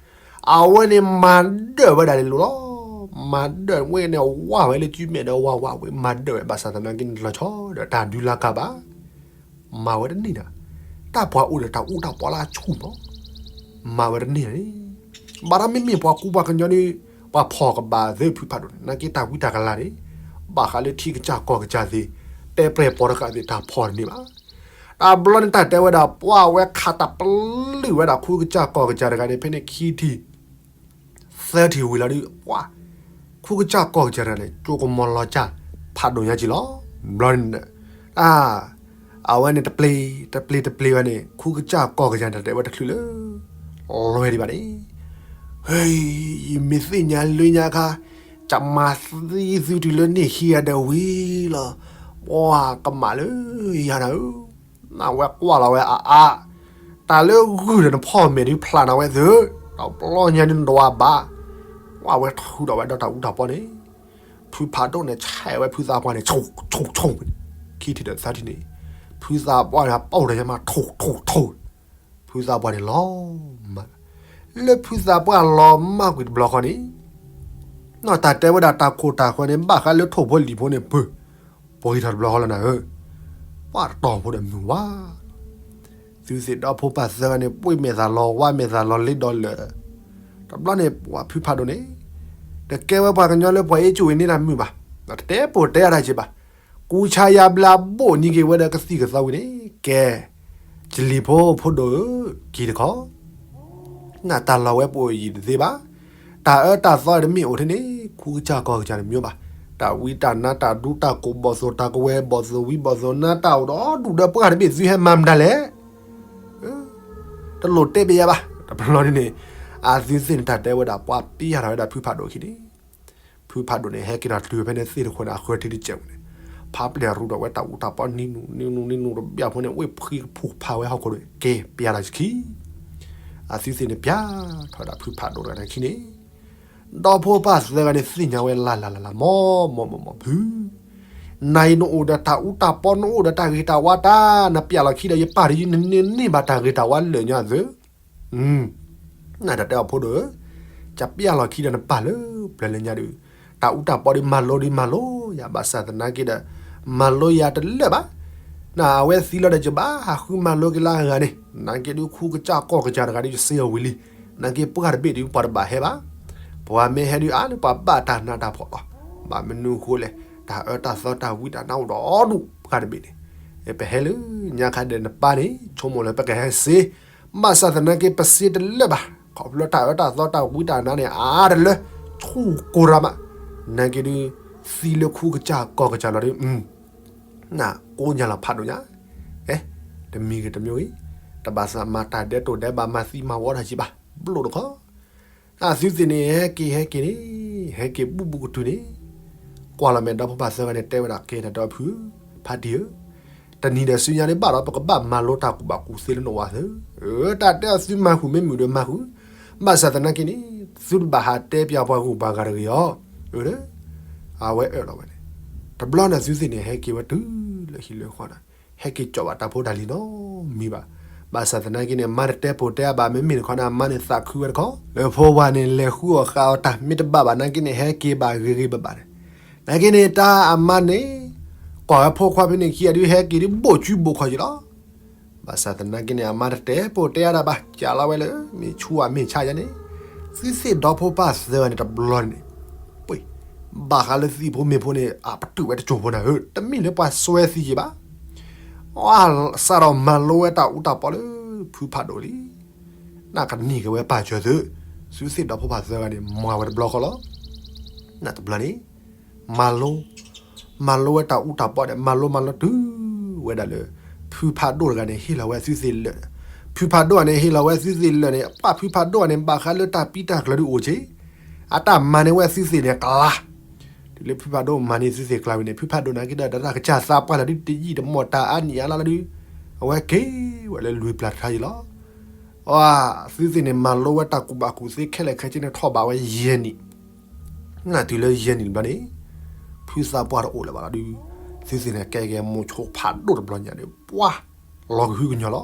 အဝဲန့ၣ်မၤဒၢၣ်ဝဲဒၣ်လံလီၤ. မၤဒၢၣ်ဝဲန့ၣ် ဝါဝဲလၢကုမဲာ်ဒီးဝါဝါဝဲ မၤဒၢၣ်ဝဲဘၣ်ဆၣ်သနာ်က့န့ၣ် လီၤဆီဒီးတၢ်ဒုးလၢကၤဘၣ်. မၤဝဲတန့ၢ်ဒီး တၢ်ပှၤအိၣ်ဒီးတၢ်အူတၢ်ပီလၢအဆူၣ်မး, မၤဝဲတန့ၢ်န့ၣ်, ဘၣ်ဒီးမ့မ့ၢ်ပှၤကူပှၤကညီန့ၣ် ပှၤဖီၣ်ကဘၣ်သ့ၣ်ဖုဖးဒိၣ်န့ၣ် နာ်က့တၢ်ဝံတၢ်ကလၤန့ၣ် ဘၣ်ဃးလၢထံကစၢ်ကီၢ်ကစၢ်သ့ၣ်, တဲပျဲၢ်ပိာ်တဃာ်သ့ၣ် တၢ်ဖီၣ်တန့ၢ်ဘၣ်. တဘျီန့ၣ်တၢ်တဲဝဲဒၣ် ပှၤဝဲခးတၢ်ပလုၢ်ဝဲဒၣ်ခူကစၢ်ကီၢ်ကစၢ်တဂၤန့ၣ် ဖဲန့ၣ်ခံထံၣ် သၢထံၣ်ဝံၤလီၤဒီး ပှၤ ခူကစၢ်ကီၢ်ကစၢ်တဂၤန့ၣ် ကၠိကမီၤလီၤစၢ်ဖးဒိၣ်ညါက့ၤလီၤ. ဘျီန့ၣ် အဝဲန့ၣ်တပျ့ၤ တပျ့ၤတပျ့ၤဝဲန့ၣ် ခူကစၢ်ကီၢ်ကစၢ်န့ၣ် တၢ်တဲဝဲတချုးလၢ လွဲဒံးဘၣ်န့ၣ်, ဟ့ ယမ့ၢ်သ့ၣ်ညါလၢညါခါ ကမၤသံသုတုၤလၢန့ၣ်ခံဂၤဒီးဝံၤလီၤ. ပှၤကမၣ်လၢယၤနၤဧၢ, နဝဲကွၢ်လီၤဝဲအါအါ, တၢ်လၢဂုၢ်ဒီးနဖီၣ်မဲာ်ဒုးဖျးနၤဝဲသု, တဘျီညါဒုးနဒွးဘၣ်. ကွၢ်ဝဲထုးဒီးဝဲဒီးတၢ်အူတၢ်ပီန့ၣ်, ဖုဖးဒိၣ်န့ၣ် ဆဲးဝဲဖုသးပှၢ်န့ၣ် ဆိၣ်ဆိၣ်ဆိၣ်, ခံထံၣ်ဒီးသၢထံၣ်န့ၣ်, ဖုသးပှၢ်န့ၣ် ပိၢ်ဒီးယမး ထိၣ်ထိၣ်ထိၣ်, ဖုသးပှၢ်န့ၣ်လီၤမၢ်, လၢဖုသးပှၢ်လီၤမၢ်ကွံာ်တဘျီဃီန့ၣ်, နီၢ်တၢ်တဲဝဲဒၣ်တၢ်ခိၣ်တၢ်ဃၢၤန့ၣ် ဘၣ်ဃးလၢထိၣ်ဖိလံၤဖိန့ၣ် ပၢၤ ပှၤဟံးထီၣ်တဘျီဃီလီၤနၤဧၢ, ပှၤတတီၤဖိဒီးမုၢ်ဝါ သုသ့ၣ်ဒီဖိပၢ်သၢဂၤန့ၣ် ပှ့ၤမဲာ်သၣ်လီၤဝါမဲာ်သၣ်လီၤလ့ဒီးလၢာ်, တဘျီန့ၣ် ပှၤဖုဖးဒိၣ်န့ၣ်, တကဲဝဲပှၤကညီလၢပှၤအ့ၣ်ကၠူၣ်ဝဲန့ၢ်တၢ်မုာ်ဘၣ်, တတဲပိာ်တဲအါတၢ်က့ဘၣ်, ကူဆါယါဘျါဘိၣ်နံၤက့ၤဝဲဒီးကသံၣ်ကသီဝံၤန့ၣ်, ကဲ, ကလံၤဖိဖိဒိၣ်ဧၢ, က့ၤတခီ နတၢ်လီၢ်ဝဲပအိၣ်ယံၤတသ့ဘၣ်, တၢ်အၢတၢ်သီတမ့ၢ်အိၣ်ထဲန့ၣ် ခူကစၢ်ကီၢ်ကစၢ်တမံၤဘၣ်, တၢ်ဝံတၢ်နါတၢ်ဒူတၢ်ကိးဘီၣ်သိၣ်တၢ်ကဝဲၤဘီၣ်သိၣ်ဝံဘီၣ်သိၣ်နါတၢ်အိၣ်ဒီးဒူၣ်ဒီးပှၢ်တဘ့ၣ်သုဟဲမၤမတၤလဲၣ်, တလိၣ်တဲပယါဘၣ်, တဘျီန့ၣ်န့ၣ်, အသုသ့ၣ်န့ၣ်တၢ်တဲဝဲဒၣ်ပှၤပျၢ်ထီၣ်ဝဲဒၣ်ဖုဖးဒိၣ်ခံန့ၣ် ဖုဖးဒိၣ်န့ၣ် ဟဲက့ၤထီၣ်တုၤဖဲန့ၣ်သ့ၣ်တခိၣ်န့ၣ် အဃၢၤထံတစဲးဝံၤန့ၣ်, ဖးပျဲၢ်ရူဒီးဝဲတၢ်အူတၢ်ပီနံၤနူၤနံၤနူၤနံၤနူၤတဘျီဖိန့ၣ် ဝ့ၢ်ဖှံကဖူးဖးဝဲဟီၣ်ခိၣ်ဒီး ကဲပျၢ်လီၤဆခံ, အသုသ့ၣ်န့ၣ်ပျၢ်ထီၣ်ဝဲဒၣ်ဖုဖးဒိၣ်တဂၤန့ၣ်ခံန့ၣ်, ဒီဖိပၢ်သၢဂၤန့ၣ်သ့ၣ်ညါဝဲလၢ်လၢ်လၢ်လၢ် မီၢ်မီၢ်မီၢ်မီၢ်ဖု နၤအံၤနအိၣ်ဒီးတၢ်အူတၢ်ပီ နအိၣ်ဒီးတၢ်ဂ့ၤတၢ်ဝါတၢ် နပျဲလီၤခံဒီးယပၢ်ဒီး ယနန့ၢ်ဘၣ်တၢ်ဂ့ၤတၢ်ဝါလၢာ်ညါသု, နတၢ်တဲအီၤဖိဒိၣ်ဧၢ, ကပျဲလီၤခံဒီးနပၢ်လၢပျၢၤလၢညါဒီး တၢ်အူတၢ်ပီဒီးမၤလိဒီးမၤလိယၤ ဘၣ်ဆၣ်သနာ်က့ဒီး မၤလိယၤတလၢာ်ဘၣ်, နအဝဲသံလီၤဒီးယဘၣ်ဟးဃုမၤလိက့ၤလၢအဂၤန့ၣ်, နာ်က့ဒုးခူကစၢ်ကီၢ်ကစၢ်တဂၤဒီးယစ့အဝံၤလံ, နာ်က့ပှၢ်တဘ့ၣ်ဒီးပှၤတဘၣ်ဟဲဘၣ်, ပှၤမ့ၢ်ဟဲဒုးအါလၢပှၤဘၣ်တၢ်နးတၢ်ဖှီၣ်လီၤ, ဘၣ်မနုၤအဃိလဲၣ်, တၢ်အၢတၢ်သီတၢ်ဝံတၢ်နါအိၣ်ဒီးဒူၣ်ပှၢ်တဘ့ၣ်န့ၣ်, ပဟဲလၢညါခါဒီးနပၢ်န့ၣ် ဆိကမိၣ်လၢပကဟဲစ့ ဘၣ်ဆၣ်သနာ်က့ပစ့တလၢာ်ဘၣ်, ခီဖျိတၢ်အၢတၢ်သီတၢ်ဝံတၢ်နါန့ၣ် အါတလၢ ဆူၣ်ကိရးမး, နာ်က့ဒုး သံလၢခူကစၢ်ကီၢ်ကစၢ်လီၤဒီး, နကိးညါလီၤဖးဒိၣ်ညါ, အဲ, တမံၤဂ့ၤတမံၤဂ့ၤ, တဘၣ်သးမၤတၢ်ဒဲးတိၢ်ဒဲးဘၣ် မၤသံမၤဝီတၢ်စံးဘၣ်, ဘျိၣ်တခီ အသုသ့ၣ်န့ၣ် ဟဲက့ၤဟဲက့ၤန့ၣ်, ဟဲက့ၤဘူးဘူးကတုၤန့ၣ်, ကွၢ်လီၤမဲာ်ဒီဖိပၢ်သၢဂၤန့ၣ် တဲဝဲဒၣ်ကဲတၢ်ဒီဖု, ဖးတံၢ်ဧၢ, တနံၤဒီးဆူညါဒ်ဘၣ်ဒီး ပကဘၣ်မၤလိတၢ်ကူၣ်ဘၣ်ကူၣ်သ့လၢနအိၣ်ဝဲသၢ, တၢ်တဲအီၤသုမၤဃုာ်မ့ၢ်မုာ်ဒီးမၤဃုာ်, ဘၣ်ဆၣ်သနာ်က့န့ၣ်, သုတဘၣ်ဟးတဲပၠးပှၤဂုၤပှၤဂၤတဂ့ၤအီၤ, အဝဲအၢၣ်လီၤဝဲန့ၣ်, တဘျီန့ၣ်သုသ့ၣ်န့ၣ် ဟဲက့ၤဝဲတုၤလၢဟံၣ်လၢဃီန့ၣ် ဟဲက့ၤကၠီၣ်ဘၣ်တၢ်ဖိတၢ်လံၤနီတမံၤဘၣ်, ဘၣ်ဆၣ်သနာ်က့န့ၣ် အမါတတဲပိာ်တဲအဘၣ် မ့မ့ၢ်တခီန့ၣ် အမါန့ၣ်သးခုဝဲတခီ, လၢဖိဝၤန့ၣ် လဲၤဃုအီၣ်ဃုအီတၢ် မ့ၢ်တဘၣ်ဘၣ်နာ်က့န့ၣ် ဟဲက့ၤဘၣ်ဂ့ၤဂ့ၤဘၣ်ဘၣ်န့ၣ်, နာ်က့န့ၣ် တၢ်အမါန့ၣ် ကွၢ်ဝဲဖိခွါဖဲန့ၣ်ခံဂၤဒုး ဟဲက့ၤဒုးဘိၣ်ကူဘိၣ်ခီၣ်က့ၤလီၤ. ဘၣ်ဆၣ်သနာ်က့န့ၣ် အမါတတဲပိာ်တဲအါဒၣ်ဘၣ် ကးလီၤဝဲလၢ မ့ၢ်ဆူၣ်အမ့ၢ်ဆါယါန့ၣ်, သုသ့ၣ်ဒီဖိပၢ်သၢဂၤန့ၣ်တဘျီန့ၣ်, ပှ့ၤ, ဘၣ်ဃးလၢသံၣ်ဖိမ့ၢ်ဖိန့ၣ် အပတုာ်ဝဲတစိၢ်ဖိနၤဧၢ, တမ့ၢ်လၢပှၤစွဲသံယံၤဘၣ်, အစးထီၣ်မၤလိဝဲတၢ်အူတၢ်ပီလၢ ဖုဖးဒိၣ်လံ, နကနံၤက့ၤဝဲပာ်စၢၤသု, သုသ့ၣ်ဒီဖိပၢ်သၢဂၤန့ၣ် မၤဝဲတဘျီဃီလီၤ. နတဘျီန့ၣ် မၤလိ, မၤလိဝဲတၢ်အူတၢ်ပီဒီး မၤလိမၤလိတုၤဝဲဒၣ်လၢ ဖုဖးဒိၣ်တဂၤန့ၣ် ဟ့ၣ်လီၤဝဲသုသ့ၣ်လၢာ်, ဖုဖးဒိၣ်န့ၣ် ဟ့ၣ်လီၤဝဲသုသ့ၣ်လၢာ်န့ၣ် ပှၤဖုဖးဒိၣ်န့ၣ် ဘၣ်ဃးလၢတၢ်ပံတၢ်ကျၢၤဒုးအိၣ်က့ၤ, အတၢ်မၤန့ၢ်ဝဲသုသ့ၣ်န့ၣ်ကျါ, တုၤလၢဖုဖးဒိၣ်မၤန့ၢ်သုသ့ၣ်ကျါဝံၤန့ၣ် ဖုဖးဒိၣ်နာ်က့ဒီး တရၣ်ကစၢ်သးပှၢ်လၢဒုးတယံာ်တမီၢ်တၢ်အါနံၣ်အါလါလၢဒုး, အဝဲက့ၤဝဲလၢလွံၢ်ပျၢ်တခါအံၤလီၤ. အသုသ့ၣ်န့ၣ် မၤလိဝဲတၢ်ကူၣ်ဘၣ်ကူၣ်သ့ခဲလၢာ်ခဲဆ့န့ၣ် ထီၣ်ဘးဝဲယဲၢ်နံၣ် နတုၤလၢယဲၢ်နံၣ်တဘျီန့ၣ်, ဖုသးပှၢ်တအိၣ်လၢၤဘၣ်လီၤဒုး, သုသ့ၣ်န့ၣ်ကဲက့ၤမိၤဆိဖးဒိၣ်တဘျီညါဒီး ပှၤလီၤကဟုကညီၢ်လီၤ.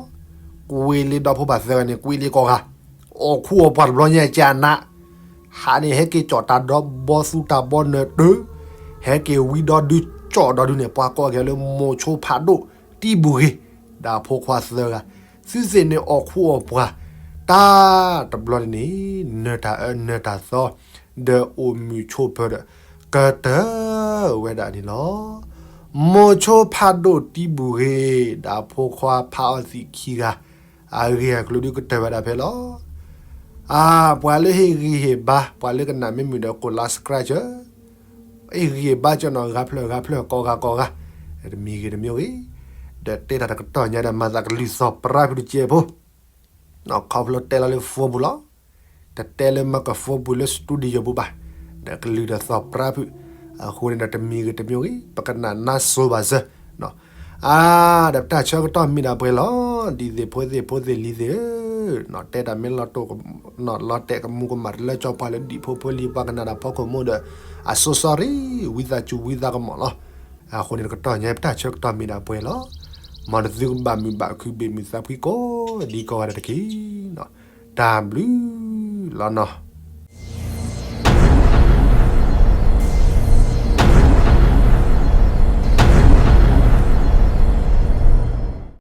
ကွ့လ့ဒီဖိပၢ်သၢဂၤန့ၣ် ကွ့လ့ကိးဂၤ, အီၣ်ခူအီၣ်ပှၢ်တဘျီညါကနး, ဟးန့ၣ်ဟဲက့ၤကၠီၣ်တၢ်ဒီဘီသူတၢ်ဘီနၢၤတၢၤ, ဟဲက့ၤဝံဒီဒုကၠီၣ်ဒီဒုန့ၣ် ပှၤကိးက့ၤလၢမိၤဆိဖးဒိၣ်တံဘူၣ်ဂ့ၤ, ဒီးဖိခွါသၢဂၤ, သုသ့ၣ်န့ၣ်အီၣ်ခူအီၣ်ပှၢ်, တၢ်တဘျီန့ၣ်န့ၣ် နၢၤတၢ်အၢနၢၤတၢ်သီ ဒီးအိၣ်မုာ်ဆိးပၢၤဒီး ကတၢၢ်ဝဲဒၣ်န့ၣ်လီၤ. မိၤဆိဖးဒိၣ်တံဘူၣ်ဂ့ၤ ဒီးဖိခွါဖးအီသံးခံဂၤ အဂ့ၢ်အကျိၤဒုးကတၢၢ်ဝဲဒၣ်ဖဲလီၤ. အါ ပှၤလၢဟ့ၣ်ဂံၢ်ဟ့ၣ်ဘါ ပှၤလၢကနၣ်မ့ၢ်မုာ်ဒီး ကိး like subscribe ဟ့ၣ်ဂံၢ်ဟ့ၣ်ဘါကၢနီၤ ဂၤဖျၢၣ်ဂၤဖျၢၣ် ကိးဂၤကိးဂၤ, တမံၤဂ့ၤတမံၤဂ့ၤ, ဒီးတဲတၢ်တကတီၢ်ညါဒီး မၤသးကလုၢ်သီၣ်ပြၢဖုတကဲဖိ ခီဖျိတဲလီၤလၢ phone ပူၤလီၤ. တတဲလၢ microphone ပူၤလၢ studio ပူၤဘၣ်, ဒီးကလုၢ်ဒီးသီၣ်ပြၢဖု, အဃိန့ၣ်ဒီးတမံၤဂ့ၤတမံၤဂ့ၤ ပကနၣ်နါစိၤဘၣ်စၢၤ, အါ ဒီးပတၢ်ဆၢကတီၢ်မ့ၢ်ဒၣ်ပှဲၤလီၤ. ဒ်သ့ၣ်ဖိသ့ၣ်ဖိသ့ၣ်လံၤသ့ၣ်ဧၢ, တဲတၢ်မ့ၢ်လီၤတိၢ် လီၤတဲာ်ကမူကမၣ်တလၢကၠီပှၤလၢဒံၣ်ဖိဖိလံၤပှၤကနၣ်တၢ်ဖီခိၣ်မူဒီး အ so sorry ဝံသးစူၤဝံသးကမီၤလီၤ. အဃိန့ၣ်တကတီၢ်ညါ ပတၢ်ဆၢကတီၢ်မ့ၢ်ဒၣ်ပှဲၤလီၤ. မ်နသုကဘၣ်မုာ်ဘၣ်ခု ဘၣ်မုာ်သးဖှံကိးဒံကိးဂၤဒဲးတက့ၢ်. တၢ်ဘျုးလီၤနီၤ.